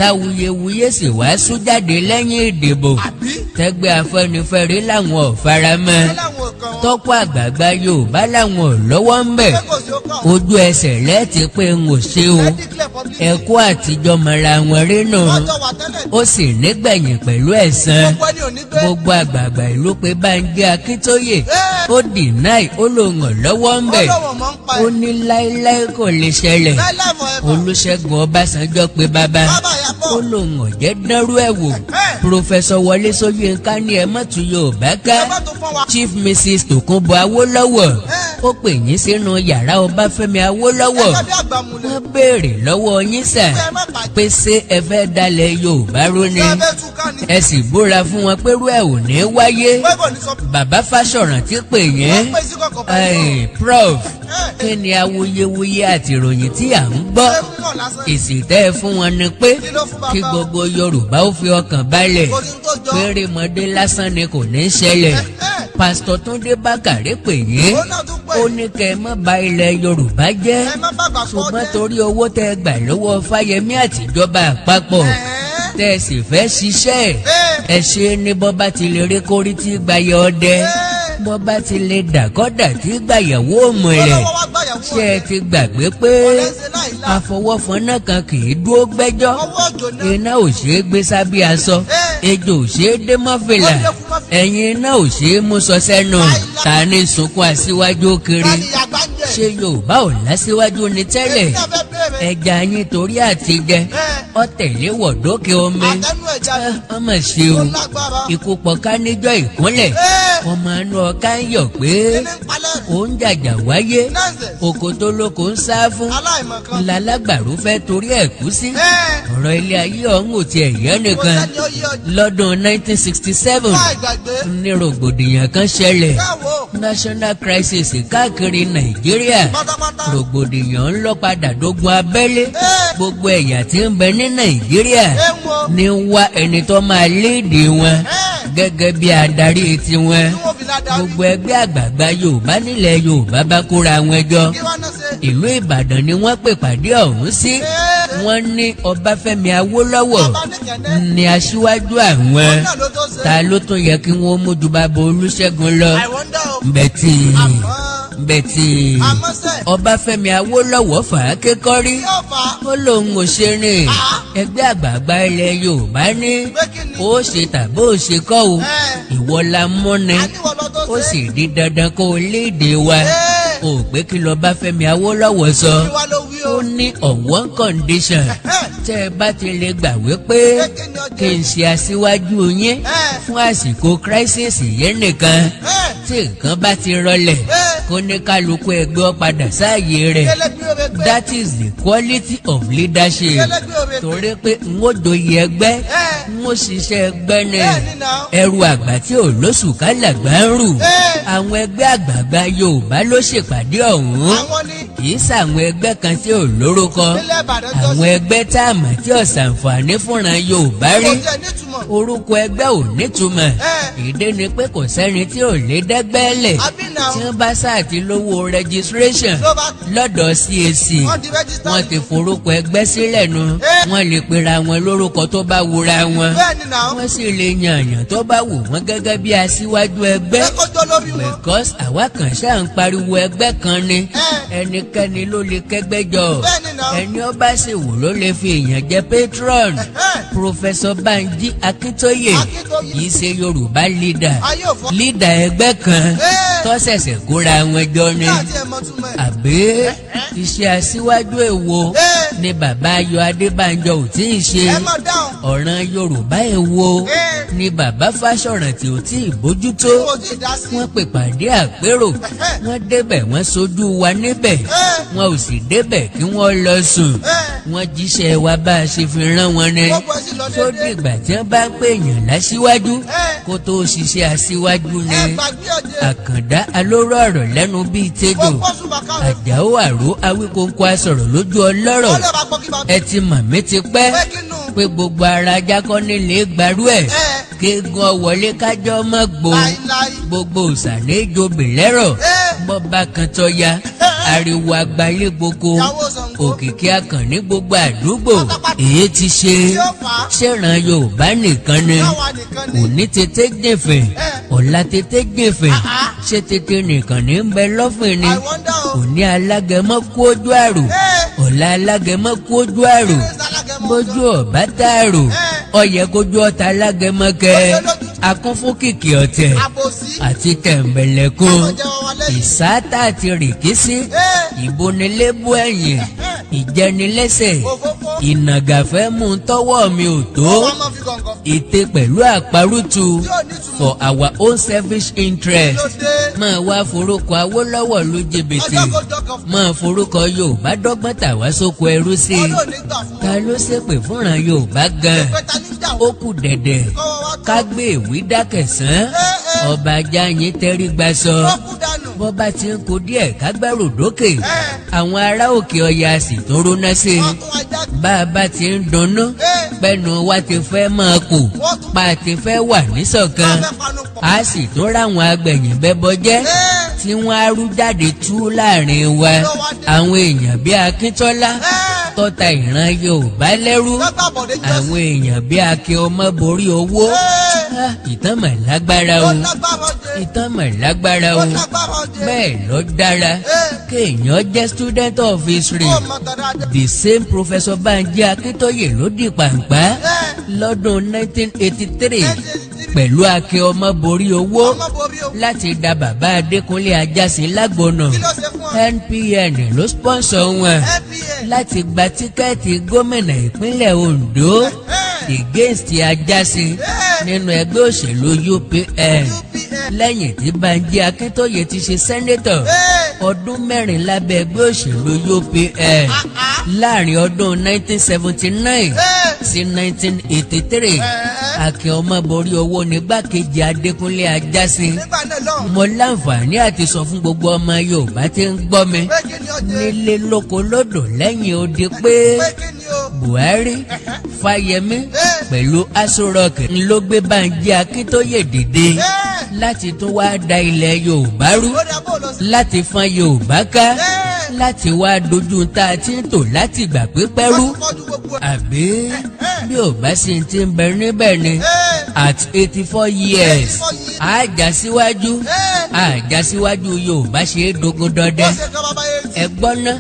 táwuyewuye sì wá sú jáde lẹ́yìn ìdìbò, Àbí? tẹ́gbẹ́ Afẹ́nifẹ́re làwọn ò faramọ́, Ṣé láwọn ò kàn wọ́n? tọ́pọ̀ àgbààgbà Yorùbá làwọn ò lọ́wọ́ ń bẹ̀, Ṣé kò sí ó kàn wọ́n? ojú ẹsẹ̀ lẹ́ẹ̀tì pé n ò ṣe o. Ẹ declare publicly. Ẹ̀kọ́ àtijọ́ mọ̀ra wọn rínú. Wọ́n jọ wà tẹ́lẹ̀. Ó sì nígbẹ̀yìn pẹ̀lú ẹ̀san. Gbogbo ẹni ò ní gbé. Gbogbo àgbààgbà ìlú pé Bánjí Akíntóyè, ó deny, ó lòun ò lọ́wọ́ ń bẹ̀. Ó lóun mọ̀ ń pa Ó ẹ̀. ní láéláé kò lè ṣẹlẹ̀. Láíláí forever. Olúṣẹ́gun Ọbásanjọ́ pé bàbá, Bàbá Ìyábọ̀. ó lòun ò jẹ́ dánrú ẹ̀ wò. Professor Wọlé Ṣóyínká ní ẹ má tú Yorùbá ká. Ẹ má tún fọ́n wa. Chief Mrs Tòkunbọ̀ Awólọ́wọ̀, ó pè yín sínú yàrá Ọbáfẹ́mi Awólọ́wọ̀. Ẹ ká bí àgbà múlẹ̀. Wọ́n béèrè lọ́wọ́ yín sà Ẹ má bàjẹ́. pé ṣé ẹ fẹ́ dalẹ̀ Yorùbá rú ni? Ṣé ẹ fẹ́ tú ká ni? Ẹ sì búra fún wọn pé irú ẹ̀ ò ní wáyé. Pé kò ní sọ. Bàbá Fáṣọ̀rántì pè yín. Wọ́n pè sí kọ̀kọ̀ pẹ̀lú. Prof, kí ni awuyewuye àti ìròyìn tí à ń gbọ́? Ṣé fún wọn lásán? Èsì tẹ́ ẹ fún wọn ni pé Kí ló fún bàbá? kí gbogbo Yorùbá ó fi ọkàn balẹ̀, Kò sí tó jọ. pérémọdé lásán ni, kò ní ṣẹlẹ̀. Pásítọ̀ Túndé Bákàrẹ́ pè yín. Ó náà tún pè. Ó ní kẹ́ ẹ má bà ilẹ̀ Yorùbá jẹ́, Ẹ má bàgbà kọ́ ṣùgbọ́n jẹ́. torí owó tẹ́ ẹ gbà lọ́wọ́ Fáyẹmí àtìjọba àpapọ̀, tẹ́ ẹ sì fẹ́ ṣiṣẹ́ ẹ̀, ẹ ṣe ní bọ́bá ti lè rí kórí tí gbayẹ ọdẹ, bọ́bá ti lè dàkọ́dà tí gbàyàwó òmùlẹ̀. Ọlọ́wọ́ wá gbàyàwó Ṣé ẹ ọ̀rẹ́. ti gbàgbé pé Ọ̀rẹ́ ṣe láìláà. àfọwọ́fọnná kan kì í dúró gbẹ́jọ́? Ọwọ́ òjò náà. Iná ò ṣeé gbé sábẹ́ aṣọ, ejò ò ṣeé dé mọ́ fìlà, Ó lè kú mọ́ fìlà. ẹ̀yin iná ò ṣeé mú sọ sẹ́nu. Láìláà. Ta ni sunkún aṣíwájú kiri? Ta ni ìyàgbá ń jẹ? Ṣé Yorùbá ò lásíwájú ni tẹ́lẹ̀? Èmi náà fẹ́ bẹ̀rẹ̀. Ẹja yín torí àtijẹ ọ̀tẹ̀lé wọ̀dókè omi. Àtẹnu ẹja ni. Ọmọ ṣe o. Ó lágbára. Ikú pọ̀ká níjọ́ ìkúnlẹ̀. Ọmọ inú ọ̀ká ń yọ̀ pé Kí ni ń palẹ̀? òun jàjà wáyé. Nonsense. Oko tó lóko ń sá fún Aláìmọ̀kan. lálágbàrú fẹ́ torí ẹ̀ kú sí. Ọ̀rọ̀ ilé ayé ọ̀hún ò tiẹ̀ yẹ Kò nìkan. sẹ́ni ó yí ọjọ́. Lọ́dún 1967 Láì gbàgbé. ní rògbòdìyàn kan ṣẹlẹ̀, Káwo. national crisis káàkiri Nàìjíríà. Pátápátá. Rògbòdìyàn ń lọ padà dógun abẹ́lé. Gbogbo ẹ̀yà tí ń bẹ ní Nàìjíríà Ẹ wo. ní wá ẹni tó máa léèdè wọn gẹ́gẹ́ bí adarí tiwọn. Tí wọ́n fi ládàá. Gbogbo ẹgbẹ́ àgbààgbà Yorùbá nílẹ̀ Yorùbá bá kóra wọn jọ. Kí wọ́n náà ṣe? Ìlú Ìbàdàn ni wọ́n pè pàdé ọ̀hún sí. Wọ́n ní Ọbáfẹ́mi Awólọ́wọ̀ Bàbá nìkẹ́ndé. ní aṣíwájú àwọn. Òun náà ló tó ṣe. Ta ló tún yẹ kí wọ́n mójú bàbá Olúṣẹ́gun lọ? I wonder o. Bẹ̀tì Àmọ́. bẹ̀tì Àmọ́ sẹ́. Ọbáfẹ́mi Awólọ́wọ̀ fà á kékọ́rí. Yóò fà á. Ó lóun ò ṣe rìn. Ẹgbẹ́ àgbààgbà ilẹ̀ Yorùbá ní Pé kí ni? ó ṣe tàbó ó ṣe kọ́ o, ìwọ la múni, Àníwọ̀ lọ tó ó ṣe. sì di dandan kó o léde wa. Ò pé kí lọ bá Fẹ́mi Awólọ́wọ̀ sọ? Kí wá ló wí o? Ó ní on one condition, tẹ́ ẹ bá ti lè gbà wípé Pé kí ni ọjọ́? kí n ṣe aṣíwájú yín fún àsìkò crisis yẹn nìkan, tí nǹkan bá ti rọlẹ̀, Kó ní kálukú ẹgbẹ́ ọ padà sáàyè rẹ̀. Kẹlẹ́gbẹ́ òwe pé. That is the quality of leadership. Kẹlẹ́gbẹ́ òwe pé. Torí pé n ó joyè ẹgbẹ́, n ó ṣiṣẹ́ ẹgbẹ́ ni. Bẹ́ẹ̀ ni náà. Ẹrù àgbà tí ò lóṣù kálàgbà ń rù. Àwọn ẹgbẹ́ àgbààgbà Yorùbá ló ṣèpàdé ọ̀hún. Àwọn ni. Kì í ṣàwọn ẹgbẹ́ kan tí ò lórúkọ. Nílẹ̀ Ìbàdàn jọ Àwọn sí. ẹgbẹ́ tá a mọ̀ tí ò ṣàǹfààní fúnra Yorùbá rí. Kò jẹ́ nítumọ̀. Orúkọ ẹgbẹ́ ò nítumọ̀. Ìdí ni pé kò sẹ́ni tí ò lè dẹ́gbẹ́ lẹ̀. Àbí náà. Tí wọ́n bá sáà ti lówó registration Ló bá lọ́dọ̀ CAC, Wọ́n ti register. wọ́n ti forúkọ ẹgbẹ́ sílẹ̀ nu. Wọ́n lè pera wọn lórúkọ tó bá wura wọn. Bẹ́ẹ̀ ni náà. Wọ́n sì lè yan àyàn tó bá wù wọ́n gẹ́gẹ́ bí aṣíwájú ẹgbẹ́. Pé kó jó lórí wọn. Because àwa kan ṣáà ń pariwo ẹgbẹ́ kan ni. Ẹnikẹ́ni ló lè kẹ́gbẹ́ jọ. Bẹ́ẹ̀ ni náà. Ẹni ó bá sì wù ló lè fi èèyàn jẹ patron. Professor Banji Akintoye Akíntóyè. kì í ṣe Yorùbá leader. Ayé ò fọ́. Leader ẹgbẹ́ kan tó ṣẹ̀ṣẹ̀ kóra wọn jọ ni. Náà tí ẹ mọ̀ túmọ̀ ẹ̀. Àbí iṣẹ́ aṣíwájú èwo ni bàbá Ayọ̀ Adébánjọ ò tí ì ṣe? Ẹ mọ̀ dáhùn. Ọ̀ràn Yorùbá èwo ni bàbá Fáṣọ̀rántì ò tí ì bójútó? Kò tí ì dá sí. Wọ́n pè pàdé àpérò, wọ́n débẹ̀, wọ́n sojú wa níbẹ̀. Wọn ò sì débẹ̀ kí wọ́n lọ sùn. Wọ́n jíṣẹ́ wa bá a ṣe fi rán wọn ni. Gbogbo ẹ̀ sì lọ Tó déédéé. dìgbà tí wọ́n bá ń pè yàn láṣíwájú kó tó ṣiṣẹ́ aṣíwájú ni? Ẹ gbàgbé ọ̀jẹ̀. Àkàndá alóró ọ̀rọ̀ lẹ́nu bíi tẹ́jọ́. Gbogbo sùn bàkà rẹ̀. Àjàó àrò Awíkóńkó asọ̀rọ̀ lójú ọlọ́rọ̀. Wọ́n lè bá gbọ́ kí bàbá. Ẹ ti mọ̀ mí ti pẹ́ Pé kí nù. pé gbogbo ara ajákọ́ nílé gbarú ẹ̀. Kéegun ọ̀wọ́lé kájọ́ mọ́ gbó. Láíláí. Gbogbo òsàlẹ̀ lẹ́rọ̀. Bọ́ba kan tọ́ ya ariwo agbalẹ̀ gboko. Ìyàwó Ṣàngó. Òkìkí akàn ní gbogbo àdúgbò. Pátápátá. Èyí ti ṣe. Tí ó fà á. Ṣèràn Yorùbá nìkan ni? Káwa nìkan ni. Òní tètè jẹ̀fẹ̀, ọ̀la tètè jẹ̀fẹ̀. Ṣé tètè nìkan ní ń bẹ lọ́fìn ni? I wonder o. Òní alágẹmọ kú ojú àrò, ọ̀la alágẹmọ kú ojú àrò. Kí ni alágẹmọ? Bójú ọ̀bá tààrò, ọyẹ kójú ọ̀tá alágẹmọ kẹ. Ó ṣe lójú. Akún fún kìkì ọ̀tẹ̀ Àbòsí. àti tẹ̀m̀bẹ̀lẹ̀kọ. Káwọn jẹ́ wọn lẹ́yìn. Ìsáátá àti rìkísí, ìbonilébú ẹ̀yìn, ìjẹnilẹ́sẹ̀, Òfófó. Ìnàgàfẹ́ mú tọwọ́ mi ò tó, Wọ́n máa fi gọ̀ǹgọ̀. ète pẹ̀lú àparùtù Tí ò nítumọ̀. for our own selfish interest. Ló dé. Máa wá forúkọ Awólọ́wọ̀ lu jìbìtì. Ọjọ́ kò jọkọ̀ fún. Máa forúkọ Yorùbá dọ́gbọ́n tà wá sóko ẹrú sí i. Wọ́n lò ní gbà fún Ta wọn. ló ṣépè fúnra Yorùbá gan? Pé ta ní jà Ó wọ́n. kù dẹ̀dẹ̀ Kọ́wọ́ wá tó. ká gbé ìwí dákẹ̀sán. Ẹ́. Ọba Ajáyín tẹ́rí gba sọ. Wọ́n kú dànù. Bọ́ba ti ń kó díẹ̀ kágbárò dókè. Àwọn ará òkè ọya sì tó róná sí i. Wọ́n tún wá já. Bá a bá ti ń dunnú pẹ́nu wa ti fẹ́ máa kù, Wọ́n tún. pa ti fẹ́ wà níṣọ̀kan, Wọ́n fẹ́ panu pọ̀. a sì tún ráwọn agbẹ̀yìn bẹ́bọ jẹ́ tí wọ́n á rú jáde tú láàrin wa. Ló wá dé. Àwọn èèyàn bíi Akíntọ́lá tọ́ta ìran Yorùbá lẹ́rú. Lọ́gbà bọ̀dé jọ́sí. Àwọn èèyàn bíi Akin ọmọ borí owó. Ah, ìtàn mà lágbára Ó o. lágbára ọjẹ́. Ìtàn mà lágbára Ó o. lágbára ọjẹ́. Bẹ́ẹ̀ ló dára kéèyàn jẹ́ student of history. Ó mọ tọ́da dé. The same Professor Banji Akíntóyè ló di pàǹpá lọ́dún 1983 1983. pẹ̀lú Akin ọmọ borí owó Ọmọ borí o. láti da bàbá Adékúnlé Ajásin lágbónà. Kí ló ṣe fún ọ? NPN ló sponsor wọn NPN. láti gba ticket gómìnà ìpínlẹ̀ Ondo against Ajásin nínú ẹgbẹ́ òṣèlú UPN. UPN. Lẹ́yìn tí Banji Akíntóyè ti ṣe senator ọdún 4 lábẹ́ ẹgbẹ́ òṣèlú UPN láàrin ọdún 1979 sí 1983, Akin Ọmọborí owó nígbàkejì Adékúnlé Ajásin. Nígbà náà lọ́hùn. Mo láǹfààní àti sọ fún gbogbo ọmọ Yorùbá tí ń gbọ́ mi Pé kí ni ó jẹ́? nílé lóko lódò lẹ́yìn odi pé Pé kí ni o? Buhari, Fáyẹmí pẹ̀lú Aso Rock ló gbé Bánjí Akíntóyè dìde láti tún wá da ilẹ̀ Yorùbá rú, Ó dà bó lọ sí. láti fọ́n Yorùbá ká, láti wá dojú tá a ti ń tò láti gbà pípẹ́ rú. Wọ́n ti fọ́jú gbogbo ẹ̀. Àbí bí ò bá sì ti ń bẹ níbẹ̀ ni, at 84 years, 84 years. Àjà síwájú, àjà síwájú Yorùbá ṣe é dogun dọdẹ. Ó ṣe kan bàbá yẹn. Ẹ gbọ́ ná,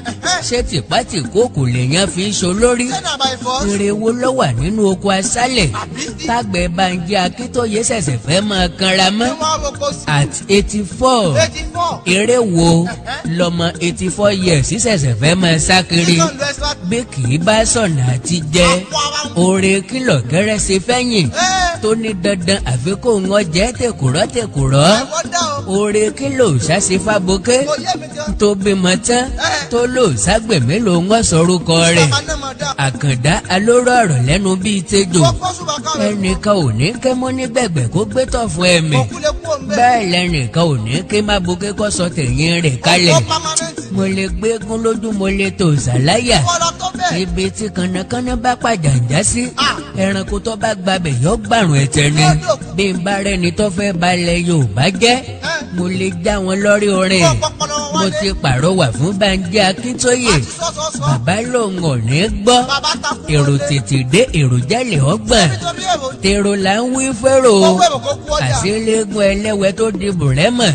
ṣé tìpátìkóòkò lèèyàn fi ń ṣolórí? Ṣé náà by force? Ire wo ló wà nínú oko aṣálẹ̀ Àbí? tágbẹ̀ Bánjí Akíntóyè ṣẹ̀ṣẹ̀ fẹ́ máa kanra mọ́ Kí wọ́n roko sí. at 84? 84. Eré wo lọmọ 84 years ṣẹ̀ṣẹ̀ fẹ́ máa sá kiri? Kí ló ń lo extra? Bí kì í bá sọ̀nà àti jẹ Àpò ara wọn. oore kìlọ̀ kẹrẹsì fẹ́yìn tó ní dandan àfi kó ń jẹ́ tèkùrọ́ tèkùrọ́. I wonder o. Oore kí ló ṣàṣe fábokẹ́ Kò yé mi jẹ́. tó bímọ tán tó lò ságbèmí ló ń wọ́n sọrúkọ rẹ̀? Bàbá náà máa dá. Àkàndá alóró ọ̀rọ̀ lẹ́nu bíi tejò. Kó kó ṣùgbọ́n káwọn. Ẹnìkan ò ní ké mọ́ ní gbẹ̀gbẹ̀ kó gbé tọ̀ fún ẹ̀mí. Kò kú lè kú òun bẹ́ẹ̀. Bẹ́ẹ̀ lẹ́nìkan ò ní ké má bokẹ́ kó sọ tẹ̀yìn rẹ̀ kalẹ̀. Ó permanent. Mo lè gbégún lójú, mo lè tò sàláyà. Kọ́ lọ tó bẹ́ẹ̀. Ibi tí kànnàkànnà bá pàjàǹjá sí, Ah. ẹranko tó bá gbabẹ̀ yọ gbàrún ẹ̀tẹ̀ ni. Bí n bá rẹni tó fẹ́ balẹ̀ Yorùbá jẹ́, mo lè já wọn lórí orin. Kó pọpọlọ wọn Mo wálé. ti pàrọwà fún Bánjí Akíntóyè. Àti sọ́sọ́sọ́. Bàbá lòun ò ní gbọ́. Bàbá takú Èrò wọlé. tètè dé, èrò jálè ọgbọ̀n. Nítorí èrò. Tèrò là ń wí fẹ́rò. Owó èrò kó kú ọjà. Àṣelégún ẹlẹ́wẹ̀ tó di bùrẹ́mọ̀,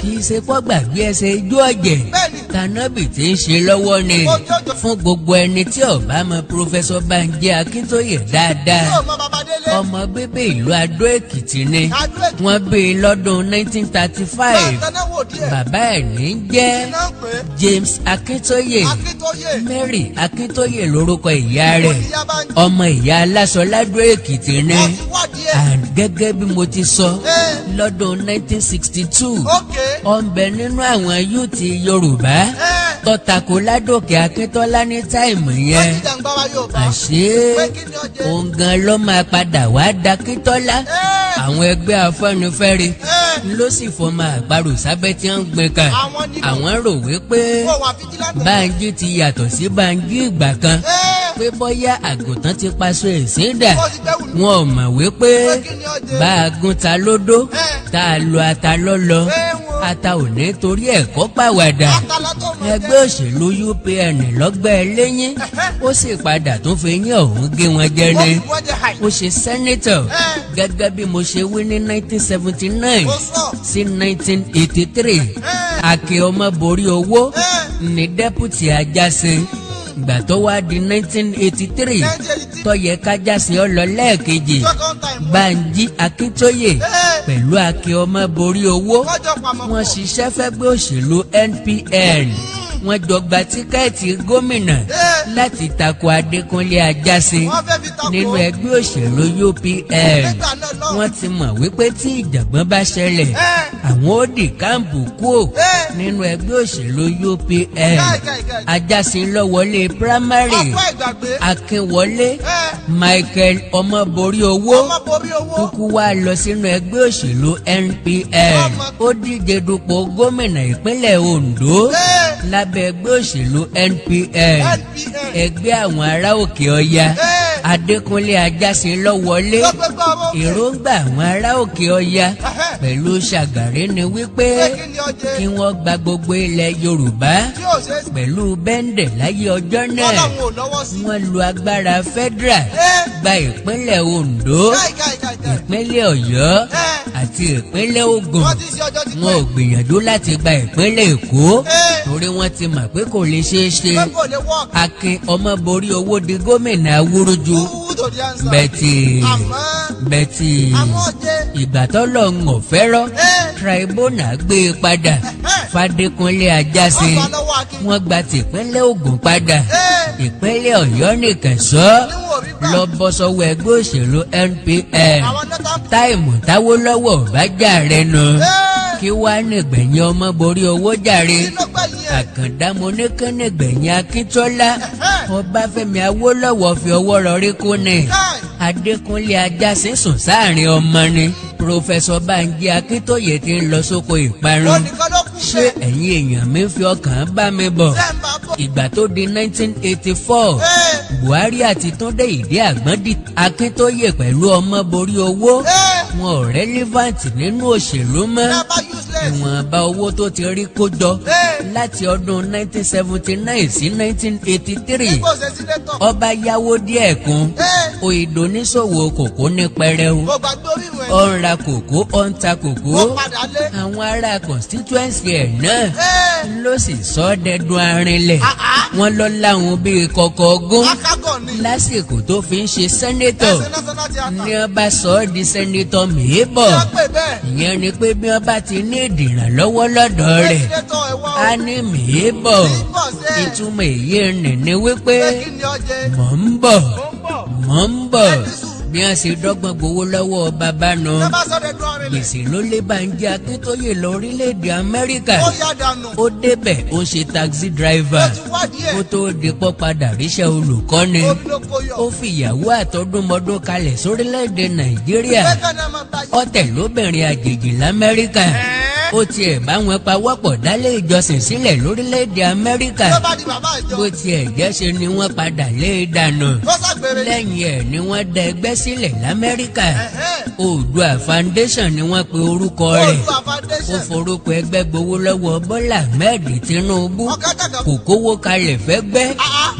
kì í ṣe kó gbàgbé ẹsẹ̀ ijó ọ̀jẹ̀ Bẹ́ẹ̀ni. tànàbì tí ń ṣe lọ́wọ́ ni. Ojú ọjọ́. Fún gbogbo ẹni tí ó bá mọ Professor Bánjí Akíntóyè dáadáa, Yóò mọ bàbá délé. ọmọ bíbí ìlú Adó Èkìtì ni. Adó Èkìtì. Wọ́n bí i lọ́dún 1935. Máa taná wò díẹ̀. Bàbá ẹ̀ ní jẹ́ Iná ń pè é. James Akíntóyè. Akíntóyè. Mary Akíntóyè lórúkọ ìyá rẹ̀. Ìyá bá ń jẹ́. Ọmọ ìyá aláṣọ ládó Èkìtì ni. Wọ́n ti wádìí ẹ̀. And gẹ́gẹ́ bí mo ti sọ, lọ́dún 1962, ó ń bẹ nínú àwọn youth Yorùbá tó tako Ládòkè Akíntọ́lá ní time Wọ́n yẹn. ti jàǹgbára Yorùbá. Àṣé Pé kí ni ọjẹ́? òun gan ló máa padà wá dakíntọ́lá. Àwọn ẹgbẹ́ Afẹ́nifẹ́re ló sì fọmọ àparò sábẹ́ tí wọ́n ń gbin kan. Àwọn ni. Àwọn rò wípé Kó wà vigilante. Bánjí ti yàtọ̀ sí Bánjí ìgbà kan, pé bóyá àgùntàn ti paṣọ ẹ̀sìn dà. Ó ti gbẹ́wù lù. Wọn ò mọ̀ wípé Pé kí ni ọjẹ́? bá a gún ta lódó, tá a lo ata lọ́lọ́, Wọn. ata ò ní torí ẹ̀kọ́ pàwàdà. Àtàlà tó mọ̀ Ẹgbẹ́ òṣèlú UPN lọ́gbẹ́ lẹ́yìn, ó sì padà tún fi yín ọ̀hún gé wọn jẹ Wọ́n ni. fi wọ́n jẹ hàì. Ó ṣe senator, gẹ́gẹ́ bí mo ṣe wí, ní 1979 Ó sọ. sí 1983. Akin Ọmọborí owó ní deputy Ajásin. Ìgbà tó wá di 1983, 1983. tó yẹ kájásìn ó lọ lẹ́ẹ̀kejì, Second time. Bánjí Akíntóyè pẹ̀lú Akin Ọmọborí owó, Wọ́n jọ pàmò wọ́n pọ̀. ṣiṣẹ́ fẹ́gbẹ́ òṣèlú NPN. Wọ́n jọ gba ticket gómìnà láti tako Adékúnlé Ajásin Wọ́n fẹ́ fi tako. nínú ẹgbẹ́ òṣèlú UPN. Nígbà náà lọ́hùn. Wọ́n ti mọ̀ wípé tí ìjàngbọ̀n bá ṣẹlẹ̀, àwọn ó dì camp kúò nínú ẹgbẹ́ òṣèlú UPN. Káì, káì, káì. Ajásin ló wọlé primary. Ọkọ ìgbàgbé. Akínwọlé Michael Ọmọborí owó Ọmọ borí owó. kúkú wá lọ sínú ẹgbẹ́ òṣèlú NPN. Ó díje dupò gómìnà ìpínlẹ̀ Ondo lábẹ́ ẹgbẹ́ òṣèlú NPN, NPN. ẹgbẹ́ àwọn ará òkè ọya. Adékúnlé Ajásin ló wọlé. Tó gbégbá ọmọ òkè. Èròǹgbà àwọn ará òkè ọya pẹ̀lú Ṣàgàrí ni wípé Pé kí ni ọjẹ́? kí wọ́n gba gbogbo ilẹ̀ Yorùbá Tí ò ṣe é pẹ̀lú bẹ́ńdẹ̀ láyé ọjọ́ náà. Wọ́n làwọn ò lọ́wọ́ sí. Wọ́n lu agbára federal gba ìpínlẹ̀ Ondo, Káì, káì, káì, káì. ìpínlẹ̀ Ọ̀yọ́ àti ìpínlẹ̀ Ògùn. Wọ́n ti ṣe ọjọ́ ti Wọn ò pẹ́. gbìyànjú láti gba ìpínlẹ̀ Èkó torí wọ́n ti mọ̀ pé kò lè ṣeé ṣe. Pé kò lè work. Akin Ọmọborí owó di gómìnà Awúrúju. Who to the answer? Bẹ́tì Àmọ́. bẹ́tì Àmọ́ ọjẹ́. ìgbà tọ́lọ́run ò fẹ́rọ́, tribunal gbé e padà fàdékúnlé Ajásin. Wọ́n gbà lọ́wọ́ Akin. Wọ́n gba tìpínlẹ̀ Ògùn padà. Ìpínlẹ̀ Ọ̀yọ́ nìkan sọ Níwọ̀n ò rí gbà. lọ bọ́ sọ́wọ́ ẹgbẹ́ òṣèlú NPN. Àwọn northern. Time táwọ́lọ́wọ́ bá jà rẹ nu, kí wàá nìgbẹ̀yìn ọmọ borí owó jàre? Kí ló gbẹ̀yìn ẹ̀? Àkàndá mo ní kí nìgbẹ̀yìn Akíntọ́lá? Ọbáfẹ́mi Awólọ́wọ̀ fi ọwọ́ rọrí kú ni. Káì. Adékúnlé Ajásin sùn sáàrin ọmọ ni. Professor Bánjí Akíntóyè ti ń lọ sóko ìparun. Wọ́n nìkan ló kú Ṣé bẹ́ẹ̀. ẹ̀yin èèyàn mi fi ọkàn bá mi bọ̀? Ṣé ń bá bọ̀? Ìgbà tó di 1984, Buhari àti Túndé Ìdí Àgbọ̀n di Akíntóyè pẹ̀lú ọmọ borí owó. Wọn ò relevant nínú òṣèlú mọ́. Never useless. Ìwọ̀nba owó tó ti rí kó jọ láti ọdún 1979 sí 1983, Nígbà òṣè senator. ọba yáwó díẹ̀ kún. Òyìnbó oníṣòwò kòkó ní pẹrẹu. Kò gbàgbé orí ìwọ̀n Ó ń ra kòkó, ó ń ta kòkó. Ó padà lé. Àwọn ará constituency ẹ̀ náà ló sì sọ ọ́ dẹdun arinlẹ̀. Wọ́n lọ láwọn bíi kọ̀kọ̀ ogún Akágọ̀ ni. lásìkò tó fi ń ṣe senator. Ẹsẹ̀ national theatre. Ní wọ́n bá sọ ọ́ di senator mìíbọ̀. Kí wọ́n pè bẹ́ẹ̀? Ìyẹn ni pé bí wọ́n bá ti ní ìdìrànlọ́wọ́ lọ́dọ̀ rẹ̀, Senator ẹ̀ wá o. á ní mìíbọ̀. Mìíbọ̀ sẹ́. Ìtumọ̀ èyí nì ni wípé Pé kí ni ọ jẹ? mò ń bọ̀, Mò ń bọ̀. mò ń bọ̀. Ẹni sùúrù. Bí wọ́n ṣe dọ́gbọ́n gbowó lọ́wọ́ bàbá nù. Tẹ́ bá sọ̀rọ̀ ẹ̀dùn ọ̀rìn lẹ̀. Gbèsè ló lé Bánjí Akíntóyè lọ orílẹ̀-èdè Amẹ́ríkà. Ó yá dànù. Ó débẹ̀, ó ń ṣe taxi driver Ó ti wádìí ẹ̀. kó tó di pọ́ padà ríṣẹ́ olùkọ́ni. Omi ló kó yọ. Ó fìyàwó àtọdúnmọdún kalẹ̀ sórílẹ̀-èdè Nàìjíríà. Bẹ́ẹ̀ náà máa bá yìí. Ó tẹ̀lé obìnrin àjèjì l'Amẹ́ríkà. Ó tiẹ̀ bá wọn pawọ́pọ̀ dálé ìjọsìn sílẹ̀ lórílẹ̀-èdè Amẹ́ríkà. Ló bá di bàbá ìjọ. Bó tiẹ̀ jẹ́ ṣe ni wọ́n padà lé e dànù. Ó ṣàgbèrè. Lẹ́yìn ẹ̀ ni wọ́n dá ẹgbẹ́ sílẹ̀ l'Amẹ́ríkà. Oòduà Foundation ni wọ́n pe orúkọ rẹ̀. Oòduà Ó Foundation. forúkọ ẹgbẹ́ gbowó lọ́wọ́ Bọ́lá Ahmed Tinubu. Ọ̀gá dàgbà. Kò kówó kalẹ̀ fẹ́ gbẹ́.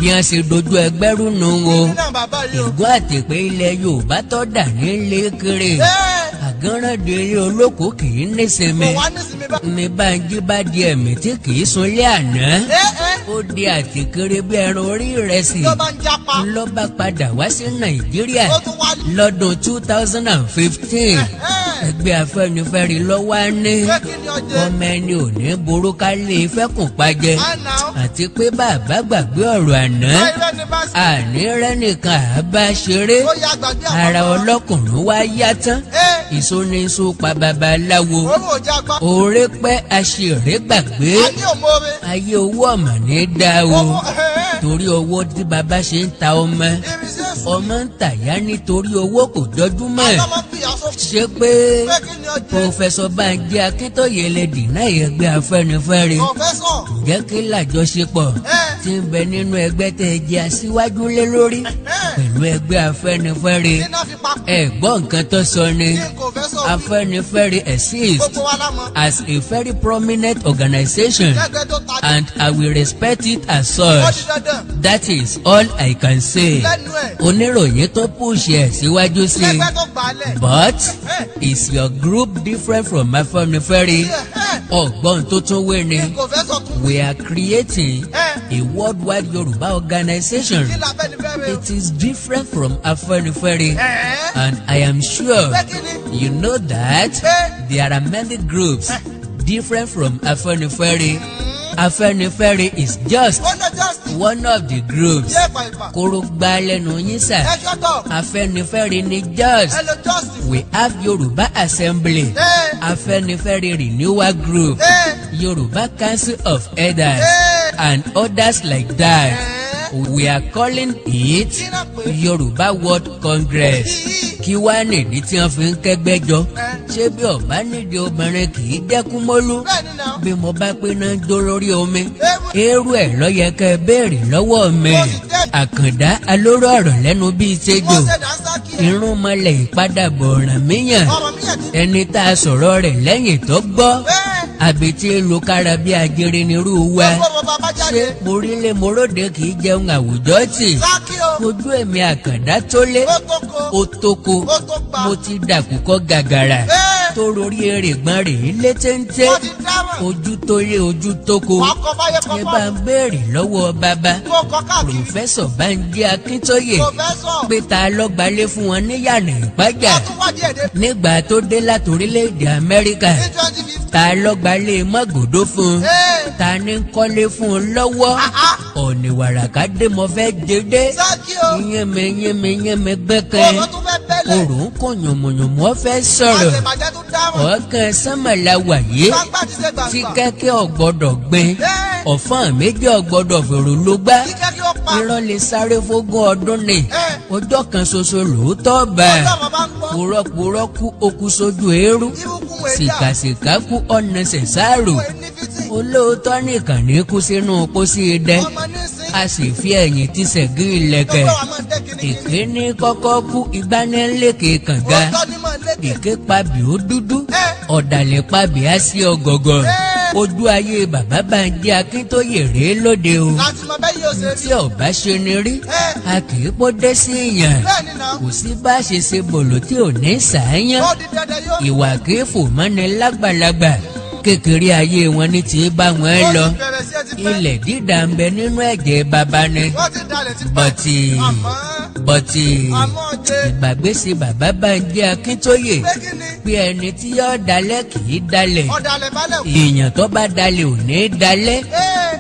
Bí wọ́n ṣe dojú ẹgbẹ́ rú nu o. Nínú bàbá yìí o. Ìgún àtìpé ilẹ̀ Yorùbá tó dà ní lékere. Àgánràndé ilé olóko kì í nísinmi. Kò wá nísìnyí bá. Ní Bánjí bá di ẹ̀mí tí kì í sunlé àná. Ẹ́ ẹ́. Ó di àtìkiri bí ẹran orí ìrẹsì. Ló bá ń jápa. Ló bá padà wá sí Nàìjíríà Ó tún wá. lọ́dún 2015. Ẹgbẹ́ Afẹ́nifẹ́re lọ́wọ́ á ní. Pé kí ni ọjẹ́? Ọmọ ẹni ò ní burú ká lè fẹ́kùn pajẹ. Àná. Àti pé bàbá gbàgbé ọ̀rọ̀ àná. Irọ́ ni bá sí. Àní rẹ́nìkan àbá ṣeré. Ó yá gbàgbé àwọn Ara ọmọ. ọlọ́kùnrin wá yá tán. Ìsóníṣó pa babaláwo. Òórùn ò jágbá. Òré pẹ́ aṣèré gbàgbé. A ní òmóore. Ayé owó ọ̀mà ní dá o. Owó ẹ̀ẹ́. Torí owó tí bàbá ṣe ń ta ọmọ. Irinṣẹ́ sùn. Ọmọ ń tàyà nítorí owó kò jọjú mọ́. Àtọmọ fìyà sófin. Ṣé pé Pé kí ni ọjẹ́? Professor Bánjí Akíntóyè lè deny ẹgbẹ́ Afẹ́nifẹ́re? Professor. Ǹjẹ́ kí làjọṣepọ̀ tí ń bẹ nínú ẹgbẹ́ tẹ́ ẹ jẹ́ aṣíwájú lé lórí pẹ̀lú ẹgbẹ́ Afẹ́nifẹ́re? Kí náà fi papọ̀? Ẹ gbọ́ nǹkan tó sọ ni. Kí n kò fẹ́ sọ. Afẹ́nifẹ́re exists Gbogbo wa la mọ̀. as a very prominent organization Lẹ́gbẹ̀ẹ́ tó ta. and I will respect it as Ó di such. dandan. That is all I can say. Lẹ́nu ẹ̀. Oníròyìn tó push ẹ̀ síwájú sí i. Lẹ́gbẹ̀ẹ́ tó gbà á lẹ̀. But is your group different from Afẹ́nifẹ́re? Ọgbọ́n tó tún wé ni. Kí n kò fẹ́ sọ tún. We are creating a worldwide Yoruba organization. Kí la Afẹ́nifẹ́re o? It is different from Afẹ́nifẹ́re. And I am sure Pé kí ni? you know that there are many groups different from Afẹ́nifẹ́re. Afẹ́nifẹ́re is just Ó lọ justice. one of the groups. Yé pàìpà. Kóró gbá lẹ́nu yín sà. Ẹ ṣọ́tọ̀. Afẹ́nifẹ́re ni just. Ẹ lọ justice. We have Yoruba Assembly, Afẹ́nifẹ́re Renewal Group, Yoruba Council of Elders, and others like that. We are calling it Kí náà pé? Yoruba World Congress. Kí wá nìdí tí wọ́n fi ń kẹ́gbẹ́ jọ? Ṣé bí ọ̀bá nídìí obìnrin kì í dẹ́kun mọ́lú? Bẹ́ẹ̀ni náà. Bí mo bá pé náà jó lórí omi, Eérú. eérú ẹ̀ ló yẹ kẹ́ ẹ béèrè lọ́wọ́ mi. Mo sì jẹ́. Àkàndá alóró ọ̀rọ̀ lẹ́nu bíi tẹ́jọ́. Wọ́n ṣe dànsákì ẹ̀. Irun mọ́lẹ̀ ìpadàbọ̀ ọ̀ràn míyàn. Ọ̀rọ̀ míyàn ti. Ẹni tá a sọ̀rọ̀ rẹ̀ lẹ́yìn tó gbọ́. Àbí tí ń lu kára bí ajere nírú wa. Gbogbo bàbá Ṣé jáde. morílé moróde kì í jẹun àwùjọ tì? Sákì o. Ojú ẹ̀mí Àkàndá tó lé. Ó tó ko. Ó tó ko. Ó tó pa. Mo ti dàkúkọ gàgàrà. Tó rorí èrègbọ́n rèé létéńté. Wọ́n ti dámọ̀. Ojú tó lé ojú tó ko. Wọ́n kọ fáyé kọ Ẹ bá fọ́ọ̀mù. ń béèrè lọ́wọ́ bàbá. Kó kọ káàkiri. Professor Bánjí Akíntóyè. Professor. Pé ta lọ́gbalé fún wọn níyànà Ìpájà Wọ́n tún wádìí ẹ̀ dé. nígbà tó dé láti orílẹ̀-èdè Amẹ́ríkà? Ní 2015. Ta lọ́gbalé mọ́gòdó fún un? Ta ní ń kọ́lé fún un lọ́wọ́? Ọ̀nì wàràkà dé mo fẹ́ dédé. Sákì o. Yẹ́nmi yẹ́nmi yẹ́nmi gbẹ́kẹ́. Òòrùn tún fẹ́ bẹ́lẹ̀. Òrùn kò yànmùyànmù ọ fẹ́ sọ̀rọ̀. Àṣebàjẹ́ tún dámọ̀. Ọ̀kan sánmọ̀lá wàyé Gbangba ti ṣe tí gbàngbà. kẹ́kẹ́ ọ̀gbọ́dọ̀ gbin. Ọ̀fọ́n méjì ọ̀gbọ́dọ̀ fèrò ló gbá. Kí kẹ́kẹ́ ó pa. Irọ́ lè sáré fógún ọdún ni. Ọjọ́ kan ṣoṣo lóòótọ́ bá. Ọjọ́ bàbá ń gbọ́. Purọ́purọ́ kú okú sójú eérú. Ibùkún wẹ̀ dà. Sìkàsìkà kú ọ̀nà sẹ̀sáàrò. Wẹ̀ ní fítì. Olóòótọ́ nìkan ní kú sínú pósí idẹ. Ọmọ ní sin. A sì fi ẹ̀yìn ti ṣẹ̀gí ilẹ̀kẹ̀. Gbogbo wa máa ń dẹ́ kirikiri. Èké ní kọ́kọ́ kú igbanílékè kànga. Òótọ́ ni máa lékè. Èké pabì ó dúdú. Ọ̀dàlẹ̀ pabì á sí ọ̀gọ̀gọ̀. Ojú ayé bàbá Bánjí Akíntóyè rèé lóde o. Láti mọ bẹ́ẹ̀ yóò ṣe rí. Tí ọba ṣe ni rí, a kì í pọ́ dé sí èèyàn. Bẹ́ẹ̀ni náà. Kò sí bá ṣe ṣe bòlò tí ò ní sàáyán. Ó di dandan yóò. Ìwà kìí fò mọ́ni lágbàlagbà. Kékeré ayé wọn ní tí bá wọn Ó lọ. ti bẹ̀rẹ̀ sí ẹ ti pẹ́. Ilẹ̀ dídà ń bẹ nínú ẹ̀jẹ̀ bàbá ni. Wọ́n ti dalẹ̀ ti pẹ́. Bọ̀tì Àmọ́. bọ̀tì Àmọ́ jẹ. ìgbàgbé sí bàbá Bánjí Akíntóyè Pé kí ni? pé ẹni tí yóò dalẹ̀ kì í dalẹ̀. Ọ̀dàlẹ̀ balẹ̀ kú. Èèyàn tó bá dalẹ̀ ò ní dalẹ̀.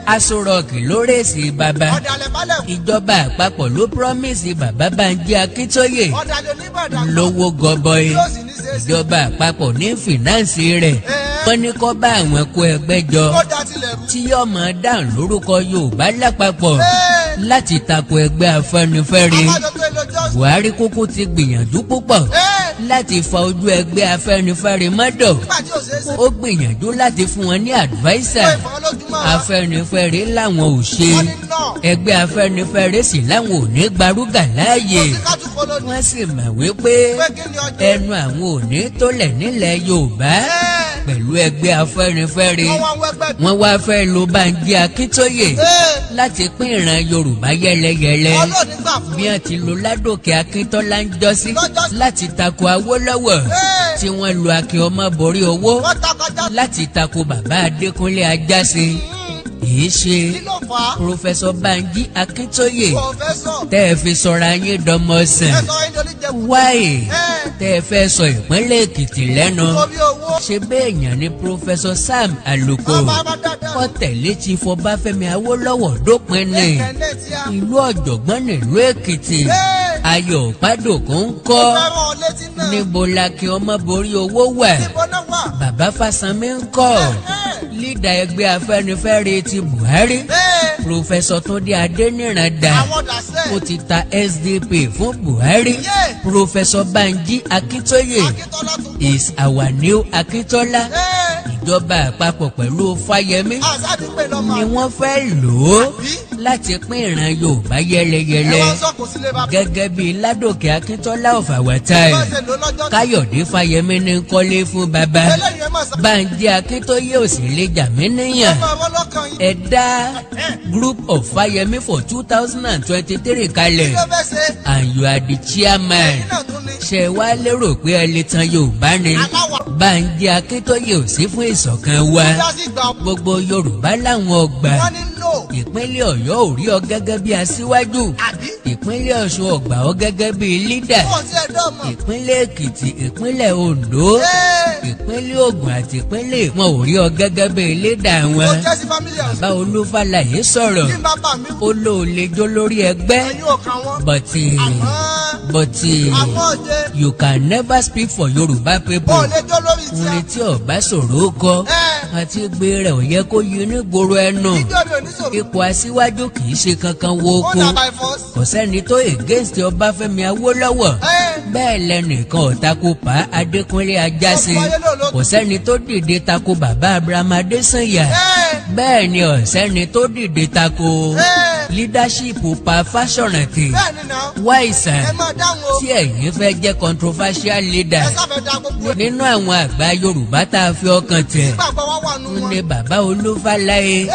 Aso Rock ló raise bàbá. Ọ̀dàlẹ̀ balẹ̀ kú. Ìjọba àpapọ̀ ló promise bàbá Bánjí Akíntóyè Ọ̀dàlẹ̀ oníbàdàn. lówó gọbọi. Yóò sì ní ṣe é sí. Ìjọba àpapọ̀ ní finance rẹ̀. Wọ́n ní kó bá àwọn kó ẹgbẹ́ jọ Ó dá tilẹ̀ rú. tí yóò máa dáhùn lórúkọ Yorùbá lápapọ̀ láti tako ẹgbẹ́ Afẹ́nifẹ́re. Abájọ tó lọ jọ́. Buhari kúkú ti gbìyànjú púpọ̀ láti fa ojú ẹgbẹ́ Afẹ́nifẹ́re mọ́dọ̀. Nígbà tí ò ṣeé ṣe. Ó gbìyànjú láti fún wọn ní adviser. Ó ìfọ̀n lójúmọ́. Afẹ́nifẹ́re làwọn ò ṣe. Wọ́n ní náà. Ẹgbẹ́ Afẹ́nifẹ́re sì láwọn ò ní gbarúgà láàyè. Kò sí ká tún kọ́ lónìí. Wọ́n sì mọ̀ wípé Pé kí ni ọjọ́. ẹnu àwọn ò ní tólẹ̀ nílẹ̀ Yorùbá pẹ̀lú ẹgbẹ́ Afẹ́nifẹ́re. Wọ́n wá wẹ́gbẹ́. Wọ́n wá fẹ́ lo Bánjí Akíntóyè láti pín ìran Yorùbá yẹlẹyẹlẹ, Ọlọ́ọ̀ni gbà fún. bí wọ́n ti lo Ládòkè Akíntọ́lá ń jọ́sí Lọ́jọ́sí. láti tako Awólọ́wọ̀, tí wọ́n lo Akin Ọmọborí owó Wọ́n takọjá. láti tako bàbá Adékúnlé Ajásin. Èyí ṣe Kí ló fà á? Professor Bánjí Akíntóyè Professor. tẹ́ ẹ fi sọra yín dọmọ sàn. Ẹ sọ yín lórí jẹ. Wáyé tẹ́ ẹ fẹ́ sọ ìpínlẹ̀ Èkìtì lẹ́nu? Torí owó. Ṣe béèyàn ni Professor Sam Aluko? Bàbá bá dáadáa. Kọ́ tẹ̀lé Chief Ọbáfẹ́mi Awólọ́wọ̀ dópin ni. Ẹ̀kẹ́ tí a. Ìlú ọ̀jọ̀gbọ́n nílùú Èkìtì. Ayọ̀ Pádòkun ń kọ́? Ó fẹ́ràn ọ létí náà. Níbo la kí ọmọ borí owó wà? Níbo náà wà? Bàbá Fásanmí ń kọ́? Leader ẹgbẹ́ Afẹ́nifẹ́re ti Buhari, Professor Túndé Adéníran dà? Àwọn dàsẹ́. Ó ti ta SDP fún Buhari. Professor Banji Akíntóyè Akíntọ́lá tún. is our new Akíntola. Ìjọba àpapọ̀ pẹ̀lú Fáyẹmí Àṣà ti pè lọ́mọ. ni wọ́n fẹ́ lò ó láti pín ìran Yorùbá yẹlẹyẹlẹ, Ẹ wá sọ kò sílé bàbá. gẹ́gẹ́ bí Ládòkè Akíntọ́lá of our time. Bá ṣe lò lọ́jọ́. Káyọ̀dé Fáyẹmí ní kọ́lé fún bàbá. Eléyìí ẹ máa sọ. Bánjí Akíntóyè ò sì lè jà mí níyàn. Ẹ máa wọ́n lọ́kàn yín. Ẹ dá group of Fáyẹmí for 2023 kalẹ̀ Kí ló fẹ́ ṣe? and you are the chairman. Ẹ̀yin náà tún ni. Ṣe wá lérò pé ẹ lè tan Yorùbá ni? Aláwọ̀. Bánjí Akíntóyè ò sí fún ìṣọ̀kan wa. Dá sí ìgbà. Gbogbo Yorùbá làwọn ọgbà. Wọ́n ní no. Ìpínlẹ̀ Ọ̀yọ́ ò rí ọ gẹ́gẹ́ bí aṣíwájú. Àbí? Ìpínlẹ̀ Ọ̀ṣun ò gbà ọ gẹ́gẹ́ bí leader. Wọ́n ti ẹ̀ dán mọ̀. Ìpínlẹ̀ Èkìtì, ìpínlẹ̀ Oǹdó, ìpínlẹ̀ Ògùn àti ìpínlẹ̀, wọn ò rí ọ gẹ́gẹ́ bí leader Ó wọn. jẹ́ sí family house. Bàbá Olúfàlàyé sọ̀rọ̀. Kí n bá bà mí. Ó lóò lè jó lórí ẹgbẹ́, Ẹ̀yin ò kàn wọ́n. but but Àmọ́ ọ̀jẹ̀. you can never speak for Yorùbá people. Ó lè jó lórí tí a. Orin tí ọba sọ̀rọ̀ kọ àti gbé rẹ̀ ò yẹ kó yí ní gbòòrò ẹnu. Fídíò mi ò ní sọ̀rọ̀. Ipò aṣíwájú kì í ṣe kankan wo Ó ko. nà by force. Kò sẹ́ni tó against Ọbáfẹ́mi Awólọ́wọ̀. Bẹ́ẹ̀ lẹ́nìkan ò tako Pa Adékúnlé Ajásin. Kò sẹ́ni tó dìde tako bàbá Abraham Adésànyà. Bẹ́ẹ̀ ni ò sẹ́ni tó dìde tako leadership Pa Fáṣọ̀rántì. Bẹ́ẹ̀ ni náà. Wáìsàn Ẹ máa dáhùn o. tí ẹ̀yin fẹ́ jẹ́ controversial leader Ẹ sáfẹ́ da gbogbo ẹ̀. nínú àwọn àgbà Yorùbá tá a fi ọkàn tẹ̀ Gbàgbọ́ wá wà nù wọn. ní bàbá Olúfáláyé.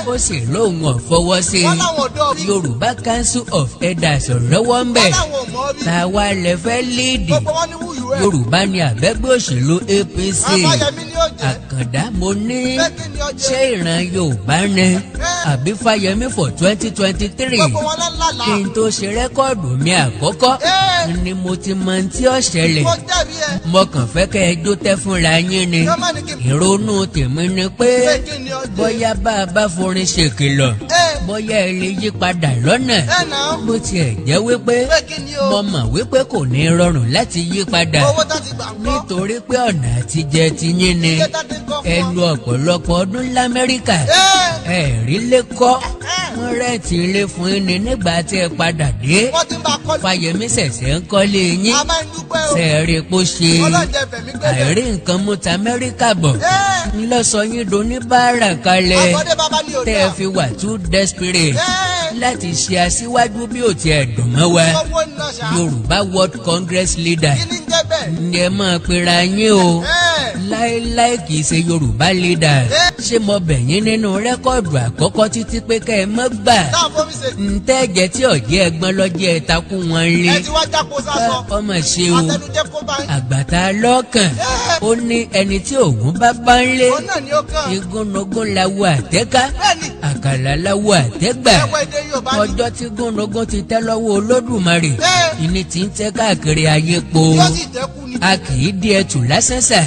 Ó sì lóun ò fọwọ́ sí Wọ́n láwọn ọ̀dọ́ rí. Yorùbá Council of Elders lọ́wọ́ ń bẹ̀. Wọ́n láwọn ò mọ̀ rí. Tá a wá lè fẹ́ lead? Gbogbo wọn ní wúyù ẹ̀. Yorùbá ni àbẹ́gbẹ́ òṣèlú APC? Afáyẹmí ni ó jẹ́. Àkàndá mo ní, Pé kí ni ó jẹ́? ṣé ìran Yorùbá ni àbí Fáyẹmí for 2023? Gbogbo wọn lálàlá. Kí n tó ṣe record mi àkọ́kọ́ ni mo ti mọ ohun tí ó ṣẹlẹ̀. Mo jẹ́rìí ẹ. Mo kàn fẹ́ kẹ́ ẹ jó tẹ́ fúnra yín ni. Kí wọ́n má ní kí n. Ìrònú tèmi ni pé Pé kí ni ó jẹ́? bóyá bá a bá forin ṣèkìlọ̀, bóyá ẹ lè yí padà lọ́nà. Ẹ nà. Bó tiẹ̀ jẹ́ wípé Pé kí ni o? mo mọ̀ wípé kò ní rọrùn láti yí padà, Owó tá ti gbà ń kọ́. nítorí pé ọ̀nà àtijẹ ti yín ni. Iye tá ti ń kọ́ Ẹ fún lu ọ̀pọ̀lọpọ̀ ọdún l'Amẹ́ríkà, ẹ. ẹ rí lé kọ́, wọ́n rent ilé fún yín ni. Nígbà tí ẹ padà dé, Wọ́n ti ń bá a kọ́. Fáyẹmí ṣẹ̀ṣẹ̀ ń kọ́lé yín. A máa ń dúpẹ́ o. Sẹ́ẹ̀rì epo ṣe Ọlọ́jẹ̀ fẹ̀mí gbẹ́dẹ̀. àìrí nǹkan mú ta Amẹ́ríkà bọ̀ ńlọ́sọ yín doníbàárà kalẹ̀, Àbọ̀dé bàbá ni ò tẹ́ ẹ dáa. fi wà too desperate láti ṣe aṣíwájú bí ò tiẹ̀ dùn mọ́ wa. Owó náà ṣá. Yorùbá World Congress leader Kí ni ń jẹ́ bẹ́ẹ̀? ní ẹ máa pera yín o. Láéláé kì í ṣe Yorùbá leader. Ṣé mo bẹ̀ yín nínú record àkọ́kọ́ títí pé kẹ́ ẹ mọ́ gbà? Táwọn fomi ṣe. Ntẹ́jẹ tí ọ̀jẹ́ ẹgbọ́n lọ́jẹ́ ẹ takú wọn lé. Ẹ ti wá jápo sásọ. Ọmọ ṣe o. Àtẹnujẹ kó bá yín. Àgbàtà lọ́kàn ó ní ẹni tí òun bá bá ń lé. Òun náà ni ó kàn. Igúnnugún lawo àtẹ́ká, Bẹ́ẹ̀ni. àkàlà lawo àtẹ́gbà. Ẹwà èdè Yorùbá ni. Ọjọ́ tí gúnnugún ti tẹ́ lọ́wọ́ Olódùmarè, ìní tí ń tẹ́ káàkiri ayé po. Yóò sì tẹ́kù ni. Gidi. A kì í di ẹtù lásán sà,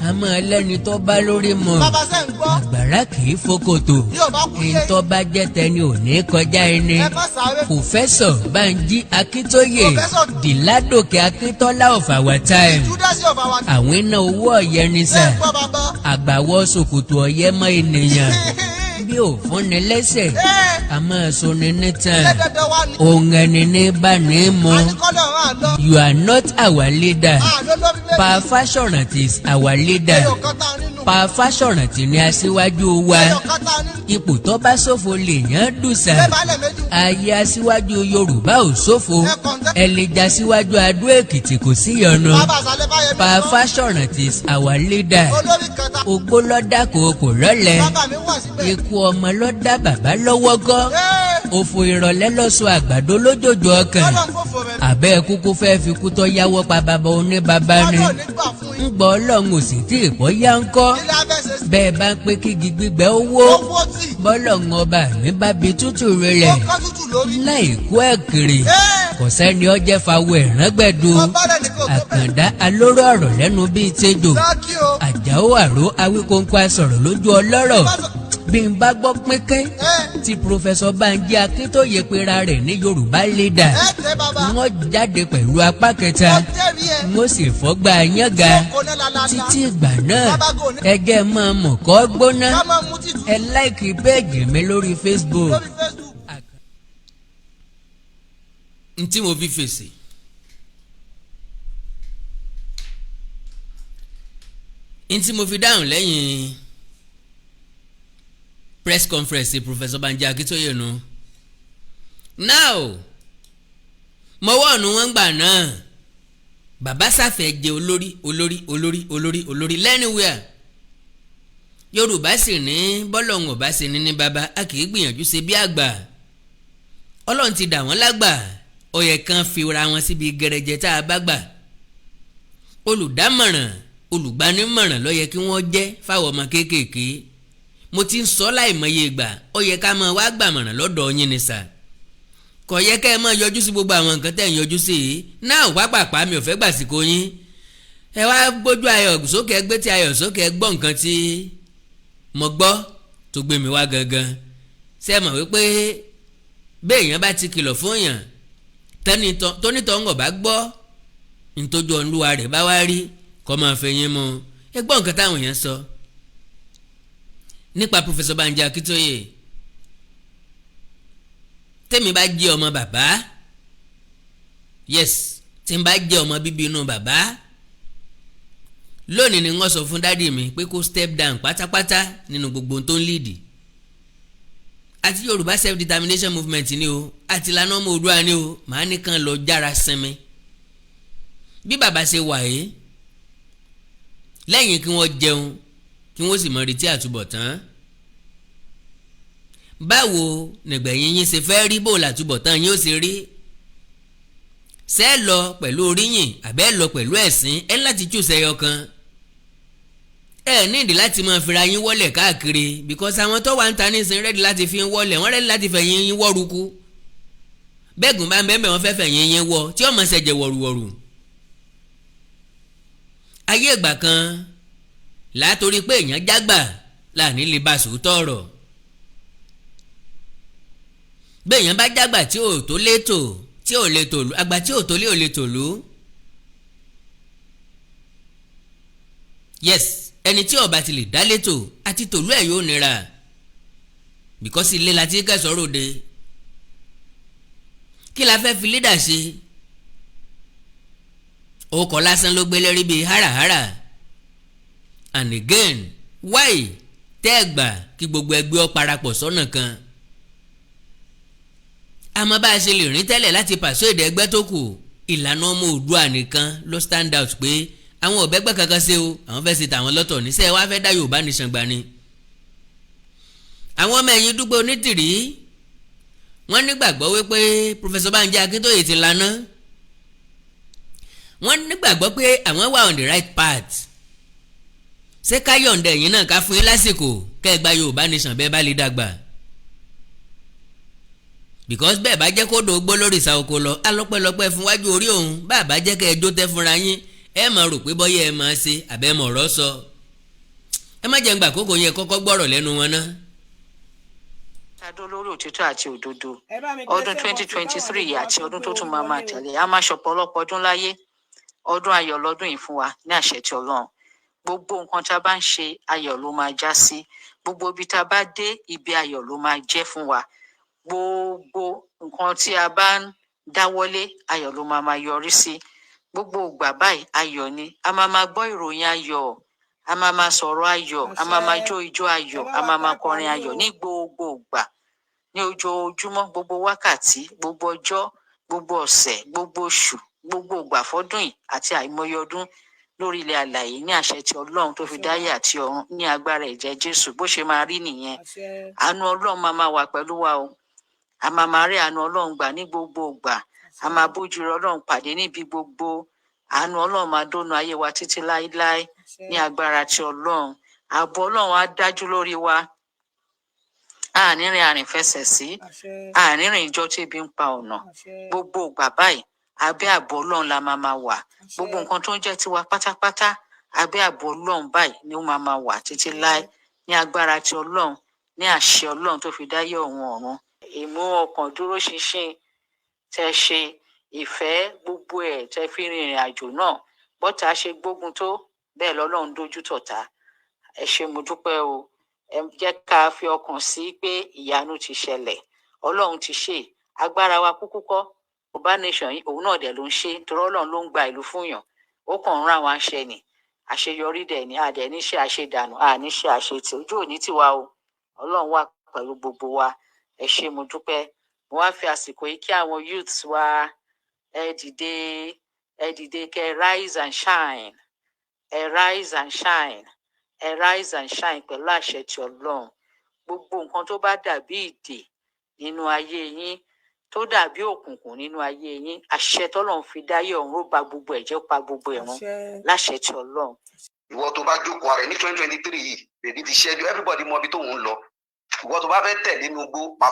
a máa lẹ́ni tó bá lórí mọ́. Bàbá, sẹ́ ń gbọ́? Àgbàrá kì í fòkòtò. Yóò bá kú yé. Ntọ́ bá jẹ́ tẹni ò ní kọjá ẹni. Ẹ má sáré. Professor Banji Akíntóyè, Professor. the Ládòkè Akíntọ́lá of our time. Judas of our Àwọn iná owó ọ̀yẹ́ ni Sẹ́ sà. ń gbọ́, bàbá? Àgbàwọ̀ ṣòkòtò ọ̀yẹ́ mọ́ ènìyàn bí ò fúnni lẹ́sẹ̀, a máa sọni nítàn. Ṣé dandan wá ní? Ohun ẹni ní bá ní mu. Àníkọ́lẹ̀ ọ̀run àlọ́. You are not our leader. Àlọ́ lórí méjì. Pa Fáṣọ̀rántì is our leader. Ẹyọ kan tá a nínú. Pa Fáṣọ̀rántì ni aṣíwájú wa. Ẹyọ kan tá a nínú. Ipò tó bá ṣòfò lèèyàn dùsà. Ṣé baálẹ̀ méjì? Ayé aṣíwájú Yorùbá ò ṣòfò. Ẹ kọ̀ǹtẹ́. Ẹ lè jà síwájú Adó Èkìtì, kò sí yọnu. Bàbá àṣàlẹ̀ báyẹn mi Pa sọ. Fáṣọ̀rántì is our leader. Olórí kan tá. Ogbó lọ́dà kò kò rọ́lẹ̀. Bàbá mi wà síbẹ̀. Ikú ọmọ lọ́dà bàbá lọ́wọ́ gọ́. Òfò ìrọ̀lẹ́ lọ́sọ àgbàdo lójoojú ọkàn. Ọlọ́run fòfò rẹ̀. Àbẹ́ kúkú fẹ́ fi kú tó yáwọ́ pa bàbá oníbàbá ni. Ọlọ́run ní gbà fún Ń yín. gbọ́ Ọlọ́run ò sì tí ì bọ́ yá ń kọ́. Kí la fẹ́ ṣe sí? Bẹ́ẹ̀ bá ń pé kígi gbígbẹ́ ó wó, Owó tì. bọ́lọ́run ọba mi bá bi tútù Ó rẹ̀ kán tútù lórí. láì kú ẹ̀ kiri. Kò sẹ́ni ọjẹ́ fawọ ẹ̀rángbẹ̀du. Bàbá rẹ̀ nìkan ò tó bẹ́ẹ̀. Àkàndá alóró ọ̀rọ̀ lẹ́nu bíi tejò. Sáàkì o. Àjàó àró Awíkóńkó asọ̀rọ̀ lójú ọlọ́rọ̀. Bí n bá gbọ́ pínpín tí Professor Banji Akíntóye pera rẹ̀ ní Yorùbá leader, Ẹ tẹ bàbá. wọ́n jáde pẹ̀lú apá kẹta, Ó jẹ́rìí ẹ. wọ́n sì fọ́gbà yángá. Kò ní lálálá. Títí ìgbà náà, Bàbá gò ní. ẹgẹ́ máa mọ̀ kọ́ gbóná. Ká máa mú títù. Ẹ like page mi lórí Facebook. Lórí Facebook. N tí mo fi fèsì, n tí mo fi dáhùn lẹ́yìn press conference Professor Banji Akíntóyè nu. Now, mo wọ́ọ̀nù wọn gbà náà. Bàbá sáfẹ́ jẹ olórí, olórí, olórí, olórí, olórí lẹ́niwẹ̀ẹ́. Yorùbá sì ní bọ́lọ̀hún ọ̀bá sì ní ní bàbá, a kì í gbìyànjú ṣe bí àgbà. Ọlọ́run ti dà wọ́n lágbà, ó yẹ kán fi ra wọn síbi gẹrẹjẹ tá a bá gbà. Olùdámọ̀ràn, olùgbanímọ̀ràn ló yẹ kí wọ́n jẹ́ fáwọn ọmọ kéékèèké. Mo ti ń sọ láìmọye ìgbà, ó yẹ ká máa wá gbàmọ̀ràn lọ́dọ̀ yín ni sà. Kò yẹ kẹ́ ẹ máa yọjú sí gbogbo àwọn nǹkan tẹ́ ẹ̀ ń yọjú sí yìí náà. Pápápá, mi ò fẹ́ gbàsìkò yín. Ẹ wá gbójú ayọ̀ sókè, ẹ gbé tí ayọ̀ sókè, ẹ gbọ́ nǹkan tí mo gbọ́ tó gbé mi wá gangan. Ṣé ẹ mọ̀ wípé béèyàn bá ti kìlọ̀ fún yàn, tónítọ̀ ń bá gbọ́, ntójú ọ̀nlúwa rẹ̀ bá wá rí kọ́ máa fẹ́ yín mu. Ẹ gbọ́ nǹkan táwọn èèyàn sọ nípa Professor Banji Akíntóyè. Tẹ́mi bá jẹ́ ọmọ bàbá, yes, tí n bá jẹ́ ọmọ bíbí inú bàbá lónìí ni wọ́n sọ fún daddy mi pé kó step down pátápátá nínú gbogbo ohun tó ń lead, àti Yorùbá self determination movement ni o, àti ìlànà ọmọ Oòduà ni o. Màá nìkan lọ jára sinmi bí bàbá ṣe wà yìí, lẹ́yìn kí wọ́n jẹun, kí wọ́n sì mọ retí àtúbọ̀tán. Báwo nìgbẹ̀yìn yín ṣe fẹ́ rí? Bó làtúbọ̀tán yín ó ṣe rí? Ṣé ẹ lọ pẹ̀lú oríyìn àbẹ́ lọ pẹ̀lú ẹ̀sìn? Ẹ láti choose ẹyọ kan. Ẹ nídìí láti máa fira yín wọlé káàkiri, because àwọn tó wà ń ta nísìnyí ready láti fi ń wọlé, wọ́n ready láti fẹ̀yìn yín wọ́rùkú. Bẹ́ẹ̀gùn bá ń bẹ́ẹ̀ bẹ́ẹ̀, wọ́n fẹ́ fẹ̀yìn yín wọ tí ọmọ ṣẹ̀jẹ̀ wọ̀rùwọ̀rù. Ayé ìgbà kan látòrí pé èèyàn jágbà láàní lè bá sòótọ́ ọ̀rọ̀. Béèyàn bá jágbà tí ò tó létò, tí ò lè tòlú, àgbà tí ò tó lé ò lè tòlú. Yes, ẹni tí ó bá ti lè dá létò àti tòlú ẹ̀ yóò nira, because ilé la ti kẹsàn-án ròde. Kí la fẹ́ fi leader ṣe? Okọ̀ lásán ló gbélé rí bíi háràhárà. And again, why tẹ́ ẹ gbà kí gbogbo ẹgbẹ́ ọ parapọ̀ sọ́nà kan? Àmọ́ bá a ṣe lè rìn tẹ́lẹ̀ láti pàṣẹ èdè ẹgbẹ́ tó kù, ìlànà ọmọ Oòduà nìkan ló stand out pé àwọn ọ̀bẹ́gbẹ́ kankan ṣe o, àwọn fẹ́ ṣe tàwọn lọ́tọ̀ níṣẹ́ wàá fẹ́ dá Yorùbá nation gbà ni. Àwọn ọmọ ẹ̀yìn Dúpẹ́ Onítìrí, wọ́n nígbàgbọ́ wípé Professor Banji Akíntóyè ti laná. Wọ́n nígbàgbọ́ pé àwọn wà on the right path. Ṣé ká yọ̀ǹda ẹ̀yìn náà, ká fún yín lásìkò kẹ́ ẹ gba Yorùbá nation bẹ́ẹ̀ bá lè dàgbà? Because bẹ́ẹ̀ bá jẹ́ kó dògbó lórí ìsà oko lọ, alọ́pẹ́lọpẹ́ fún wájú orí òun. Bá a bá jẹ́ kẹ́ ẹ jó tẹ́ fúnra yín, Ẹ máa rò pé bọ́yá ẹ máa ṣe àbẹ́mọ̀ ọ̀rọ̀ sọ. Ẹ má jẹ́ ń gbà kókò yẹn, kọ́kọ́ gbọ́rọ̀ lẹ́nu wọn ná. Adó lórí òtítọ́ àti òdodo. Ẹ bá mi gbé Ọdún sẹ́wọ̀n 2023 tí yìí káwọn àti àlejò wa ọdún tó tó gbé tún orí máa máa wọlé o. tẹ̀lé, a máa ṣọ̀pọ̀lọpọ̀ ọdún láyé. Ọdún ayọ̀ lọ́dún yìí fún wa ní àṣẹ ti Ọlọ́run. Gbogbo nǹkan tá a bá ń ṣe, ayọ̀ ló máa já sí. Gbogbo ibi tá a bá dé, ibi ayọ̀ ló máa jẹ́ fún wa. Gbogbo nǹkan tí a bá ń dáwọ́lé, ayọ̀ ló máa máa yọrí sí. Gbogbo ìgbà báyìí, ayọ̀ ni a máa máa gbọ́, ìròyìn ayọ̀, a máa máa sọ̀rọ̀ ayọ̀, a máa máa Àṣẹ. jó ijó Ẹ ayọ̀, bá a wa máa máa táìpù kọrin àmì ayọ̀ o. ní gbogbo ìgbà, ní ojoojúmọ́, gbogbo wákàtí, gbogbo ọjọ́, gbogbo ọ̀sẹ̀, gbogbo oṣù, gbogbo ìgbà fọ́dún yìí àti àìmọye ọdún lórí ilẹ̀ alàyè, ní àṣẹ ti Ọlọ́run tó fi Àṣẹ dáyé wa. àti ọ̀run, ní agbára ẹ̀jẹ̀ Jésù. Bó ṣe máa rí nìyẹn. Àṣẹ. Àánú Ọlọ́run máa máa wà pẹ̀lú wa o. A máa máa rí àánú Ọlọ́run gbà ní gbogbo ìgbà. A Àṣẹ. máa bójú rẹ Ọlọ́run pàdé níbi gbogbo. Àánú Ọlọ́run máa dónú ayé wa títí láéláé Àṣẹ. ní agbára ti Ọlọ́run. Ààbò Ọlọ́run á dájú lórí wa. A ní rìn àrìnfẹsẹ̀ sí. Àṣẹ. A ní rìn ìjọ tí ebi ń pa ọ̀nà. Àṣẹ. Gbogbo ìgbà báyìí, abẹ́ ààbò Ọlọ́run la máa máa wà. Gbogbo Àṣẹ. nǹkan tó ń jẹ́ tiwa pátápátá, abẹ́ ààbò Ọlọ́run báyìí ni ó máa máa wà títí láé Àṣẹ. ní agbára ti Ọlọ́run, ní àṣẹ Ọlọ́run tó fi dáyé ọ̀run ọ̀run. Ìmú ọkàn dúró ṣinṣin tẹ ṣe, ìfẹ́, gbogbo ẹ̀ tẹ fi rin ìrìn àjò náà, bọ́tà ṣe gbógun tó, bẹ́ẹ̀ lọ́lọ́run dójú tọ̀tá. Ẹ ṣé, mo dúpẹ́ o. Ẹ jẹ́ ká fi ọkàn sí pé ìyanu ti ṣẹlẹ̀, Ọlọ́run ti ṣe é. Agbára wa kúkú kọ́. Yorùbá Nation yìí, òun náà dẹ̀ ló ń ṣe é, torí Ọlọ́run ló ń gba ìlú fún yàn, ó kàn ń rán àwọn aṣẹ ni. Àṣeyọrí dẹ̀ ni, a dẹ̀ ní ṣe àṣedànù, a ní ṣe àṣetì. Ojú òní tiwa o. Ọlọ́run wà pẹ̀lú gbogbo wa. Ẹ ṣé, mo dúpẹ́. Mo wá fi àsìkò yìí kí àwọn youths wa, ẹ dìde, ẹ dìde, kẹ rise and shine, ẹ rise and shine, ẹ rise and shine pẹ̀lú àṣẹ ti Ọlọ́run. Gbogbo nǹkan tó bá dàbí ìdè nínú ayé yín, tó dàbí òkùnkùn nínú ayé yín, àṣẹ tọ́lọ́run fi dáyé ọ̀run, ó ba gbogbo ẹ̀ jẹ́, ó pa gbogbo ẹ̀ run Àṣẹ. láṣẹ ti Ọlọ́run. Ìwọ tó bá jókòó ara ẹ ní 2023 yìí, bèbí ti ṣẹ́jú. Everybody mọ ibi tóun ń lọ. Ìwọ tó bá fẹ́ tẹ̀lé inú igbó, máa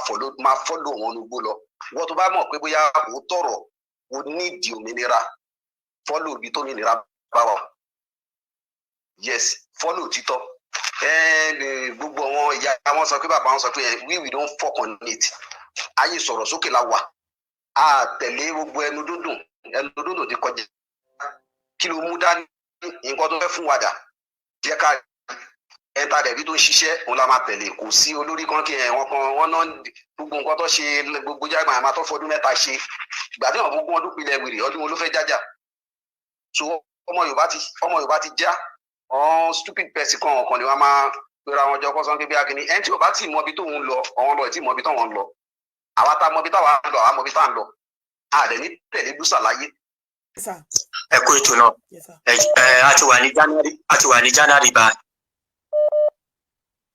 follow wọn inú igbó lọ. Ìwọ tó bá mọ̀ pé bóyá o tọrọ o nídìí òmìnira, follow ibi tó òmìnira bá wà. Yes, follow títọ́. Gbogbo àwọn ìyá wọn sọ pé, bàbá wọn sọ pé we don't fuck on it. Ayé sọ̀rọ̀ sókè la wà. A tẹ̀lé gbogbo ẹnu dúndùn, ẹnu dúndùn ti kọjá. Kí ló mú dání? Nǹkan tó fẹ́ fún wa dà, jẹ́ ká ẹ̀ńtà dẹ̀bí tó ń ṣiṣẹ́, òun la máa tẹ̀lé. Kò sí olórí kan kí ẹ̀ wọ́n kan wọ́n náà. Gbogbo nǹkan tó ṣe, gbogbo jágbọ́n àmọ́ tó fọdún 3 ṣe, ìgbà tí wọ́n fún ọdún pilẹ̀ wèrè, ọdún wo ló fẹ́ jájà? So ọmọ Yorùbá ti já ọ̀hún. Stupid person kan ọ̀kan ni wọ́n máa pera wọn jọ kọ́sán pé bí akíní ẹni tí ò bá tì mọ ibi tóun lọ, ọ̀hún lọ tí mọ ibi tóun lọ. Àwa tá mọ ibi táwa ń lọ, àwa mọ ibi tá à ń lọ. A dẹ̀ ní tẹ̀lé dúsà láyé. Ẹ kú ètò náà. Ẹ a ti wà ní January, a ti wà ní January báyìí.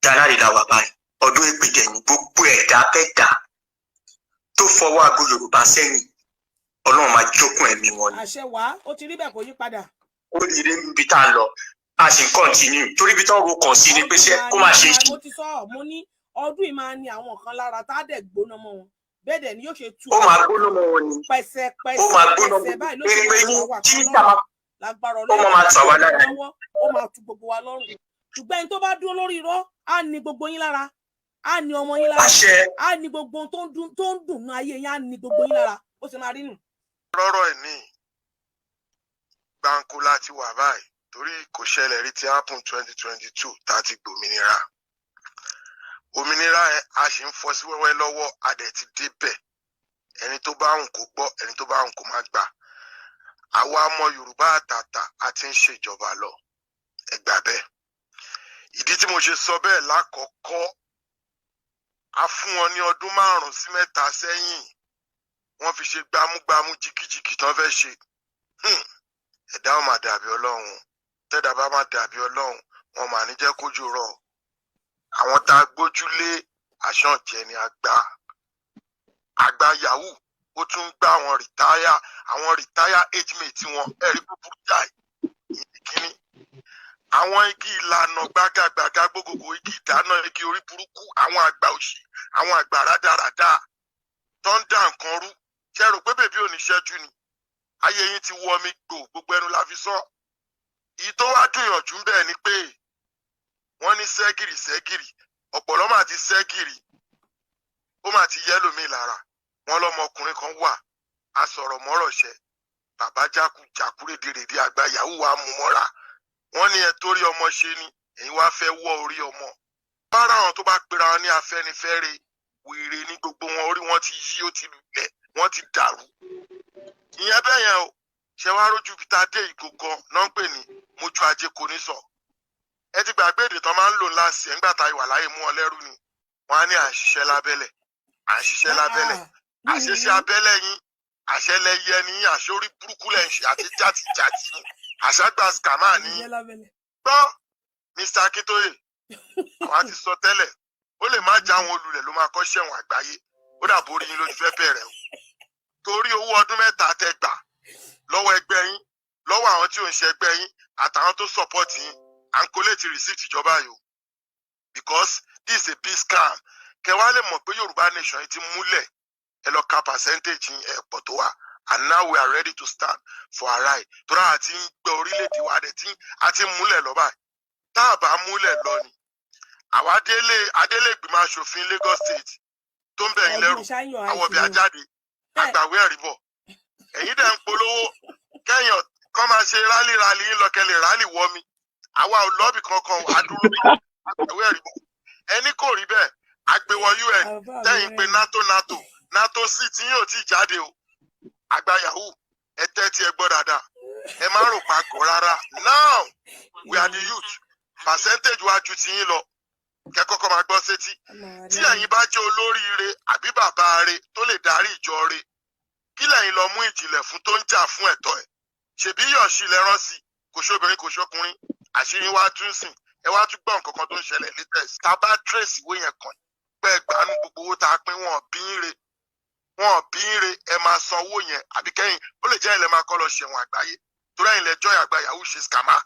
January la wà báyìí. Ọdún èpè dẹ̀ ní gbogbo ẹ̀dá kẹ́dà tó fọwọ́ aago Yorùbá sẹ́yìn, Ọlọ́run máa jókòó ẹ̀mí wọn ni. Àṣẹ wá, ó ti rí bẹ́ẹ̀, kò yí padà. Ó lè rí ibi tá a lọ, a sì ń continue, torí ibi tó ń ro kàn sí ni pé ṣé kó má ṣe é ṣe. Mo ti sọ ọ, mo ní ọdún yìí máa ní àwọn kan lára tá a dẹ̀ gbóná mọ́ wọn, bẹ́ẹ̀ dẹ̀ ni yóò ṣe tu. Ó máa gbóná mọ́ wọn ni. Pẹ̀sẹ̀pẹ̀sẹ̀ Ó máa gbóná pẹ̀sẹ̀ báyìí ló pé ṣe pé máa ní tu àwa tí kan tá lọ́rùn lágbára. Ó máa máa tà wá lára. Lọ́wọ́, ó máa tu gbogbo wa lọ́rùn, ṣùgbọ́n ẹni tó bá dúró lórí irọ́, á ní gbogbo yín lára, á ní ọmọ yín lára. Àṣẹ. Á ní gbogbo ohun tó ń dùn ní ayé yín, á ní gbogbo yín lára. Ó sì máa rí nù. Lọ́rọ̀ ẹ̀ ní gbáǹkó láti wà báyìí, torí kò ṣẹlẹ̀ rí ti happen 2022 tá a ti gbòmìnira. Òmìnira ẹ̀, a sì ń fọ́ sí wẹ́wẹ́ lọ́wọ́, a dẹ̀ ti débẹ̀. Ẹni tó bá hùn kó gbọ́, ẹni tó bá hùn kó má gbà. Àwa ọmọ Yorùbá àtàtà, a ti ń ṣèjọba lọ. Ẹ gbà bẹ́ẹ̀. Ìdí tí mo ṣe sọ bẹ́ẹ̀, lákọ̀ọ́kọ́, a fún wọn ní ọdún 5 sí 3 sẹ́yìn, wọ́n fi ṣe gbámúgbámú jìkìjìkì tán fẹ́ ṣe. Ẹ̀dá ò mà dàbí Ọlọ́run. Tẹ́dá bá má dàbí Ọlọ́run, wọn mà ní jẹ́ kójú rọ̀. Àwọn tá a gbójúlé, àṣànjẹ ni. Àgbà àgbà yahoo, ó tún ń gbá àwọn retire, àwọn retire age mate wọn. Ẹ̀rí búburú jáì. Ìkíní, àwọn igi ìlànà gbágàgbàgà, gbogbogbò igi ìdáná, igi orí burúkú, àwọn àgbà òṣì, àwọn àgbà rádaràda tó ń dà nǹkan rú. Ṣe rò pé bèbí ò ní ṣẹ́jú ni? Ayé yín ti wọ mi gbò, gbogbo ẹnu la fi sọ. Èyí tó wá dùnyànjú ń bẹ̀ ni pé wọ́n ní sẹ́gìrì sẹ́gìrì, ọ̀pọ̀lọ́ mà ti sẹ́gìrì, ó mà ti yẹ́lòmíì lára. Wọ́n lọ́mọkùnrin kan wà, asọ̀rọ̀mọ́rọ̀ṣẹ́, bàbá jákujàku, rédèrèdè àgbà yahoo wa mú mọ́ra. Wọ́n ní ẹ torí ọmọ ṣe ni ẹ̀yin wá fẹ́ wọ́ orí ọmọ bára. Àwọn tó bá pera wọn ní Afẹ́nifẹ́re, wèrè ní gbogbo wọn, orí wọn ti yí, ó ti lulẹ̀, wọ́n ti dàrú. Ìyẹn bẹ́ẹ̀ yẹn o. Ṣe wá rójú peter dé ìgò gan náà ń pè ní mójú ajé kò ní sọ. Ẹ ti gbàgbé èdè tán máa ń lò ńlá sí ẹ ńgbà tá ìwà láyé mú ọ lẹ́rú ni. Wọ́n á ní à ń ṣiṣẹ́ lábẹ́lẹ̀, à ń ṣiṣẹ́ lábẹ́lẹ̀. Àṣeṣe abẹ́lẹ̀ yín, àṣẹlẹyẹ ní, àṣorí burúkú lẹ̀ ń ṣe àti jàtìjàtì ní àṣàgbà scammer ní. Gbọ́, Mr Akintoye, àwa ti sọ tẹ́lẹ̀, ó lè má já àwọn olùlẹ̀ ló máa kọ́ ṣẹ̀wọ̀n àgbáyé. Ó dàbò orí yín ló ti fẹ́ bẹ̀rẹ̀ o, torí owó ọdún 3 tẹ gbà lọ́wọ́ ẹgbẹ́ yín, lọ́wọ́ àwọn tí ò ń ṣe ẹgbẹ́ yín àtàwọn tó support yín, à ń collate receipt ìjọba yìí o, because this is a big scam. Kẹ wá lè mọ̀ pé Yorùbá nation yìí ti múlẹ̀. Ẹ lọ ka percentage yín, ẹ pọ̀ tó wà. And now we are ready to stand for our right, torí àti ń gbé orílẹ̀-èdè wa dẹ̀ tí a ti ń múlẹ̀ lọ báyìí. Tá a bá múlẹ̀ lọ ni àwa délé adélé ìgbìmọ̀ asòfin Lagos State tó ń bẹ̀ yín lẹ́rù, àwọn ọbẹ̀ ajáde àgbàwé ẹ̀rí bọ̀. Ẹ̀yin dẹ̀ ń polówó kẹ́yìn kọ́ máa ṣe rally rally yín lọ́kẹ́lẹ̀ rally wọ́ mi. Àwa ò lọ́ọ̀bì kankan, àdúró àgbàwé ẹ̀rí bọ̀. Ẹni kò rí bẹ́ẹ̀, àgbéwọ̀ UN tẹ́yìn pé NATO NATO NATO sì tí yóò tí jáde o. Àgbà yahoo, ẹ tẹ́tí ẹ gbọ́ dáadáa, ẹ má rò pa gọ̀ rárá. Now we are the youth, percentage wa ju tiyín lọ. Kẹ́kọ̀ọ́ máa gbọ́ sétí. Tí ẹ̀yin bá jẹ́ olóríire àbí bàbá re tó lè darí ìjọ re, kí lẹ́yìn lọ mú ìjìnlẹ̀ fún tó ń jà fún ẹ̀tọ́ ẹ̀? Ṣèbí yọ̀ọ̀ṣì lẹ́rán sí, kò sóbìnrin kò sọkùnrin. Àṣírí wa tún sìn, ẹ wá tún gbọ́ nǹkan kan tó ń ṣẹlẹ̀ latest. Tá a bá trace ìwé yẹn kàn pẹ́ gbanú gbogbo owó tá a pín, wọn bí ń re, wọn bí ń re. Ẹ máa san owó yẹn àbí kẹ́yìn ó lè jẹ́ ilẹ̀ máa kọ́ lọ ṣẹ̀wọ̀n àgbáyé, torí ẹ̀yin lẹ́jọ́ àgbà yahoo ṣe scammer.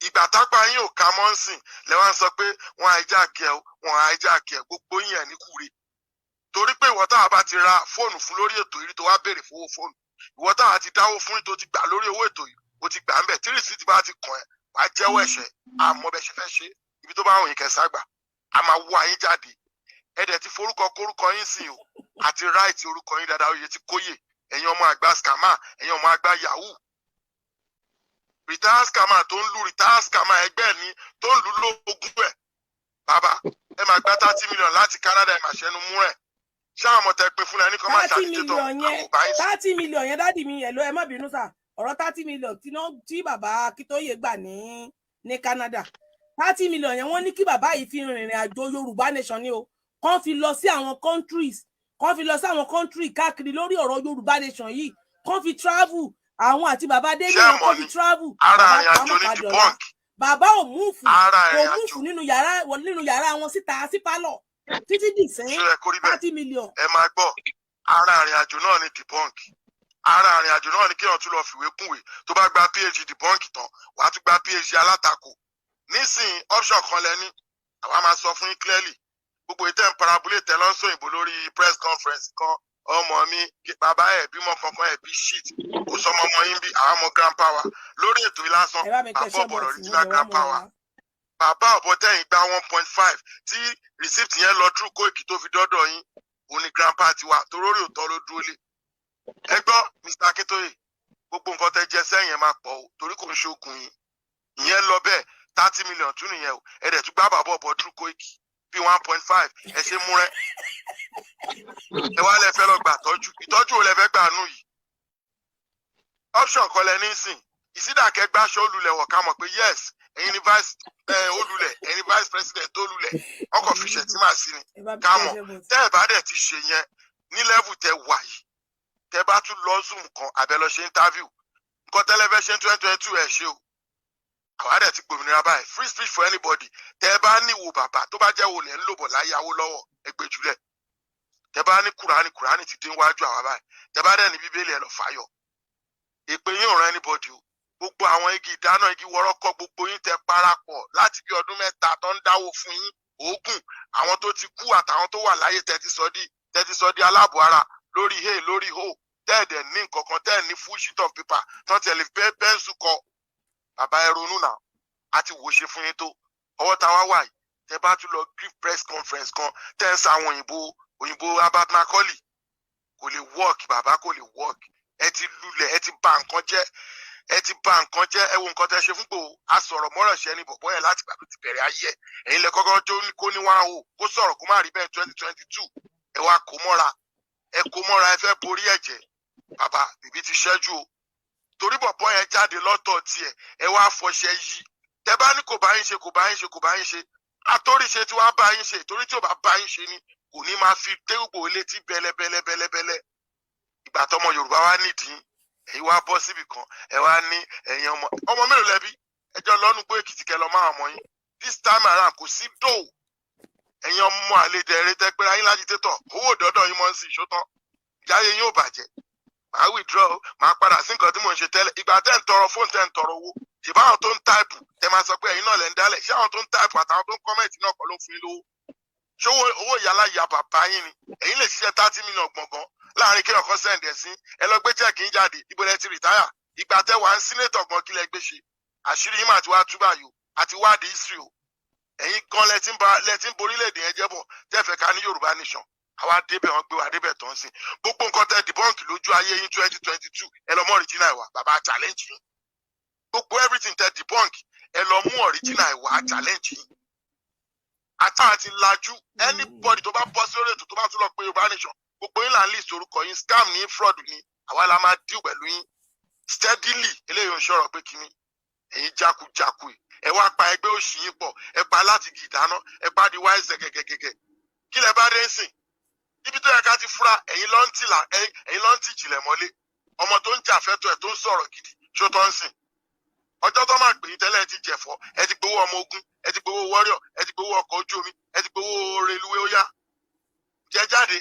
Ìgbà tápá yín ò ká mọ́ ń sìn lẹ́ wá ń sọ pé wọ́n hijack ẹ o, wọ́n hijack ẹ. Gbogbo yín ẹ̀ ní kúre, torí pé ìwọ táwa bá ti ra fóònù fún lórí ètò yìí tó wá béèrè fowó fóònù, ìwọ táwa ti dáwó fún tó ti gbà lórí owó ètò yìí, o ti gbà ń bẹ̀. Tí receipt bá ti kàn ẹ́, wàá jẹ́wọ́ ẹ̀ṣẹ̀. Àmọ́ bẹ́ẹ̀ ṣe fẹ́ ṣe, ibi tó bá wùn yín kẹsà gbà, a máa wá yín jáde. Ẹ dẹ̀ ti forúkọ kórúkọ yín sìn o, àti right orúkọ yín dáadáa. Oyè ti kóyè. Ẹ̀yin ọmọ àgbà scammer, ẹ̀yin ọmọ àgbà yahoo, retired scammer tó ń lu retired scammer ẹgbẹ́ ní tó ń lu lóògùn ẹ̀. Bàbá ẹ máa gba 30 million láti Canada, ẹ máa ṣẹnu mú ẹ̀. Ṣé àwọn ọmọ tẹ pé fúnra ẹni kan máa 30 ṣàdíjẹ tó million yẹn àwọn ò bá yín sí. 30 million yẹn, daddy mi, ẹ̀ ló ẹ má bínú sà. Ọ̀rọ̀ 30 million tí náà tí bàbá Akíntóyè gbà ní Canada, 30 million yẹn, wọ́n ní kí bàbá yìí fi rìnrìn àjò Yorùbá nation ni o, kàn fi lọ sí àwọn countries, kàn fi lọ sí àwọn country káàkiri lórí ọ̀rọ̀ Yorùbá nation yìí, kàn fi travel, àwọn àti bàbá Ṣé Adéníran ẹ mọ̀ kàn fi ni travel. Ara Bàbá ìrìn àjò ní Pàmò debunk. Bàbá ò move Ara kò ìrìn move àjò nínú yàrá wọn síta sí pálọ̀ títí dìsín. Ṣé ẹ kó rí bẹ́ẹ̀? 30 million. Ẹ máa gbọ́, ara ìrìn àjò náà ni debunk. Ara ìrìn àjò náà ni kéèyàn tún lọ fìwé kúnwé. Tó bá gba PhD debunk tán, wàá tún gba PhD alátakò. Nísìnyí, option kan lẹ́ní, àwa máa sọ fún yín clearly. Gbogbo ìtẹ́ ń parabolate lọ́sọ̀ òyìnbó lórí press conference kan, ọmọ mi, bàbá ẹ̀ bímọ kankan ẹ̀ bí shit, kò sọmọ ọmọ yín bí àwọn ọmọ grandpa wa lórí ètò yìí lásán. Ẹ bá mi tẹ Bàbá ṣọ́bọ̀ ọ̀bọ̀lọ̀ tí original wọ́n mú grandpa wa, wa. Bàbá ọ̀bọ tẹ̀yìn gba 1.5 tí receipt yẹn lọ through Koiki tó fi dọ́dọ̀ yín, òun ni grandpa tiwa, torórí òótọ́ ló dúró lé. Ẹ gbọ́, Mr Akintoye, gbogbo nǹkan tẹ jẹ sẹ́yìn ẹ máa pọ̀ o, torí kò ń ṣoògùn yín. Ìyẹn lọ bẹ́ẹ̀, 30 million tún nìyẹn o. Ẹ dẹ̀ tún gbá bàbá ọ̀bọ through Koiki bí 1.5. Ẹ ṣe múrẹ́, ẹ wá lẹ fẹ́ lọ gbà tọ́jú. Ìtọ́jú wo lẹ fẹ́ gbà nù yìí? Option kan lẹ ní sìn, ìsídàkẹ́ gbàṣọ olùlẹ̀ wọ̀ ká mọ̀ pé yes, ẹ̀yin ni vice olùlẹ̀, ẹ̀yin ni vice president olùlẹ̀ ọkọ̀ fi ṣẹ̀tìmá sí ni. Ẹ bá mi Ká tẹ mọ̀ ṣọ́bọ̀ tí. Tẹ́ ẹ bá dẹ̀ ti ṣe yẹn ní level tẹ wà yìí, tẹ́ bá tún lọ Zoom kan àbẹ lọ ṣe interview, nǹkan tẹ́lẹ̀ fẹ́ ṣe 2022, ẹ̀ ṣe o. Àwa dẹ̀ ti gbòmìnira báyìí, free speech for anybody. Tẹ́ ẹ bá ní wo bàbá tó bá jẹ́ wo lẹ̀ ń lò bọ̀ láyé Awólọ́wọ̀, ẹ gbé jùlẹ̀. Tẹ́ bá ní Kùránì, Kùránì ti dín wájú àwa báyìí. Tẹ́ bá dẹ̀ ní Bíbélì, ẹ lọ fàyọ. Èpè yín ò rán anybody o. Gbogbo àwọn igi ìdáná, igi wọ́rọ́kọ́, gbogbo yín tẹ́ parapọ̀ láti bí ọdún 3 tó ń dáwó fún yín, òógùn àwọn tó ti kú àtàwọn tó wà láyé, tẹ́tí sọ di aláàbọ̀ ara lórí hey lórí ho, tẹ́ẹ̀dẹ̀ ní nǹkan kan, tẹ́ẹ̀ ní full sheet of paper tán tẹ̀lé pencil kọ. Bàbá, ẹ ronú náà. Àti wò ó ṣe fún yín tó ọwọ́ tá a wá wà yìí, tẹ bá tún lọ give press conference kan, tẹ́ ń sa àwọn òyìnbó òyìnbó Herbert Macaulay, kò lè work. Bàbá, kò lè work. Ẹ ti lulẹ̀, ẹ ti bà nǹkan jẹ́, ẹ ti bà nǹkan jẹ́. Ẹ wo nǹkan tẹ́ ṣe fún Ìgbòho. A sọ̀rọ̀ mọ́rọ̀ ṣẹ́ ní bọ̀bọ́ yẹn láti gbà tó ti bẹ̀rẹ̀ ayé ẹ̀. Ẹ̀yin lẹ kọ́kọ́ tó kó ní wá o kó sọ̀rọ̀ kó má rí bẹ́ẹ̀. 2022, ẹ wá kó mọ́ra, ẹ kó mọ́ra, ẹ fẹ́ borí ẹ̀jẹ̀. Bàbá, bìbí ti ṣẹ́jú o, torí bọ̀bọ́ yẹn jáde lọ́tọ̀ tiẹ̀, ẹ wá fọṣẹ yí. Tẹ bá ní kò bá yín ṣe, kò bá yín ṣe, kò bá yín ṣe, àtóríṣe tí wàá bá yín ṣe, torí tí ò bá bá yín ṣe ni kò ní máa fi tégbò létí bẹ́lẹ́bẹ́lẹ́bẹ́lẹ́bẹ́lẹ́. Ìgbà tọmọ Yorùbá wá nídìí, èyí wá bọ́ síbì kan, ẹ wá ní ẹ̀yin ọmọ ọmọ mélòó lẹ́bí ẹjọ́ lọ́nu gbé Èkìtì kẹ lọ máa ọmọ yín. This time around, kò sí dò. Ẹ̀yin ọmọ àlejò ẹ̀rẹ́ tẹ́ pé ayé lájítétọ̀ owó òdọ́dọ̀ yín mọ́ ń sì ṣótán. Ìjáyé yín ò bàjẹ́. Màá withdraw, màá padà sí nǹkan tí mò ń ṣe tẹ́lẹ̀. Ìgbà tẹ́ ń tọrọ fóònù, tẹ́ ń tọrọ owó, ìbáwọn tó ń type, tẹ́ máa sọ pé ẹ̀yin náà lẹ́ ń dálẹ̀. Ṣé àwọn tó ń type àtàwọn tó ń comment náà kọ́ ló ń fún yín lówó? Ṣówó owó ìyálà ìyá bàbá yín ni? Ẹ̀yin lè ṣiṣẹ́ 30 million gbọ̀ngàn láàrin kí ọkọ send ẹ̀ sí ẹ. Lọ gbé cheque yín jáde. Ibo lẹ ti retire? Ìgbà tẹ́ wà ń senator gan, kí lẹ gbé ṣe? Àṣírí yín mà ti wá túbà yìí o, àti wádìí history o. Ẹ̀yin gan lẹ ti ń borílẹ̀-èdè yẹn jẹ́ bọ̀, tẹ́ fẹ́ ká ní Yorùbá nation. Àwa débẹ̀, wọ́n gbé wa débẹ̀ tó ń sìn. Gbogbo nǹkan tẹ́ debunk lójú ayé yín 2022, ẹ lọ mú original ìwà. Bàbá, challenge yín. Gbogbo everything tẹ́ debunk, ẹ lọ mú original ìwà, challenge yín. Àtàwọn àti lajú. Anybody tó bá bọ́ sórí ètò, tó bá tún lọ pé Yorùbá nation, gbogbo yín là ń list orúkọ yín. Scam ní, fraud ní, àwa la máa deal pẹ̀lú yín steadily. Eléyìí ò ń sọ̀rọ̀ pé kíní ẹ̀yin jákujàku yìí. Ẹ wá pa ẹgbẹ́ òṣì yín pọ̀, ẹ pa láti gìdáná, ẹ pa di wáìsẹ̀ gẹ́gẹ́gẹ́gẹ́. Kí lẹ bá dé ń sìn níbi tó yẹ ká ti fura? Ẹ̀yin ló ń tìlà, ẹ̀yin ló ń tì jìnlẹ̀ mọ́lé. Ọmọ tó ń jà fẹ́tọ̀ ẹ̀, tó ń sọ̀rọ̀ gidi, ṣó tó ń sìn ọjọ́ tó máa pè yín tẹ́lẹ̀, ẹ ti jẹ̀fọ́, ẹ ti gbowó ọmọ ogun, ẹ ti gbowó warrior, ẹ ti gbowó ọkọ̀ ojú omi, ẹ ti gbowó reluwé. Ó yá, jẹ jáde.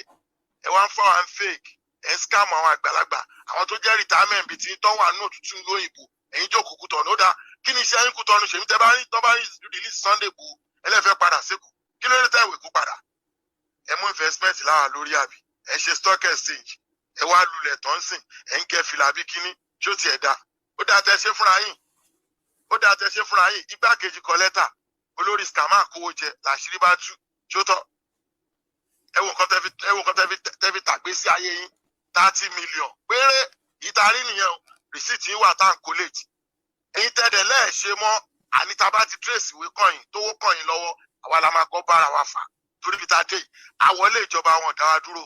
Ẹ wá ń fọ́ àwọn fake, ẹ ń scam àwọn àgbàlagbà, àwọn tó jẹ́ retirement bíi tí tó wà nínú òtútù lóyìnbó. Ẹ̀yin jókòó Kútọ̀nù, ó dáa. Kí ni iṣẹ́ yín Kútọ̀nù? Ṣèmi tẹ́ bá rí tọ́ bá rí release Sunday Igboho, ẹlẹ́fẹ́ padà sékòó. Kí ló dé tẹ́ ìwé kú padà? Ẹ mú investment láwa lórí, àbí ẹ ṣe stock exchange, ẹ wá lulẹ̀ tó ń sìn, ẹ ń kẹ́ fìlà bí kíní. Ṣó tiẹ̀ dá? Ó dáa tẹ́ ṣe fúnra yín, ó dáa tẹ́ ṣe fúnra yín. Igbákejì kọ lẹ́tà, olórí scammer kówó jẹ, làṣírí bá tú. Ṣó tọ́? Ẹ wo nǹkan tẹ́ fi, ẹ wo nǹkan tẹ́ fi tàgbé sí ayé yín. 30 million péré ìtarí nìyẹn o. Receipt yín wà tá à ń collate. Ẹ̀yin tẹ́lẹ̀ lẹ́ẹ̀ṣe mọ́, àní tá a bá ti trace ìwé kọ̀yìn tówó kọ̀yìn lọ́wọ́, àwa la máa kọ́ bára wa fà, torí bí ta dé yìí, àwọlé ìjọba wọn dá wa dúró.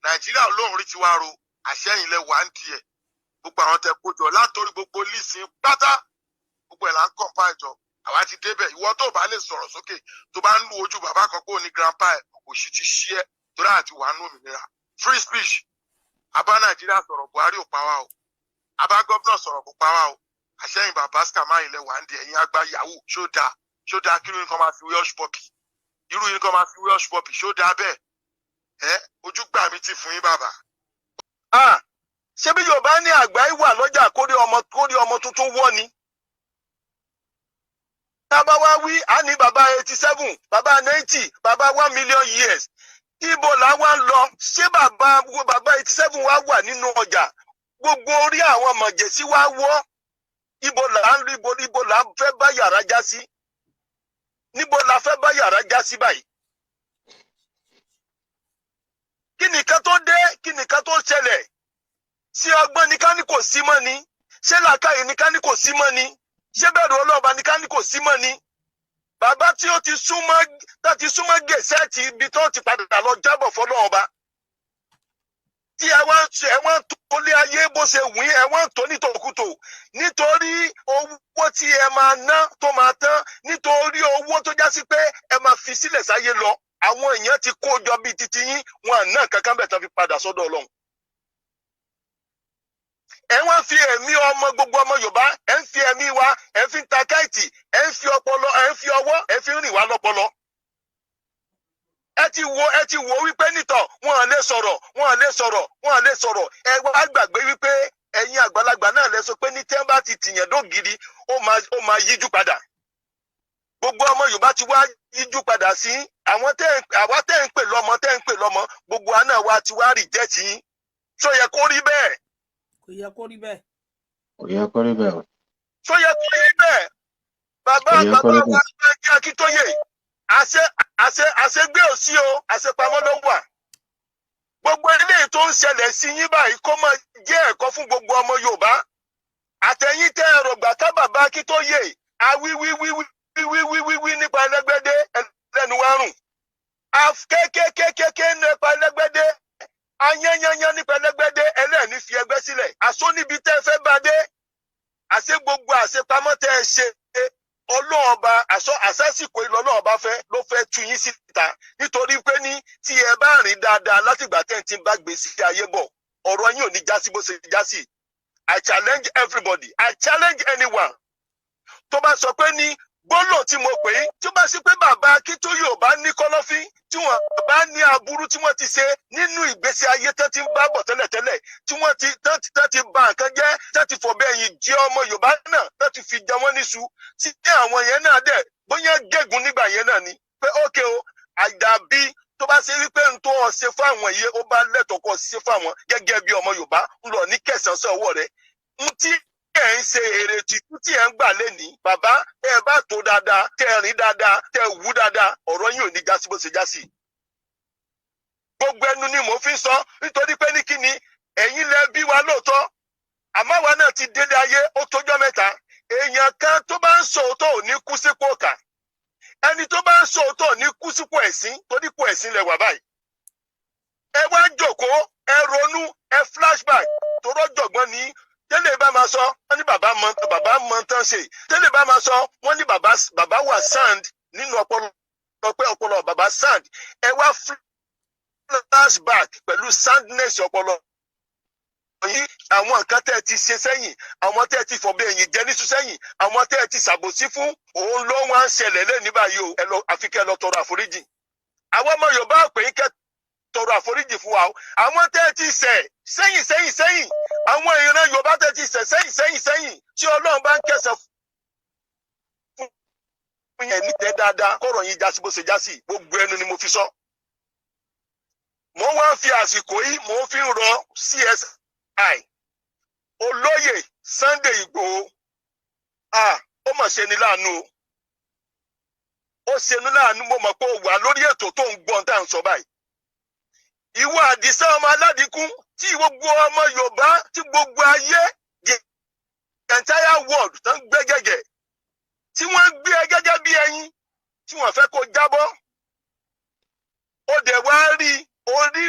Nàìjíríà olóhùn rí tiwa ro àṣẹyìn lẹ wà ń tiẹ̀. Gbogbo àwọn tẹ kó jọ látòrí gbogbo lísìn pátá, gbogbo ẹ̀ là ń kọ̀ǹpá ìjọ. Àwa ti débẹ̀. Ìwọ tó bá lè sọ̀rọ̀ sókè, tó bá ń lu ojú bàbá kan pé òní grandpa ẹ̀, òṣì ti ṣí ẹ́, torí àti wà nù òmìnira, free speech. Abá Nàìjíríà sọ̀rọ̀, Buhari ò pa wá o. Abá gómìnà sọ̀rọ̀, kò pa wá o. Àṣẹyìn bàbá scammer ilẹ̀ wà ń di ẹ̀yìn àgbà yahoo. Ṣó dáa? Ṣó dáa kí irú yín kan máa fi wé Hushpuppi? Irú yín kan máa fi wé Hushpuppi, ṣó dáa bẹ́ẹ̀? Ẹ ojú gbà mí ti fún yín, bàbá. Ah, ṣé bí Yorùbá ní àgbà ìwà lọ́jà kórí ọmọ tuntun wọ́ ni. Tá a bá wá wí, á ní bàbá 87, bàbá 90, bàbá 1 million years. Ibo là wá ń lọ? Ṣé bàbá 87 wá wà nínú ọjà, gbogbo orí àwọn mọ̀jẹ̀sí wá wọ́? Ibo là ń ibo là ń fẹ́ bá yàrá já sí? Níbo la fẹ́ bá yàrá já sí báyìí? Kí nìkan tó dé? Kí nìkan tó ṣẹlẹ̀ sí? Ọgbọ́n ní ká ní kò sí mọ́ ni? Ṣé làákàyè ní ká ní kò sí mọ́ ni? Ṣé bẹ̀rù ọlọ́ọ̀bá ní ká ní kò sí mọ́ ni? Bàbá tí ó ti súnmọ́, tó ti súnmọ́ gẹ̀ẹ́sẹ̀tì ibi tó ti padà lọ jábọ̀ fọlọ́ọ̀ba, tí ẹ wá ń ṣe, ẹ wá ń tó lé ayé bó ṣe wù yín, ẹ wá ń tó nítòkútò, nítorí owó tí ẹ máa ná tó máa tán, nítorí owó tó já sí pé ẹ máa fi sílẹ̀ sáyé lọ. Àwọn èèyàn ti kó jọ bíi titi yín, wọn à ná kankan bẹ̀ tán fi padà sọ́dọ̀ Ọlọ́run. Ẹ wá fi ẹ̀mí ọmọ, gbogbo ọmọ Yorùbá, ẹ ń fi ẹ̀mí wa, ẹ fi ń ta káìtì, ẹ ń fi ọpọlọ, ẹ ń fi ọwọ́, ẹ fi ń rìn wá lọ́pọlọ. Ẹ ti wo wípé nítọ̀ wọn à lè sọ̀rọ̀, wọn à lè sọ̀rọ̀, wọn à lè sọ̀rọ̀. Ẹ wá gbàgbé wípé ẹ̀yin àgbàlagbà náà lẹ sọ pé ní tẹ́ bá ti tìyàn dógiri, ó máa yíjú padà. Gbogbo ọmọ Yorùbá ti wá yíjú padà sí àwọn tẹ́ àwa tẹ́ ń pè lọ́mọ, tẹ́ ń pè lọ́mọ. Gbogbo àná wa ti wá reject yín. Ṣó yẹ kó rí bẹ́ẹ̀? Kò yẹ kó rí bẹ́ẹ̀. Kò yẹ kó rí bẹ́ẹ̀ o. Ṣó yẹ kó rí bẹ́ẹ̀, bàbá? Ẹ̀yẹ Bàbá kọ́lẹ́kùn. wa Bánjí Akíntóyè, àṣẹ àṣẹ àṣegbé ò sí o, àṣepamọ́ ló wà. Gbogbo eléyìí tó ń ṣẹlẹ̀ sí yín báyìí, kó máa jẹ́ ẹ̀kọ́ fún gbogbo ọmọ Yorùbá. Àtẹ̀yìn tẹ́ ẹ̀rọ gbà ká bàbá Akíntóyè awíwíwíwíwíwíwí nípa ẹlẹ́gbẹ́dé ẹlẹ́nu wárùn kékékékéké nípa ẹlẹ́gbẹ́dé, ayányányán nípa ẹlẹ́gbẹ́dé, ẹlẹ́ẹ̀ní fi ẹgbẹ́ sílẹ̀. Àṣọ níbi tẹ́ ẹ fẹ́ bá dé, àṣẹ gbogbo àṣepamọ́ tẹ́ ẹ ṣe, Ọlọ́ọ̀ba àṣọ àṣàsìkò ìlọ Ọlọ́ọ̀ba fẹ́ ló fẹ́ tú yín síta, nítorí pé ní tí ẹ bá rìn dáadáa látìgbà tẹ́ ẹ ti bá gbé sí ayé bọ̀, ọ̀rọ̀ yín ò ní já sí bó ṣe já sí. I challenge everybody, I challenge anyone tó bá sọ pé ní gbólò tí mo pè é, tí ó bá sí pé bàbá Akíntóyè ò bá ní kọ́lọ́fín, tí wọ́n bá ní aburú tí wọ́n ti ṣe nínú ìgbésí ayé tán ti ń bá bọ̀ tẹ́lẹ̀tẹ́lẹ̀, tí wọ́n ti tán ti ba nǹkan jẹ́, tán ti fọ̀bẹ ẹ̀yìn jẹ ọmọ Yorùbá náà, tán ti fi jẹ wọ́n níṣu, tí àwọn yẹn náà dẹ̀ bóyá gégùn nígbà yẹn náà ni pé ókè o, àdàbí tó bá ṣe wípé ń tó ọ ṣe fún àwọn yìí, ó bá lẹ́tọ̀ọ́ kó ṣe fún àwọn gẹ́gẹ́ bí ọmọ Yorùbá ń lọ ní kẹsàn-án sí ọwọ́ rẹ̀ ń tí ẹ̀ ń ṣe èrè tìtú tí ẹ̀ ń gbà lẹ́nìí. Bàbá, ẹ bá tó dáadáa, tẹ ẹ rìn dáadáa, tẹ ẹ wú dáadáa, ọ̀rọ̀ yín ò ní já sí bó ṣe já sí. Gbogbo ẹnu ni mò ń fi sọ, nítorí pé ní kíni, ẹ̀yin lẹ bí wa lóòótọ́, àmọ́ àwa náà ti délé ayé ó tójọ́ mẹ́ta. Èèyàn kan tó bá ń sọ òótọ́ ò ní kú sípò kà, ẹni tó bá ń sọ òótọ́ ò ní kú sípò ẹ̀sín, torí kò ẹ̀sín lẹ wà báyìí. Ẹ wá jókòó, ẹ ronú, ẹ flashback, torọ́ jọ̀gbọ́n ní tẹ́lẹ̀ bá máa sọ, wọ́n ní bàbá mọ, bàbá mọ tán ṣe. Tẹ́lẹ̀ bá máa sọ, wọ́n ní bàbá, bàbá wà sound nínú ọpọlọ, pé ọpọlọ bàbá sound. Ẹ wá flashback pẹ̀lú soundness ọpọlọ yìí, àwọn nǹkan tẹ́ ẹ ti ṣe sẹ́yìn, àwọn tẹ́ ẹ ti fọ̀bẹ ẹ̀yìn jẹ níṣu sẹ́yìn, àwọn tẹ́ ẹ ti ṣàbòsí fún, òun ló wá ń ṣẹlẹ̀ lẹ́ni báyìí o. Ẹ lọ, àfi kẹ́ ẹ lọ tọrọ àforíjì. Àwọn ọmọ Yorùbá pè é kẹ́ tọrọ àforíjì fún wa o. Àwọn tẹ́ ẹ ti ṣẹ̀ sẹ́yìn sẹ́yìn sẹ́yìn, àwọn ìran Yorùbá tẹ́ ẹ ti ṣẹ̀ sẹ́yìn sẹ́yìn sẹ́yìn, tí Ọlọ́run bá ń kẹsẹ̀ fún yẹn nítẹ̀ dáadáa, kọ̀rọ̀ yín já sí bó ṣe já sí. Gbogbo ẹnu ni mo fi sọ. Mo wá ń fi àsìkò yìí, mo fi ń rọ CSI olóyè Sunday Ìgbòho. Ah, ó mà ṣe ni láàánú o, ó ṣe ni láàánú. Mo mọ̀ pé ó wà lórí ètò tó ń gbọ́n tá à ń sọ báyìí. Ìwọ Àdìsá ọmọ aládìkún, tí gbogbo ọmọ Yorùbá, tí gbogbo ayé, the entire world tó ń gbé gẹ́gẹ́, tí wọ́n gbé ẹ gẹ́gẹ́ bí ẹyin tí wọ́n fẹ́ kó jábọ́, ó dẹ̀ wá rí orí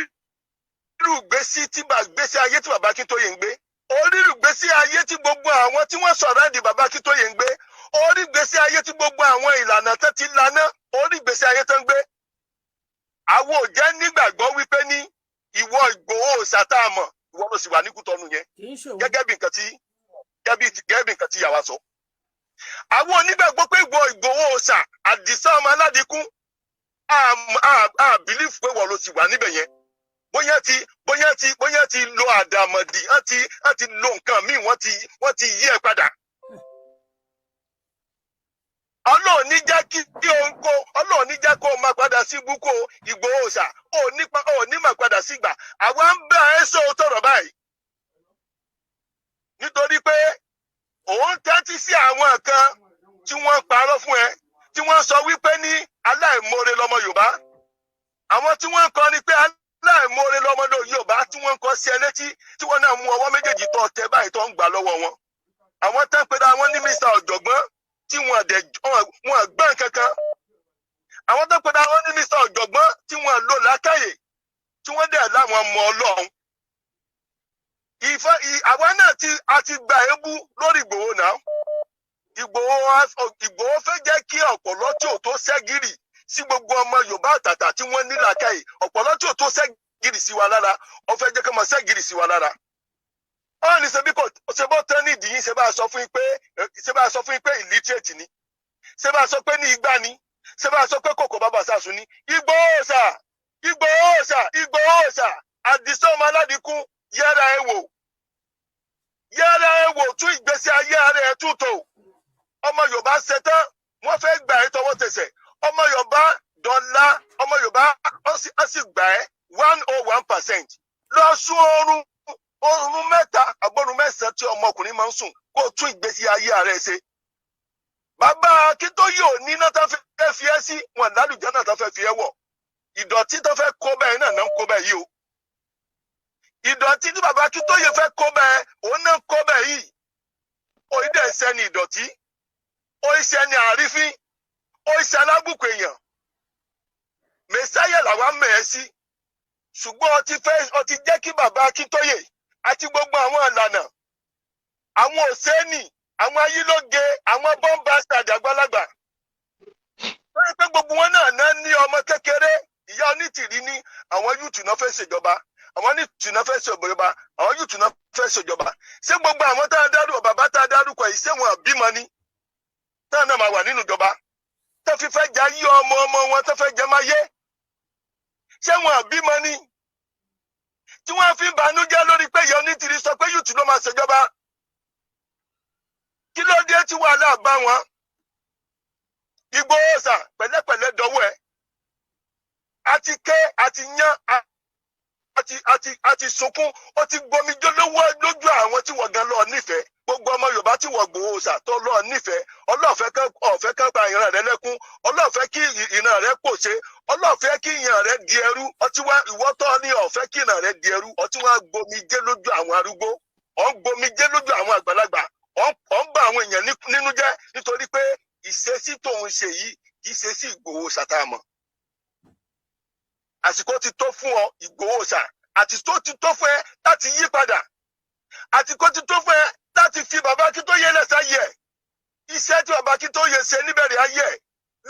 ìgbésí tí gbèsè ayé tí bàbá Akíntóyè ń gbé, orí ìgbésí ayé tí gbogbo àwọn tí wọ́n sọ̀rọ̀ àdì bàbá Akíntóyè ń gbé, orí ìgbésí ayé tí gbogbo àwọn ìlànà tó ti laná, orí ìgbésí ayé tó ń gbé. Àwọn ò jẹ́ nígbàgbọ́ wípé ní ìwọ Ìgbòho ṣàtàmọ̀, ìwọ ló sì wà ní Kútọ́nù yẹn. Kì í ṣòwò. Gẹ́gẹ́ bí nǹkan tí yàwá sọ. Àwọn onígbàgbọ́ pé ìwọ Ìgbòho ṣà Àdìsá ọmọ aládìkún, à believe pé ìwọ ló sì wà níbẹ̀ yẹn. Bóyá ti lo àdàmọ̀dì, wọ́n ti lo nǹkan míì, wọ́n ti yí ẹ padà. Ọlọ́run ní jẹ́ kí òun kó, Ọlọ́run ní jẹ́ kó o máa padà sí ibùkún Ìgbòho ṣà, ò ní máa padà sí ìgbà. Àwa ń bá ẹ sọ tọrọ báyìí nítorí pé òun tẹ́tí sí àwọn kan tí wọ́n parọ́ fún ẹ, tí wọ́n sọ wípé ní aláìmoore lọmọ Yorùbá. Àwọn tí wọ́n ń kọ́ ni pé aláìmoore lọmọ Yorùbá, tí wọ́n ń kọ́ sí ẹ létí, tí wọ́n náà mú ọwọ́ méjèèjì tó tẹ báyìí tó ń gbà lọ́wọ́ wọn. Àwọn tán pé àwọn ní Mr Ọ̀jọ̀gbọ́n, tí wọ́n dẹ̀ wọ́n gbọ́n kankan. Àwọn tán pé àwọn ní Mr Ọ̀jọ̀gbọ́n, tí wọ́n lò lákàyè, tí wọ́n dẹ̀ láwọn mọ Ọlọ́run. Ìfẹ́ àwa náà ti a ti gba èébú lórí Ìgbòho náà. Ìgbòho fẹ́ jẹ́ kí ọ̀pọ̀lọ́ tí ò tó ṣẹ́gìrì sí gbogbo ọmọ Yorùbá àtàtà tí wọ́n ní làákàyè, ọ̀pọ̀lọ́ tí ò tó ṣẹ́gìrì sí wa lára, ó fẹ́ jẹ́ kí wọ́n ṣẹ́gìrì sí wa lára. Wọ́n ní ṣebí kò ṣe bọ́ tán nídìí yín, ṣe bá a sọ fún yín pé, ṣe bá a sọ fún yín pé illiterate ni, ṣe bá a sọ pé ní igbá ni, ṣe bá a sọ pé kòkò bàbá sàṣù ni. Ìgbòho ṣà, Ìgbòho ṣà, Ìgbòho ṣà, Àdìsá ọmọ aládìkún, yára ẹ wò, yára ẹ wò, tún ìgbésí ayé ara ẹ tún tò. Ọmọ Yorùbá ṣetán, wọ́n fẹ́ gbà ẹ́ tọwọ́ tẹsẹ̀. Ọmọ Yorùbá dọ́là, ọmọ Yorùbá ó sì gbà ẹ́ 101%. Lọ sún oorun. Oorun 3 àbọ̀run 9 tí ọmọkùnrin máa ń sùn, kó o tún ìgbésí ayé rẹ ṣe. Bàbá Akíntóyè ò ní iná tó fẹ́ fi ẹ́ sí wọn, lálùjá náà tó fẹ́ fi ẹ́ wọ̀. Ìdọ̀tí tó fẹ́ kó bẹ́ẹ̀ náà náà ń kó bẹ́ẹ̀ yìí o. Ìdọ̀tí tí bàbá Akíntóyè fẹ́ kó bẹ́ẹ̀, òun náà ń kó bẹ́ẹ̀ yìí. Òyìnbó ẹ̀sẹ̀ ni ìdọ̀tí, ó iṣẹ́ ni àrífín, ó iṣẹ́ alábùkù èèyàn. Mẹsáyà làwa mẹ̀ ẹ́ sí, ṣùgbọ́n ó ti fẹ́, ó ti jẹ́ kí bàbá Akíntóyè àti gbogbo àwọn ìlànà àwọn òsèǹnì, àwọn ayílóge, àwọn bọ́ǹbàṣàdì àgbàlagbà, lórí pé gbogbo wọn náà náà ní ọmọ kékeré. Ìyá Onítìrí ní àwọn youth náà fẹ́ ṣèjọba, àwọn onítìrí náà fẹ́ ṣèjọba, àwọn youth náà fẹ́ ṣèjọba. Ṣé gbogbo àwọn tá a dárúkọ, bàbá tá a dárúkọ yìí, ṣé wọn bímọ ni táwọn náà máa wà nínú ìjọba tó fi fẹ́ jẹ ayé ọmọ ọmọ wọn, tó fẹ́ jẹ máyé? Ṣé wọn bímọ ni tí wọ́n fi ń banújẹ́ lórí pé ìyá Onítìrí sọ pé youth ló máa ṣèjọba? Kí ló dé tí wàhálà bá wọn? Ìgbòho sà, pẹ̀lẹ́pẹ̀lẹ́ dọwọ́ ẹ̀. Àti ké, àti yán, àti sunkún. Ó ti gbomi lówó lójú àwọn tí wọ́n gan lọ nífẹ̀ẹ́. Gbogbo ọmọ Yorùbá tí wọ́n Gbòho sà tó lọ nífẹ̀ẹ́, ọlọ́ọ̀fẹ́ ọ̀fẹ́ kan pa ìran rẹ lẹ́kún, ọlọ́ọ̀fẹ́ kí ìran rẹ pòṣe, ọlọ́ọ̀fẹ́ kí ìran rẹ di ẹrú. Ọtí wá ìwọ́tọ́ ní ọ̀fẹ́ kí ìran rẹ di ẹrú. Ọtí wá gbomijé lójú àwọn arúgbó, ọ̀ ń gbomijé lójú àwọn àgbàlagbà, ọ̀ ń bá àwọn èèyàn nínú jẹ́, nítorí pé ìṣesí tó ń ṣe yìí kì í ṣe sí Ìgbòho ṣàtàmọ̀. Àsìkò ti tó fún ọ, Ìgbòho ṣà, àsìkò ti tó fún ẹ láti yí padà. Àsìkò ti tó fún ẹ láti fi bàbá Akíntóyè lẹ́sà yẹ. Iṣẹ́ tí bàbá Akíntóyè ṣe níbẹ̀rẹ̀ ayé ẹ̀,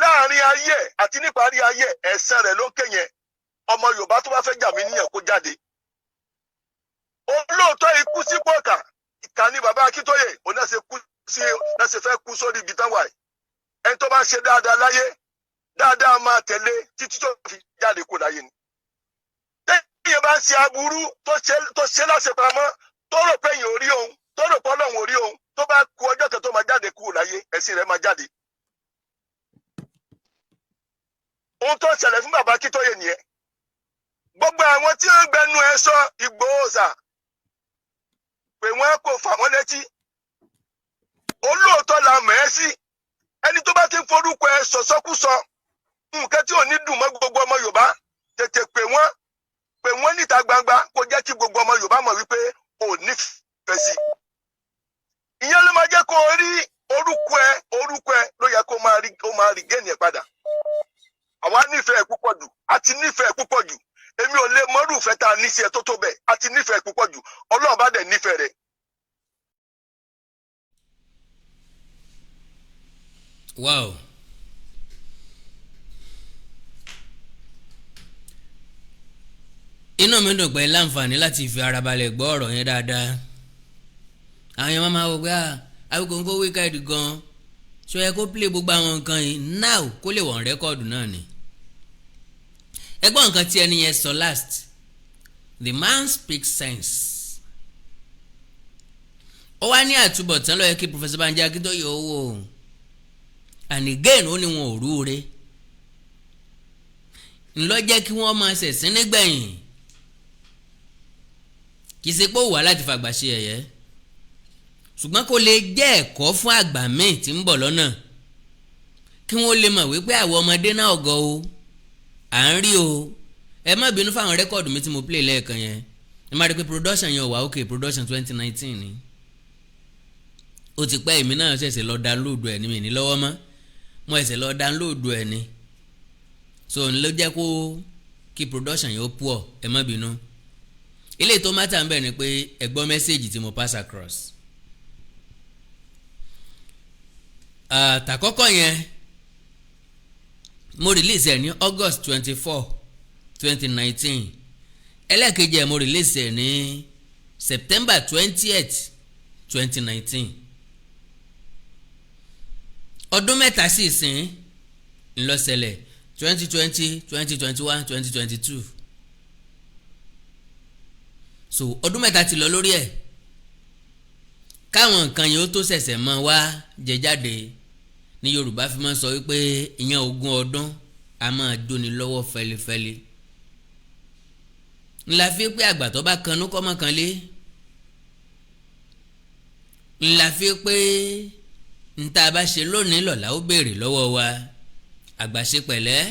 láàrin ayé ẹ̀ àti níparí ayé ẹ̀, ẹ̀san rẹ̀ ló ń kéyẹn. Ọmọ Yorùbá tó bá fẹ́ jà mí níyàn, kó jáde. Olóòótọ́ ikú sípò ọ̀kà ìkà ní bàbá Akíntóyè, òun náà ṣe kú sí, náà ṣe fẹ́ kú sórí ibi tán wà yìí. Ẹni tó bá ń ṣe dáadáa láyé, dáadáa máa tẹ̀lé títí tó fi jáde kó láyé ni. Téèyàn bá ń ṣe aburú, tó ṣe láṣepamọ́, tó rò pé èèyàn ò rí òun, tó rò pé Ọlọ́run ò rí òun, tó bá ku ọjọ́ kan tó máa jáde kúrò láyé, ẹ̀sìn rẹ̀ máa jáde. Ohun tó ṣẹlẹ̀ fún bàbá Akíntóyè nìyẹn. Gbogbo àwọn tí ó ń gbẹnu ẹ sọ, Ìgbòho sà, pé wọ́n kò fà wọ́n létí. Olóòótọ́ la mọ̀ ẹ́ sí. Ẹni tó bá ti ń forúkọ ẹ sọ̀sọ́kúsọ, nǹkan tí ò ní dùn mọ́ gbogbo ọmọ Yorùbá, tètè pè wọ́n, pè wọ́n níta gbangba, kó jẹ́ kí gbogbo ọmọ Yorùbá mọ̀ wípé ò nífẹ̀ẹ́ sí. Ìyẹn ló máa jẹ́ kó o rí orúkọ ẹ, orúkọ ẹ ló yẹ kó máa rí géènì ẹ padà. Àwa nífẹ̀ẹ́ púpọ̀ jù, àti nífẹ̀ẹ́ púpọ̀ jù. Èmi ò lè mọ́rùfẹ́ tá a ní sí ẹ tó tó bẹ́ẹ̀. Àti nífẹ̀ẹ́ púpọ̀ jù. Ọlọ́run bá dẹ̀ nífẹ̀ẹ́ rẹ̀. Wow. Inú mi dùn pé láǹfààní láti fi ara balẹ̀ gbọ́ ọ̀rọ̀ yẹn dáadáa. Àwọn èèyàn máa wò pé Awikonko wicked gan, ṣó yẹ kó play gbogbo àwọn nǹkan yìí now, kó lè wọ̀n record náà ni. Ẹgbọ́n nǹkan tí ẹni yẹn sọ last, the man speaks sense. Ó wá ní àtúbọ̀tán ló yẹ kí Professor Banji Akíntóyè owó, and again ó ní wọn ò rúure ńlọ jẹ́ kí wọ́n máa ṣẹ̀sín nígbẹ̀yìn. Kì í ṣe pé ó wà láti fàgbà ṣe ẹ̀yẹ, ṣùgbọ́n kó lè jẹ́ ẹ̀kọ́ fún àgbà míì tí ń bọ̀ lọ́nà, kí wọ́n lè mọ̀ wípé àwọn ọmọdé náà gọ̀ o, à ń rí o. Ẹ má bínú fáwọn record mi tí mo play lẹ́ẹ̀kan yẹn. Ẹ má rí pé production yẹn ò wá okay. Production 2019 ni, ó ti pẹ́. Èmi náà ṣẹ̀ṣẹ̀ lọ download ẹ̀ ní mi ní lọ́wọ́ mọ́, mo ṣẹ̀ṣẹ̀ lọ download ẹ̀ ni, so n ló jẹ́ kó kí production yẹn ó poor. Ẹ má bínú. Ilé tó matter ń bẹ̀ ni pé ẹ gbọ́ message tí mo pass across. Tàkọ́kọ́ yẹn, mo release ẹ̀ ní August 24, 2019. Ẹlẹ́ẹ̀kejì ẹ̀, mo release ẹ̀ ní September 20th, 2019. Ọdún 3 sí ìsìn ńlọ ṣẹlẹ̀, 2020, 2021, 2022. So ọdún 3 ti lọ lórí ẹ̀ káwọn nǹkan yẹn ó tó ṣẹ̀ṣẹ̀ mọ́ wá jẹ jáde. Ní Yorùbá fi máa ń sọ wípé ìyẹn ogún ọdún a máa jóni lọ́wọ́ fẹlifẹli. Ńlá fi pé àgbà tó bá kanú kọ́ mọ́ kan lé. Ńlá fi pé níta bá ṣe lónìí, lọ́la ó béèrè lọ́wọ́ wa. Àgbà ṣe pẹ̀lẹ́,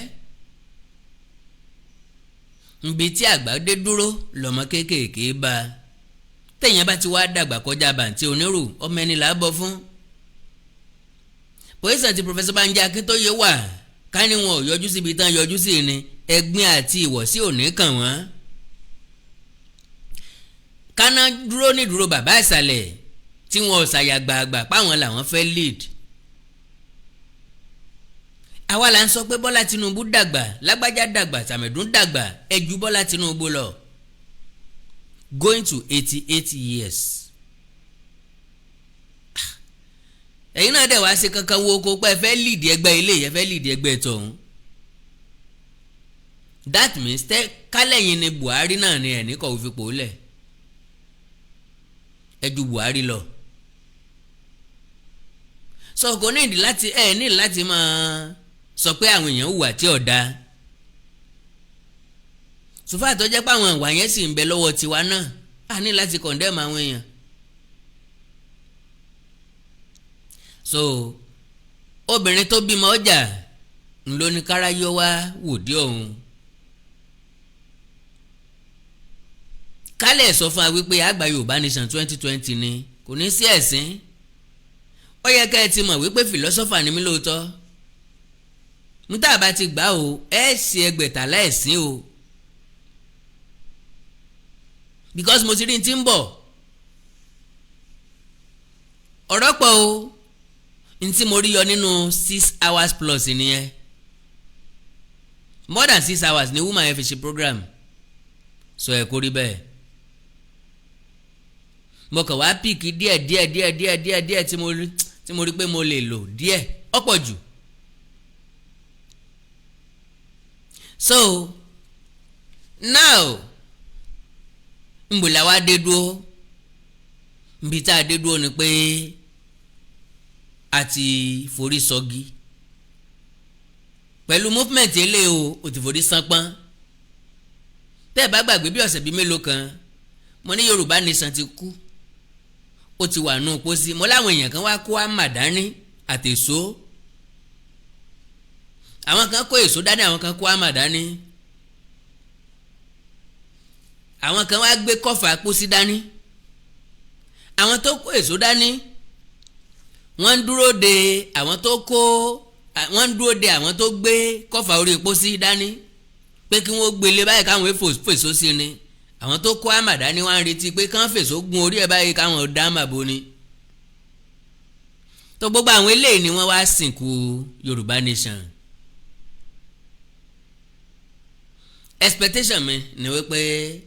nbi tí àgbà dé dúró lọ́mọ kéékèèké bá a. Téèyàn bá ti wá dàgbà kọjá bàǹtí onírù, ọmọ ẹni là á bọ̀ fún. Position tí Professor Banji Akíntóyè wà, ká ní wọn ò yọjú síbi tán yọjú sí ni, ẹ̀gbin àti ìwọ̀sí ò ní kàn wọ́n. Káná dúró ní dúró bàbá ìsàlẹ̀ tí wọn ò ṣàyà gbàgbà páwọn làwọn fẹ́ lead. Àwa là ń sọ pé Bọ́lá Tinubu dàgbà, lágbájá dàgbà, tàmẹ̀dún dàgbà, ẹ ju Bọ́lá Tinubu lọ, going to 88 years. Ẹ̀yin náà dẹ̀ wá ṣe kankan wo ko pé ẹ fẹ́ lead ẹgbẹ́ ilé, ẹ fẹ́ lead ẹgbẹ́ tọ̀hún. That means tẹ́ kálẹ̀yìn ni Buhari náà ni ẹ̀ ní kọ̀wé fipò lẹ̀. Ẹ ju Buhari lọ, so kò ní ìdí láti ẹ ní láti máa sọ pé àwọn èèyàn hùwà tí ò dáa. Sùfà tó jẹ́ pé àwọn ìwà yẹn sì ń bẹ lọ́wọ́ tiwa náà, a ní láti condemn àwọn èèyàn. So obìnrin tó bímọ ọjà ńlọ ní káráyọ wá wòdí ọ̀hún. Kálẹ̀ sọ fún wa wípé àgbà Yorùbá Nation 2020 ni kò ní sí ẹ̀sìn. Ó yẹ ká ẹ ti mọ̀ wípé philosopher ni mí lóòótọ́. Níta bá ti gbà o, ẹ ṣe ẹgbẹ̀tàlá ẹ̀sìn o, because mo ti rí n tí ń bọ̀. Ọ̀rọ̀ pọ̀ o. N tí mo rí yọ nínú 6 hours plus nìyẹn. More than 6 hours ni woman yẹn fi ṣe program, so ẹ kó rí bẹ́ẹ̀. Mo kàn wá pick díẹ̀ díẹ̀ díẹ̀ díẹ̀ díẹ̀ díẹ̀ tí mo rí pé mo lè lò díẹ̀, ọ̀pọ̀ jù. So now, nbò làwa dé dúró? Nbi tá a dé dúró ni pé a ti forí sọgi pẹ̀lú movement eléyìí o. Ò ti forí sánpọ́n. Tẹ́ ẹ bá gbàgbé, bí ọ̀sẹ̀ bíi mélòó kan, mo ní Yorùbá Nation ti kú, ó ti wà nù pósí. Mo láwọn èèyàn kan wá kó àmà dání àtèso. Àwọn kan kó èso dání, àwọn kan kó àmà dání, àwọn kan wá gbé kọ́fà pósí dání. Àwọn tó kó èso dání, wọ́n ń dúró de àwọn tó kó, wọ́n ń dúró de àwọn tó gbé kọ́fà orí pósí dání pé kí wọ́n gbélé báyìí káwọn fèsò sí ni. Àwọn tó kó àmà dání wọ́n á retí pé kán fèsò gun orí ẹ̀ báyìí káwọn dá àmà bo ni. Tó gbogbo àwọn eléyìí ni wọ́n wá sìnkú Yorùbá Nation. Expectation mi ni wípé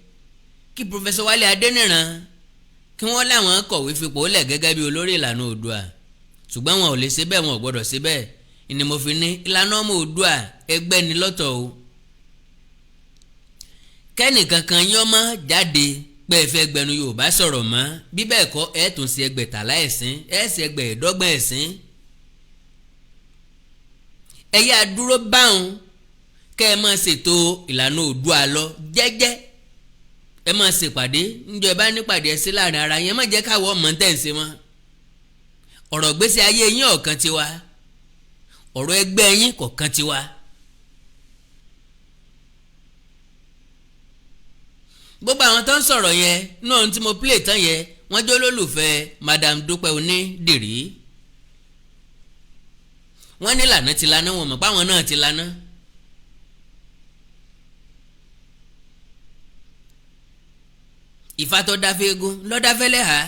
kí Professor Wálé Adéníran kí wọ́n láwọn kọ̀wé fipò lẹ̀ gẹ́gẹ́ bí olórí ìlànà Oòduà, ṣùgbọ́n wọn ò lè ṣe bẹ́ẹ̀, wọn ò gbọ́dọ̀ ṣe bẹ́ẹ̀. Ni mo fi ní ìlànà ọmọ Oòduà ẹgbẹ́ ni lọ́tọ̀ o. Kẹ́nìkankan yín ọmọ jáde pé ẹ fẹ́ gbẹnu Yorùbá sọ̀rọ̀ mọ́. Bí bẹ́ẹ̀ kọ́, ẹ tún ṣe ẹgbẹ̀tàlá ẹ̀sìn, ẹ ṣe ẹgbẹ̀ẹ́dọ́gbọ̀n ẹ̀sìn. Ẹ yá dúró báwọn, kẹ́ ẹ máa ṣètò ìlànà Oòduà lọ jẹ́jẹ́. Ẹ máa ṣèpàdé ńjọ ẹ bá nípàdé ẹ sí láàrin ara yẹn. Má jẹ́ káwọ́ ọmọ tẹ̀ ń ṣe mọ́. Ọ̀rọ̀ gbèsè ayé yín ọ̀kan tiwa, ọ̀rọ̀ ẹgbẹ́ yín kọ̀ọ̀kan tiwa. Gbogbo àwọn tó ń sọ̀rọ̀ yẹn náà, ohun tí mo play tán yẹn, wọ́n jẹ́ olólùfẹ́ Madam Dúpẹ́ Onídìrí. Wọ́n ní lànà ti laná, wọn mọ̀ páwọn náà ti laná. Ìfà tó dáfẹ́ eégún lọ́dáfẹ́ lẹ́hàá.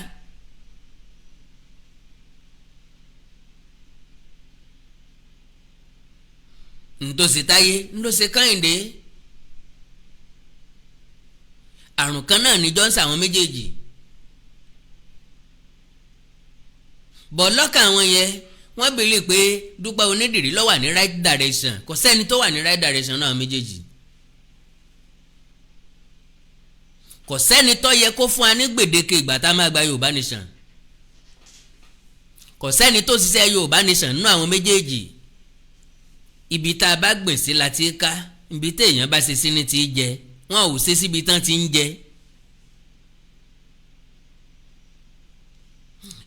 Ntòsí táyé ńlọsẹ Kẹ́hìndé, àrùn kan náà ní Johnson, àwọn méjèèjì bọ̀ lọ́kàn àwọn yẹn, wọ́n believe pé Dúpẹ́ Onídìrí ló wà ní right direction. Kò sẹ́ni tó wà ní right direction náà méjèèjì. Kò sẹ́ni tó yẹ kó fún wa ní gbèdéke ìgbà tá a máa gba Yorùbá Nation. Kò sẹ́ni tó ṣiṣẹ́ Yorùbá Nation nínú àwọn méjèèjì. Ibi tá a bá gbìn sí la ti ká, ibi téèyàn bá ṣe sí ní ti jẹ. Wọn ò ṣe síbi tán ti ń jẹ.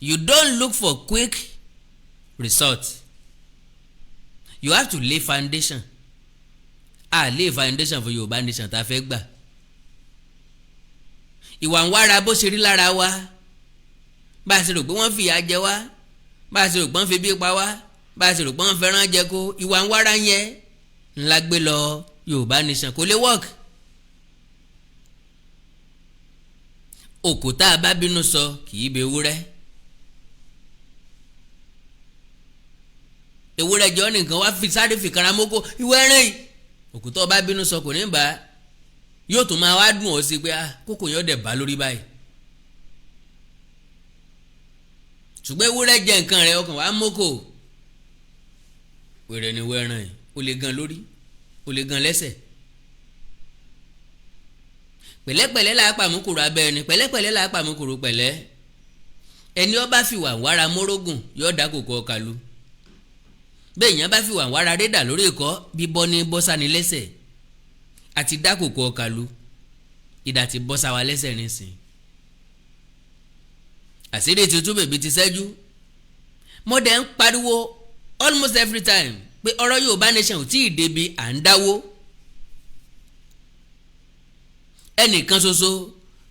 You don't look for quick result, you have to lay foundation. A lay foundation for Yorùbá nation tá a fẹ́ gbà. Ìwà ń wára bó ṣe rí lára wa, bá a ṣe rò pé wọ́n fìyà jẹ wá, bá a ṣe rò pé wọ́n fi bí pa wá, bá a ṣe rò pé wọ́n fẹ́ràn jẹ kó, ìwà ń wára yẹn ńlá gbé lọ Yorùbá nation, kò lè work. Òkú tá a bá bínú sọ kì í bẹ ewúrẹ́. Ewúrẹ́ jọ nìkan wá fi sáré fi kara mọ́kó ìwé ẹran yìí. Òkú tó bá bínú sọ kò ní bá, yóò tún máa wá dùn ọ́ sí pé ah, kókò yóò dẹ̀ bá lórí báyìí. Ṣùgbọ́n ewúrẹ́ jẹ nǹkan rẹ̀, ọkàn wàá mọ́kò, wèrè ni wẹ́ràn yìí, ó lè gan lórí, ó lè gan lẹ́sẹ̀. Pẹ̀lẹ́pẹ̀lẹ́ là á pàmùkùrù abẹ́ ẹni, pẹ̀lẹ́pẹ̀lẹ́ là á pàmùkùrù pẹ̀lẹ́. Ẹni ó bá fi wà wára mórógùn yóò dá kòkó ọkà lu. Bẹ́ẹ̀ yẹn bá fi wà wára rédà lórí ìkọ́, bíbọ́ ní bọ́sà ní lẹ́sẹ̀ àti dá kòkó ọkà lu, ìdà ti bọ́sà wa lẹ́sẹ̀ nísìn. Àṣírí tuntun bèbí ti ṣẹ́jú. Mo dẹ̀ ń pariwo almost every time pé ọ̀rọ̀ Yorùbá nation ò tí ì débi à ń dáwó. Ẹnìkan ṣoṣo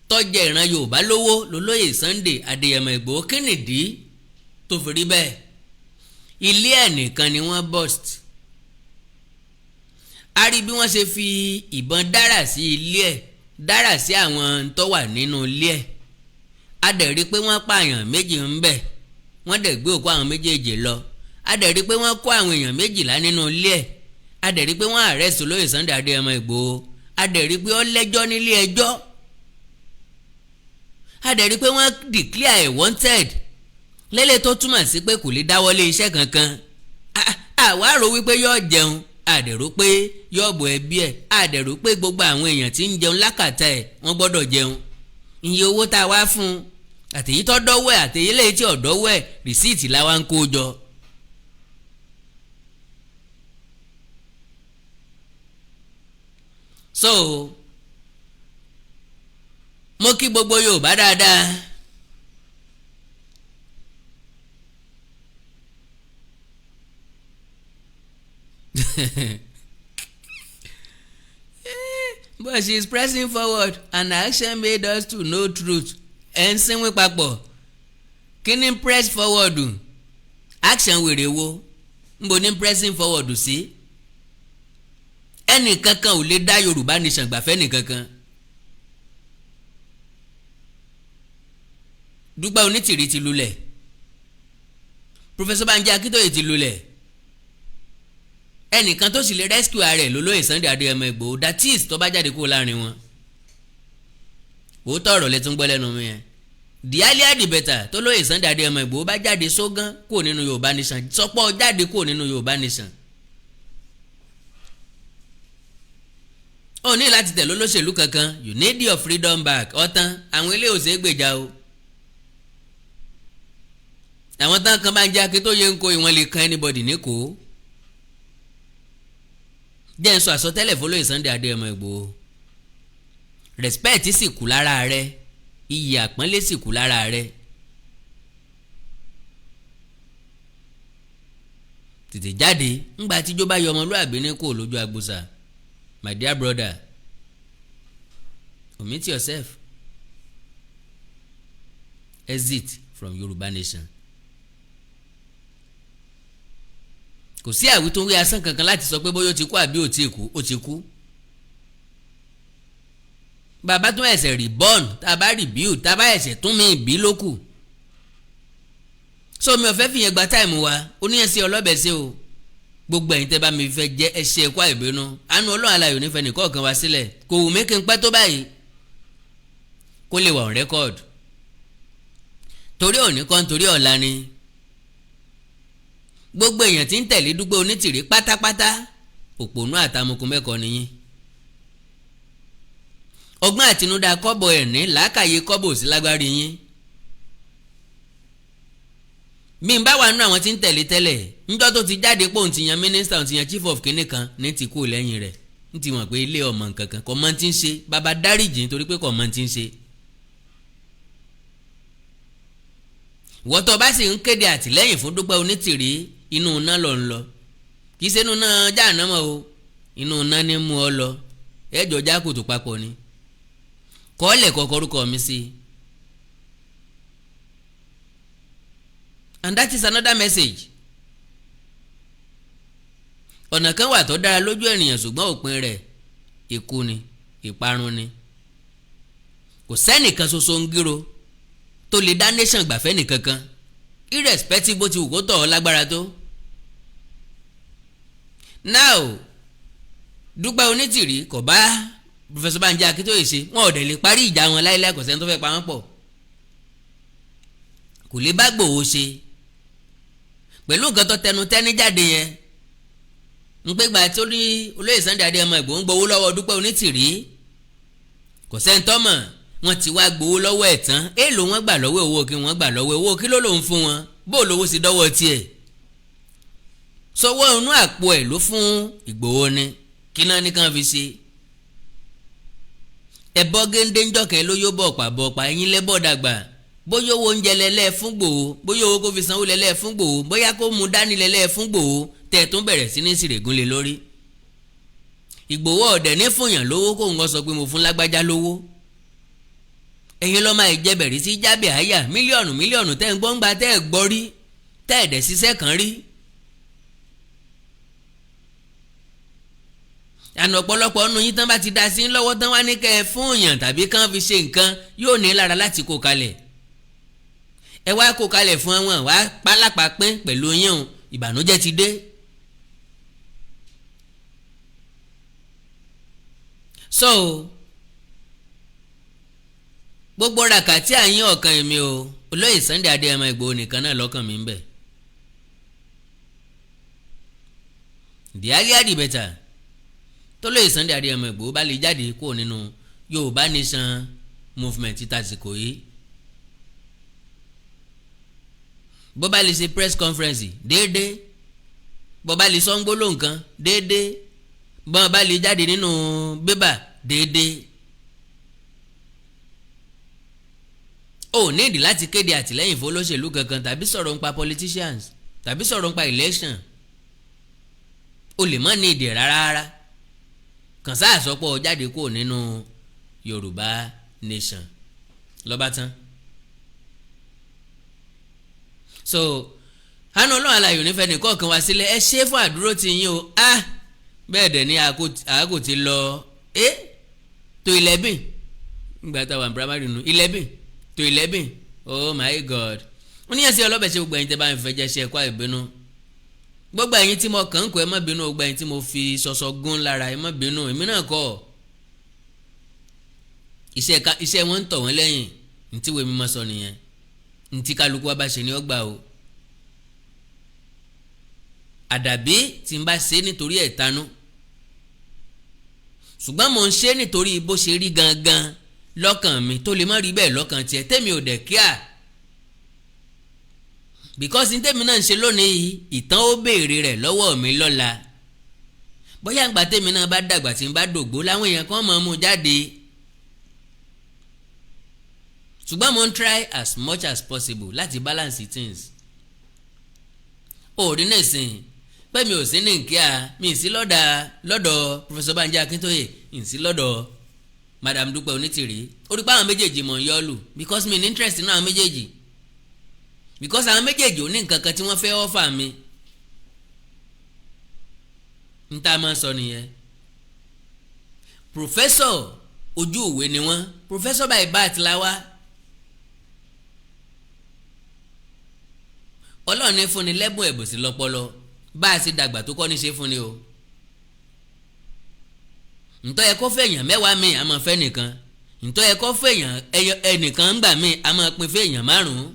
tó jẹ́ ìran Yorùbá lówó lólóyè Sunday Adéyẹmọ Ìgbòho. Kí nìdí tó fi rí bẹ́ẹ̀? Ilé ẹnìkan ni wọ́n burst. A rí bí wọ́n ṣe fi ìbọn dára sí ilé ẹ̀, dára sí àwọn tó wà nínú ilé ẹ̀. A dẹ̀ rí pé wọ́n pààyàn 2 ń bẹ̀, wọ́n dẹ̀ gbé òkú àwọn méjèèjì lọ. A dẹ̀ rí pé wọ́n kó àwọn èèyàn 12 nínú ilé ẹ̀. A dẹ̀ rí pé wọ́n arrest olóyè Sunday Adéyẹmọ Ìgbòho. A dẹ̀ rí pé ó lẹ́jọ́ nílé ẹjọ́. A dẹ̀ rí pé wọ́n declare wanted lẹ́lẹ́, tó túmọ̀ sí pé kò lè dáwọ́lé iṣẹ́ kankan. Àwa rò wípé yóò jẹun, àdẹ̀rò pé yóò bọ̀ ẹbí ẹ̀, àdẹ̀rò pé gbogbo àwọn èèyàn tí ń jẹun lákàtà ẹ̀ wọ́n gbọ́dọ̀ jẹun. Iye owó tá a wá fún un, àtèyí tó dọ́wọ́ ẹ̀, àtèyí lẹ́yìn tí ò dọ́wọ́ ẹ̀, receipt la wá ń kó jọ. So mo kí gbogbo Yorùbá dáadáa. But she is pressing forward and her action made us to know truth. Ẹ̀ ń sínwín papọ̀. Kí ni press forward? Action wèrè wo nbo ní pressing forward sí? Ẹnìkankan ò lè dá Yorùbá nation gbàfẹ́ nìkankan. Dúpẹ́ Onítìrí ti lulẹ̀, Professor Banji Akíntóyè ti lulẹ̀. Ẹnìkan tó sì lè rescue ara ẹ̀ lólóyè Sunday Adéyẹmọ Ìgbòho, that is tó bá jáde kúrò láàrin wọn. Òótọ́ ọ̀rọ̀ lẹ tún gbọ́ lẹ́nu mi yẹn. The earlier the better. Tó lóyè Sunday Adéyẹmọ Ìgbòho bá jáde sógán kúrò nínú Yorùbá nation, sọpọ́ jáde kúrò nínú Yorùbá nation, ó ní láti tẹ̀lé olóṣèlú kankan. You need your freedom back. Ọ̀tán àwọn ilé ò ṣeé gbèjà o. Àwọn tán kan bá ń jẹ́ Akíntóyè ń kó ìwọ̀n lè kan anybody ní kó. Jẹ́ ń sọ àsọtẹ́lẹ̀ fọlọ́yè Sunday Adéyẹmọ Ìgbòho, respect sì kù lára rẹ, iyì àpọ́nlé sì kù lára rẹ. Tètè jáde ńgbà tíjó bá yọ ọmọlúàbí ní kò lójú agbósà. My dear brother, omit yourself, exit from Yorùbá nation. Kò sí àwítúnwí asán kankan láti sọ pé bóyá ó ti kú àbí ò ti kú. Ó ti kú. Bàbá tún ẹsẹ̀ reborn, tá a bá rebuild, tá a bá ẹsẹ̀ tún mi ìbí ló kù. So mi ò fẹ́ fìyẹn gba time wa. Oníyẹn sí ọlọ́bẹ̀ sí o. Gbogbo ẹ̀yin tẹ́ bá mi fẹ́ jẹ́, ẹ ṣe ẹ̀kọ́ àìbínú. Àánú Ọlọ́run alayò nífẹ̀ẹ́ nìkọ̀ọ̀kan wá sílẹ̀. Kò wù mí kí n pẹ́ tó báyìí, kó lè wà on record, torí òní kan, torí ọ̀la ni. Gbogbo èèyàn tí ń tẹ̀lé Dúpẹ́ Onítìrí pátápátá, òpònú àtàmùkù mẹ́kọ̀ọ́ nìyí. Ọgbọ́n àtinúdá kọ́bọ̀ ẹ̀ ní làákàyè kọ́bọ̀ sí lágbárí yín. Bí n bá wà nínú àwọn tí ń tẹ̀lé tẹ́lẹ̀, níjọ́ tó ti jáde pé òun ti yan mínísítà, òun ti yan chief of kinní kan, ní ti kú lẹ́yìn rẹ̀. Ní ti mọ̀ pé ilé ọmọ nǹkan kan kò mọ ti ń ṣe. Bàbá dáríjì nítorí pé kò mọ ti ń ṣe. Ìwọ tó bá sì ń kéde àtìlẹ́yìn fún Dúpẹ́ Onítìrí, inú iná lọ ń lọ. Kì í ṣe inú iná jáànámọ̀ o, inú iná ní mú ọ lọ. Ẹjọ́ jákòtò papọ̀ ni kọ́ọ̀lẹ̀ kọ́kọ́ orúkọ mi sí. And that is another message. Ọ̀nà kan wà tó dára lójú ènìyàn, ṣùgbọ́n òpin rẹ̀ ikú ni, ìparun ni. Kò sẹ́nìkan ṣoṣo ń gírò tó lè dá nation gbàfẹ́ nìkankan, irrespective bó ti wù kó tọ̀ ọ́ lágbára tó. Now, Dúpẹ́ Onítìrí kò bá Professor Banji Akíntóyè ṣe, wọn ò dẹ̀ lè parí ìjà wọn láíláí. Kò sẹ́ni tó fẹ́ pa wọ́n pọ̀. Kò lè bá Gbòho ṣe pẹ̀lú nǹkan tó tẹnu tẹ́ní jáde yẹn ń pé gbà tó ní olóyè Sunday Adéyẹmọ Ìgbòho ń gbowó lọ́wọ́ Dúpẹ́ Onítìrí. Kò sẹ́ni tó mọ̀. Wọ́n ti wá gbowó lọ́wọ́ ẹ̀ tán. Èèlò wọ́n gbà lọ́wọ́? Owó kí wọ́n gbà lọ́wọ́? Owó kí ló lòun fún wọn? Bó lówó sí dọ́wọ́ tiẹ̀? Sọwọ́ inú àpò ẹ̀ ló fún Ìgbòho ni? Kí náà ní kàn fi ṣe? Ẹ̀bọ géńdé ńjọkẹ́ ló yó bọ̀ pàbọ̀ pa ẹ̀yìn lẹ́bọ̀ dàgbà. Bóyá owó oúnjẹ lẹ́lẹ́ fún Gbòho, bóyá owó kó fi sanwó lẹ́lẹ́ fún Gbòho, bóyá kó mu dání lẹ́lẹ́ fún Gbòho, tẹ̀ tún bẹ̀rẹ̀ sí ní sìrègùn lé lórí. Ìgbòho ọ̀dẹ̀ ní fúnyàn lówó kó ń sọ pé mo fún lágbájá lówó. Ẹ̀yin lọ́ọ́ máa jẹbẹ̀rí sí jábẹ̀ àyà mílíọ̀nù mílíọ̀nù tẹ́ ń gbọ́ngbà, tẹ́ ẹ̀ gbọ́ rí, tẹ́ ẹ̀ dẹ̀ ṣiṣẹ́ kan rí. Àná ọ̀pọ̀lọpọ̀ ọ̀nù yín tán bá ti da sí lọ́wọ́ tán, wá ní kẹ́ ẹ fún èèyàn tàbí kán fi ṣe nǹkan, yóò ní lára láti kó kalẹ̀. Ẹ wá kó kalẹ̀ fún wọn, wá pálápàá pín pẹ̀lú yín o, ìbànújẹ́ ti dé. So gbogbo ràkà tí à ń yín ọ̀kan èmi o, olóyè Sunday Adéyẹmọ Ìgbòho nìkan náà lọ́kàn mi ń bẹ̀. The earlier the better. Tólóyè Sunday Adéyẹmọ Ìgbòho bá lè jáde kúrò nínú Yorùbá Nation movement tásìkò yìí, bó bá lè ṣe press conference déédéé, bó bá lè sọ ń gbólóhùn kan déédéé, bó bá lè jáde nínú bébà déédéé, ó nídìí láti kéde àtìlẹ́yìn fún olóṣèlú kankan tàbí sọ̀rọ̀ nípa politicians tàbí sọ̀rọ̀ nípa election. O lè má ní ìdí rárá rárá, kàn sáà sọpọ̀ jáde kúrò nínú Yorùbá Nation lọ́ba tán. So hánà ọlọ́run alààyè onífẹ́ nìkan kan wá sílẹ̀. Ẹ ṣe fún àdúró ti yín o. Ah, bẹ́ẹ̀ dẹ̀ ni àákò ti lọ tó 11 nígbà táwọn primary nù 11 to 11. Oh my God. Wọ́n ní ẹ̀sìn ọlọ́bẹ̀ ṣe. Gbogbo ẹ̀yin tẹ́ bá ń fẹ́ jẹ́ ṣe ẹ̀kọ́ àìbínú. Gbogbo ẹ̀yin tí mo kàn ń kọ́, ẹ má bínú. Gbogbo ẹ̀yin tí mo fi ṣọṣọ gún lára, ẹ má bínú. Èmi náà kọ́ iṣẹ́ wọn ń tọ̀ wọ́n lẹ́yìn. Ntí wo mi máa sọ nìyẹn. Ntí kálukú wa bá ṣe ni ó gbà o. Àdàbí tí n bá ṣe nítorí ẹ̀tanú, ṣùgbọ́n mo ń ṣe nítorí bó ṣe rí gangan lọ́kàn mi, tó lè má rí bẹ́ẹ̀ lọ́kàn tiẹ̀, tẹ́mi ò dẹ̀ kíá, because ní tẹ́mi náà ń ṣe lónìí, ìtàn ó béèrè rẹ̀ lọ́wọ́ mi lọ́la. Bóyá ǹgbà tẹ́mi náà bá dàgbà, tí n bá dògbó, láwọn èèyàn kan máa mú jáde. Ṣùgbọ́n mo ń try as much as possible láti balance things. Òòrí nìsín pé mi ò sí ní nkíà, mi ì sí lọ́dọ̀ Professor Banji Akíntóyè, ì sí lọ́dọ̀ Madam Dúpẹ́ Onítìrí. Orí pa àwọn méjèèjì mọ̀ ń yọ́ lù because mi ní interest nínú àwọn méjèèjì, because àwọn méjèèjì ò ní nǹkan kan tí wọ́n fẹ́ offer mi. N tá a máa sọ nìyẹn. Professor ojú ìwé ni wọ́n, professor by birth la wá. Ọlọ́run ní fúnni lẹ́bùn ẹ̀bùn sí lọ́pọlọ. Bá a ṣe dàgbà tó kọ́ ní ṣe fúnni o. Ntọ́ yẹ kó fẹ̀yàn mẹ́wàá mi, a máa fẹ́ nìkan. Ntọ́ yẹ kó fẹ̀yàn ẹnìkan ń gbà mí, a máa pín fẹ̀yàn márùn-ún.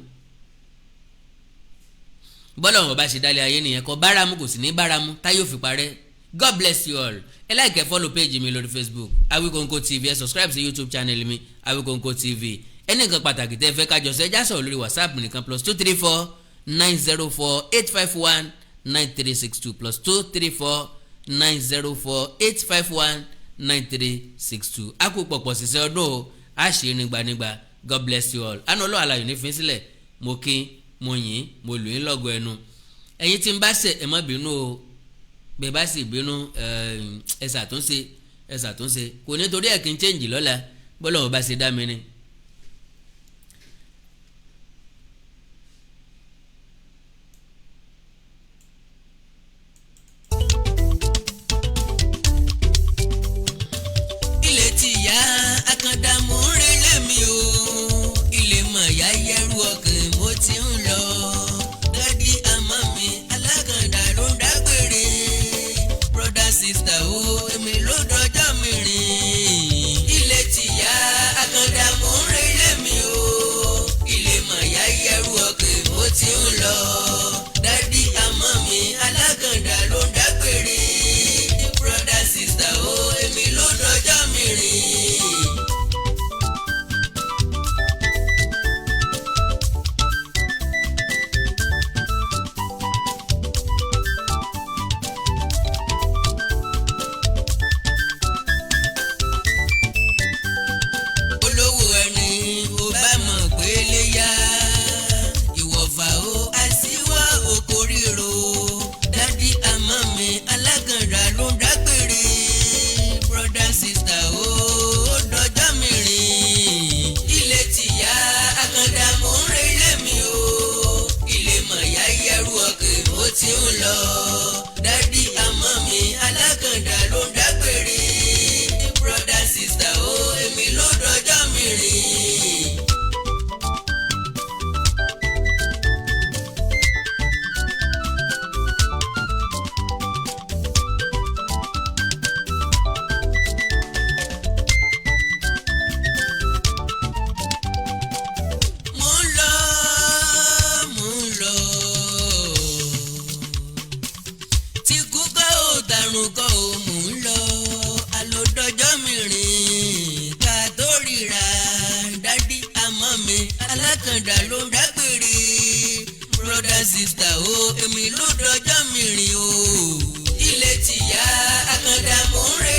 Bọ́lá wọn bá ṣe dálé ayé nìyẹn, kọ báramu kò sì ní báramu táyé ò fi parẹ́. God bless you all. Ẹ like, ẹ follow page mi lórí Facebook, Awikonko TV. Ẹ subscribe sí YouTube channel mi, Awikonko TV. Ẹnì kan pàtàkì tẹ́ fẹ́ kájọ sọ, ẹ já sọ̀rọ̀ lórí WhatsApp nìkan, +234 904 851 9362, +234 904 851 9362. A kú pọ̀pọ̀ sísẹ́ ọdún o, a ṣe é nígbànígbà. God bless you all. Àná ọlọ́run àlàyé ní fi sílẹ̀. Mo kí Mo yìn, mo lù yín lọ́gọ̀ ẹnu. Ẹ̀yin tí ń bá ṣẹ̀, ẹ má bínú o. Bẹ́ẹ̀ bá sì bínú, ẹ ṣàtúnṣe, ẹ ṣàtúnṣe. Kò ní torí ẹ̀ kí n change lọ́la. Bọ́lá wọn bá ṣe dá mi ni. Ilé ti yá akanda, mò ń relé mi o. Ilé mọ̀ yá yẹ́rù ọkàn, mo ti ń lọ. Daddy àmọ́ mi alákàndá ló ń dágbére. Brother, sister o, èmi ló dọjọ́ mi rìn. Ilé ti yá akanda, mò ń relé mi o. Ilé mọ̀ yá yẹ́rù ọkàn, mo ti ń lọ. Daddy àmọ́ mi alákàndá ló ń dágbére. Brother, sister o, èmi ló dọjọ́ mi rìn. Olówó ẹni ó bá mọ̀ pé lè yá ìwọ̀fà o, àṣìwọ́ oko ríro. Daddy àmọ́ mi alágànrà ló ń dágbére. Brother, sister o, ó dọjọ́ mi rìn. Ilé ti yá akanda, mò ń relé mi o. Ilé mọ̀ yá yẹrù ọkàn, mo ti ń lọ. Daddy àmọ́ mi alágànrà ló ń dágbére. Brother, sister o, èmi ló dọjọ́ mi rìn. Mo ń lọ, mo ń lọ. Tí kú kọ́ ò, tàrùn kọ́ ò, mò ń lọ. Àlòdọ́jọ́ mi rìn ká tó ríra. Daddy àmọ́ mi alákàndá ló ń dágbére. Brother, sister o, èmi ló dọjọ́ mi rìn o. Ilé ti yá akàndá, mò ń rè.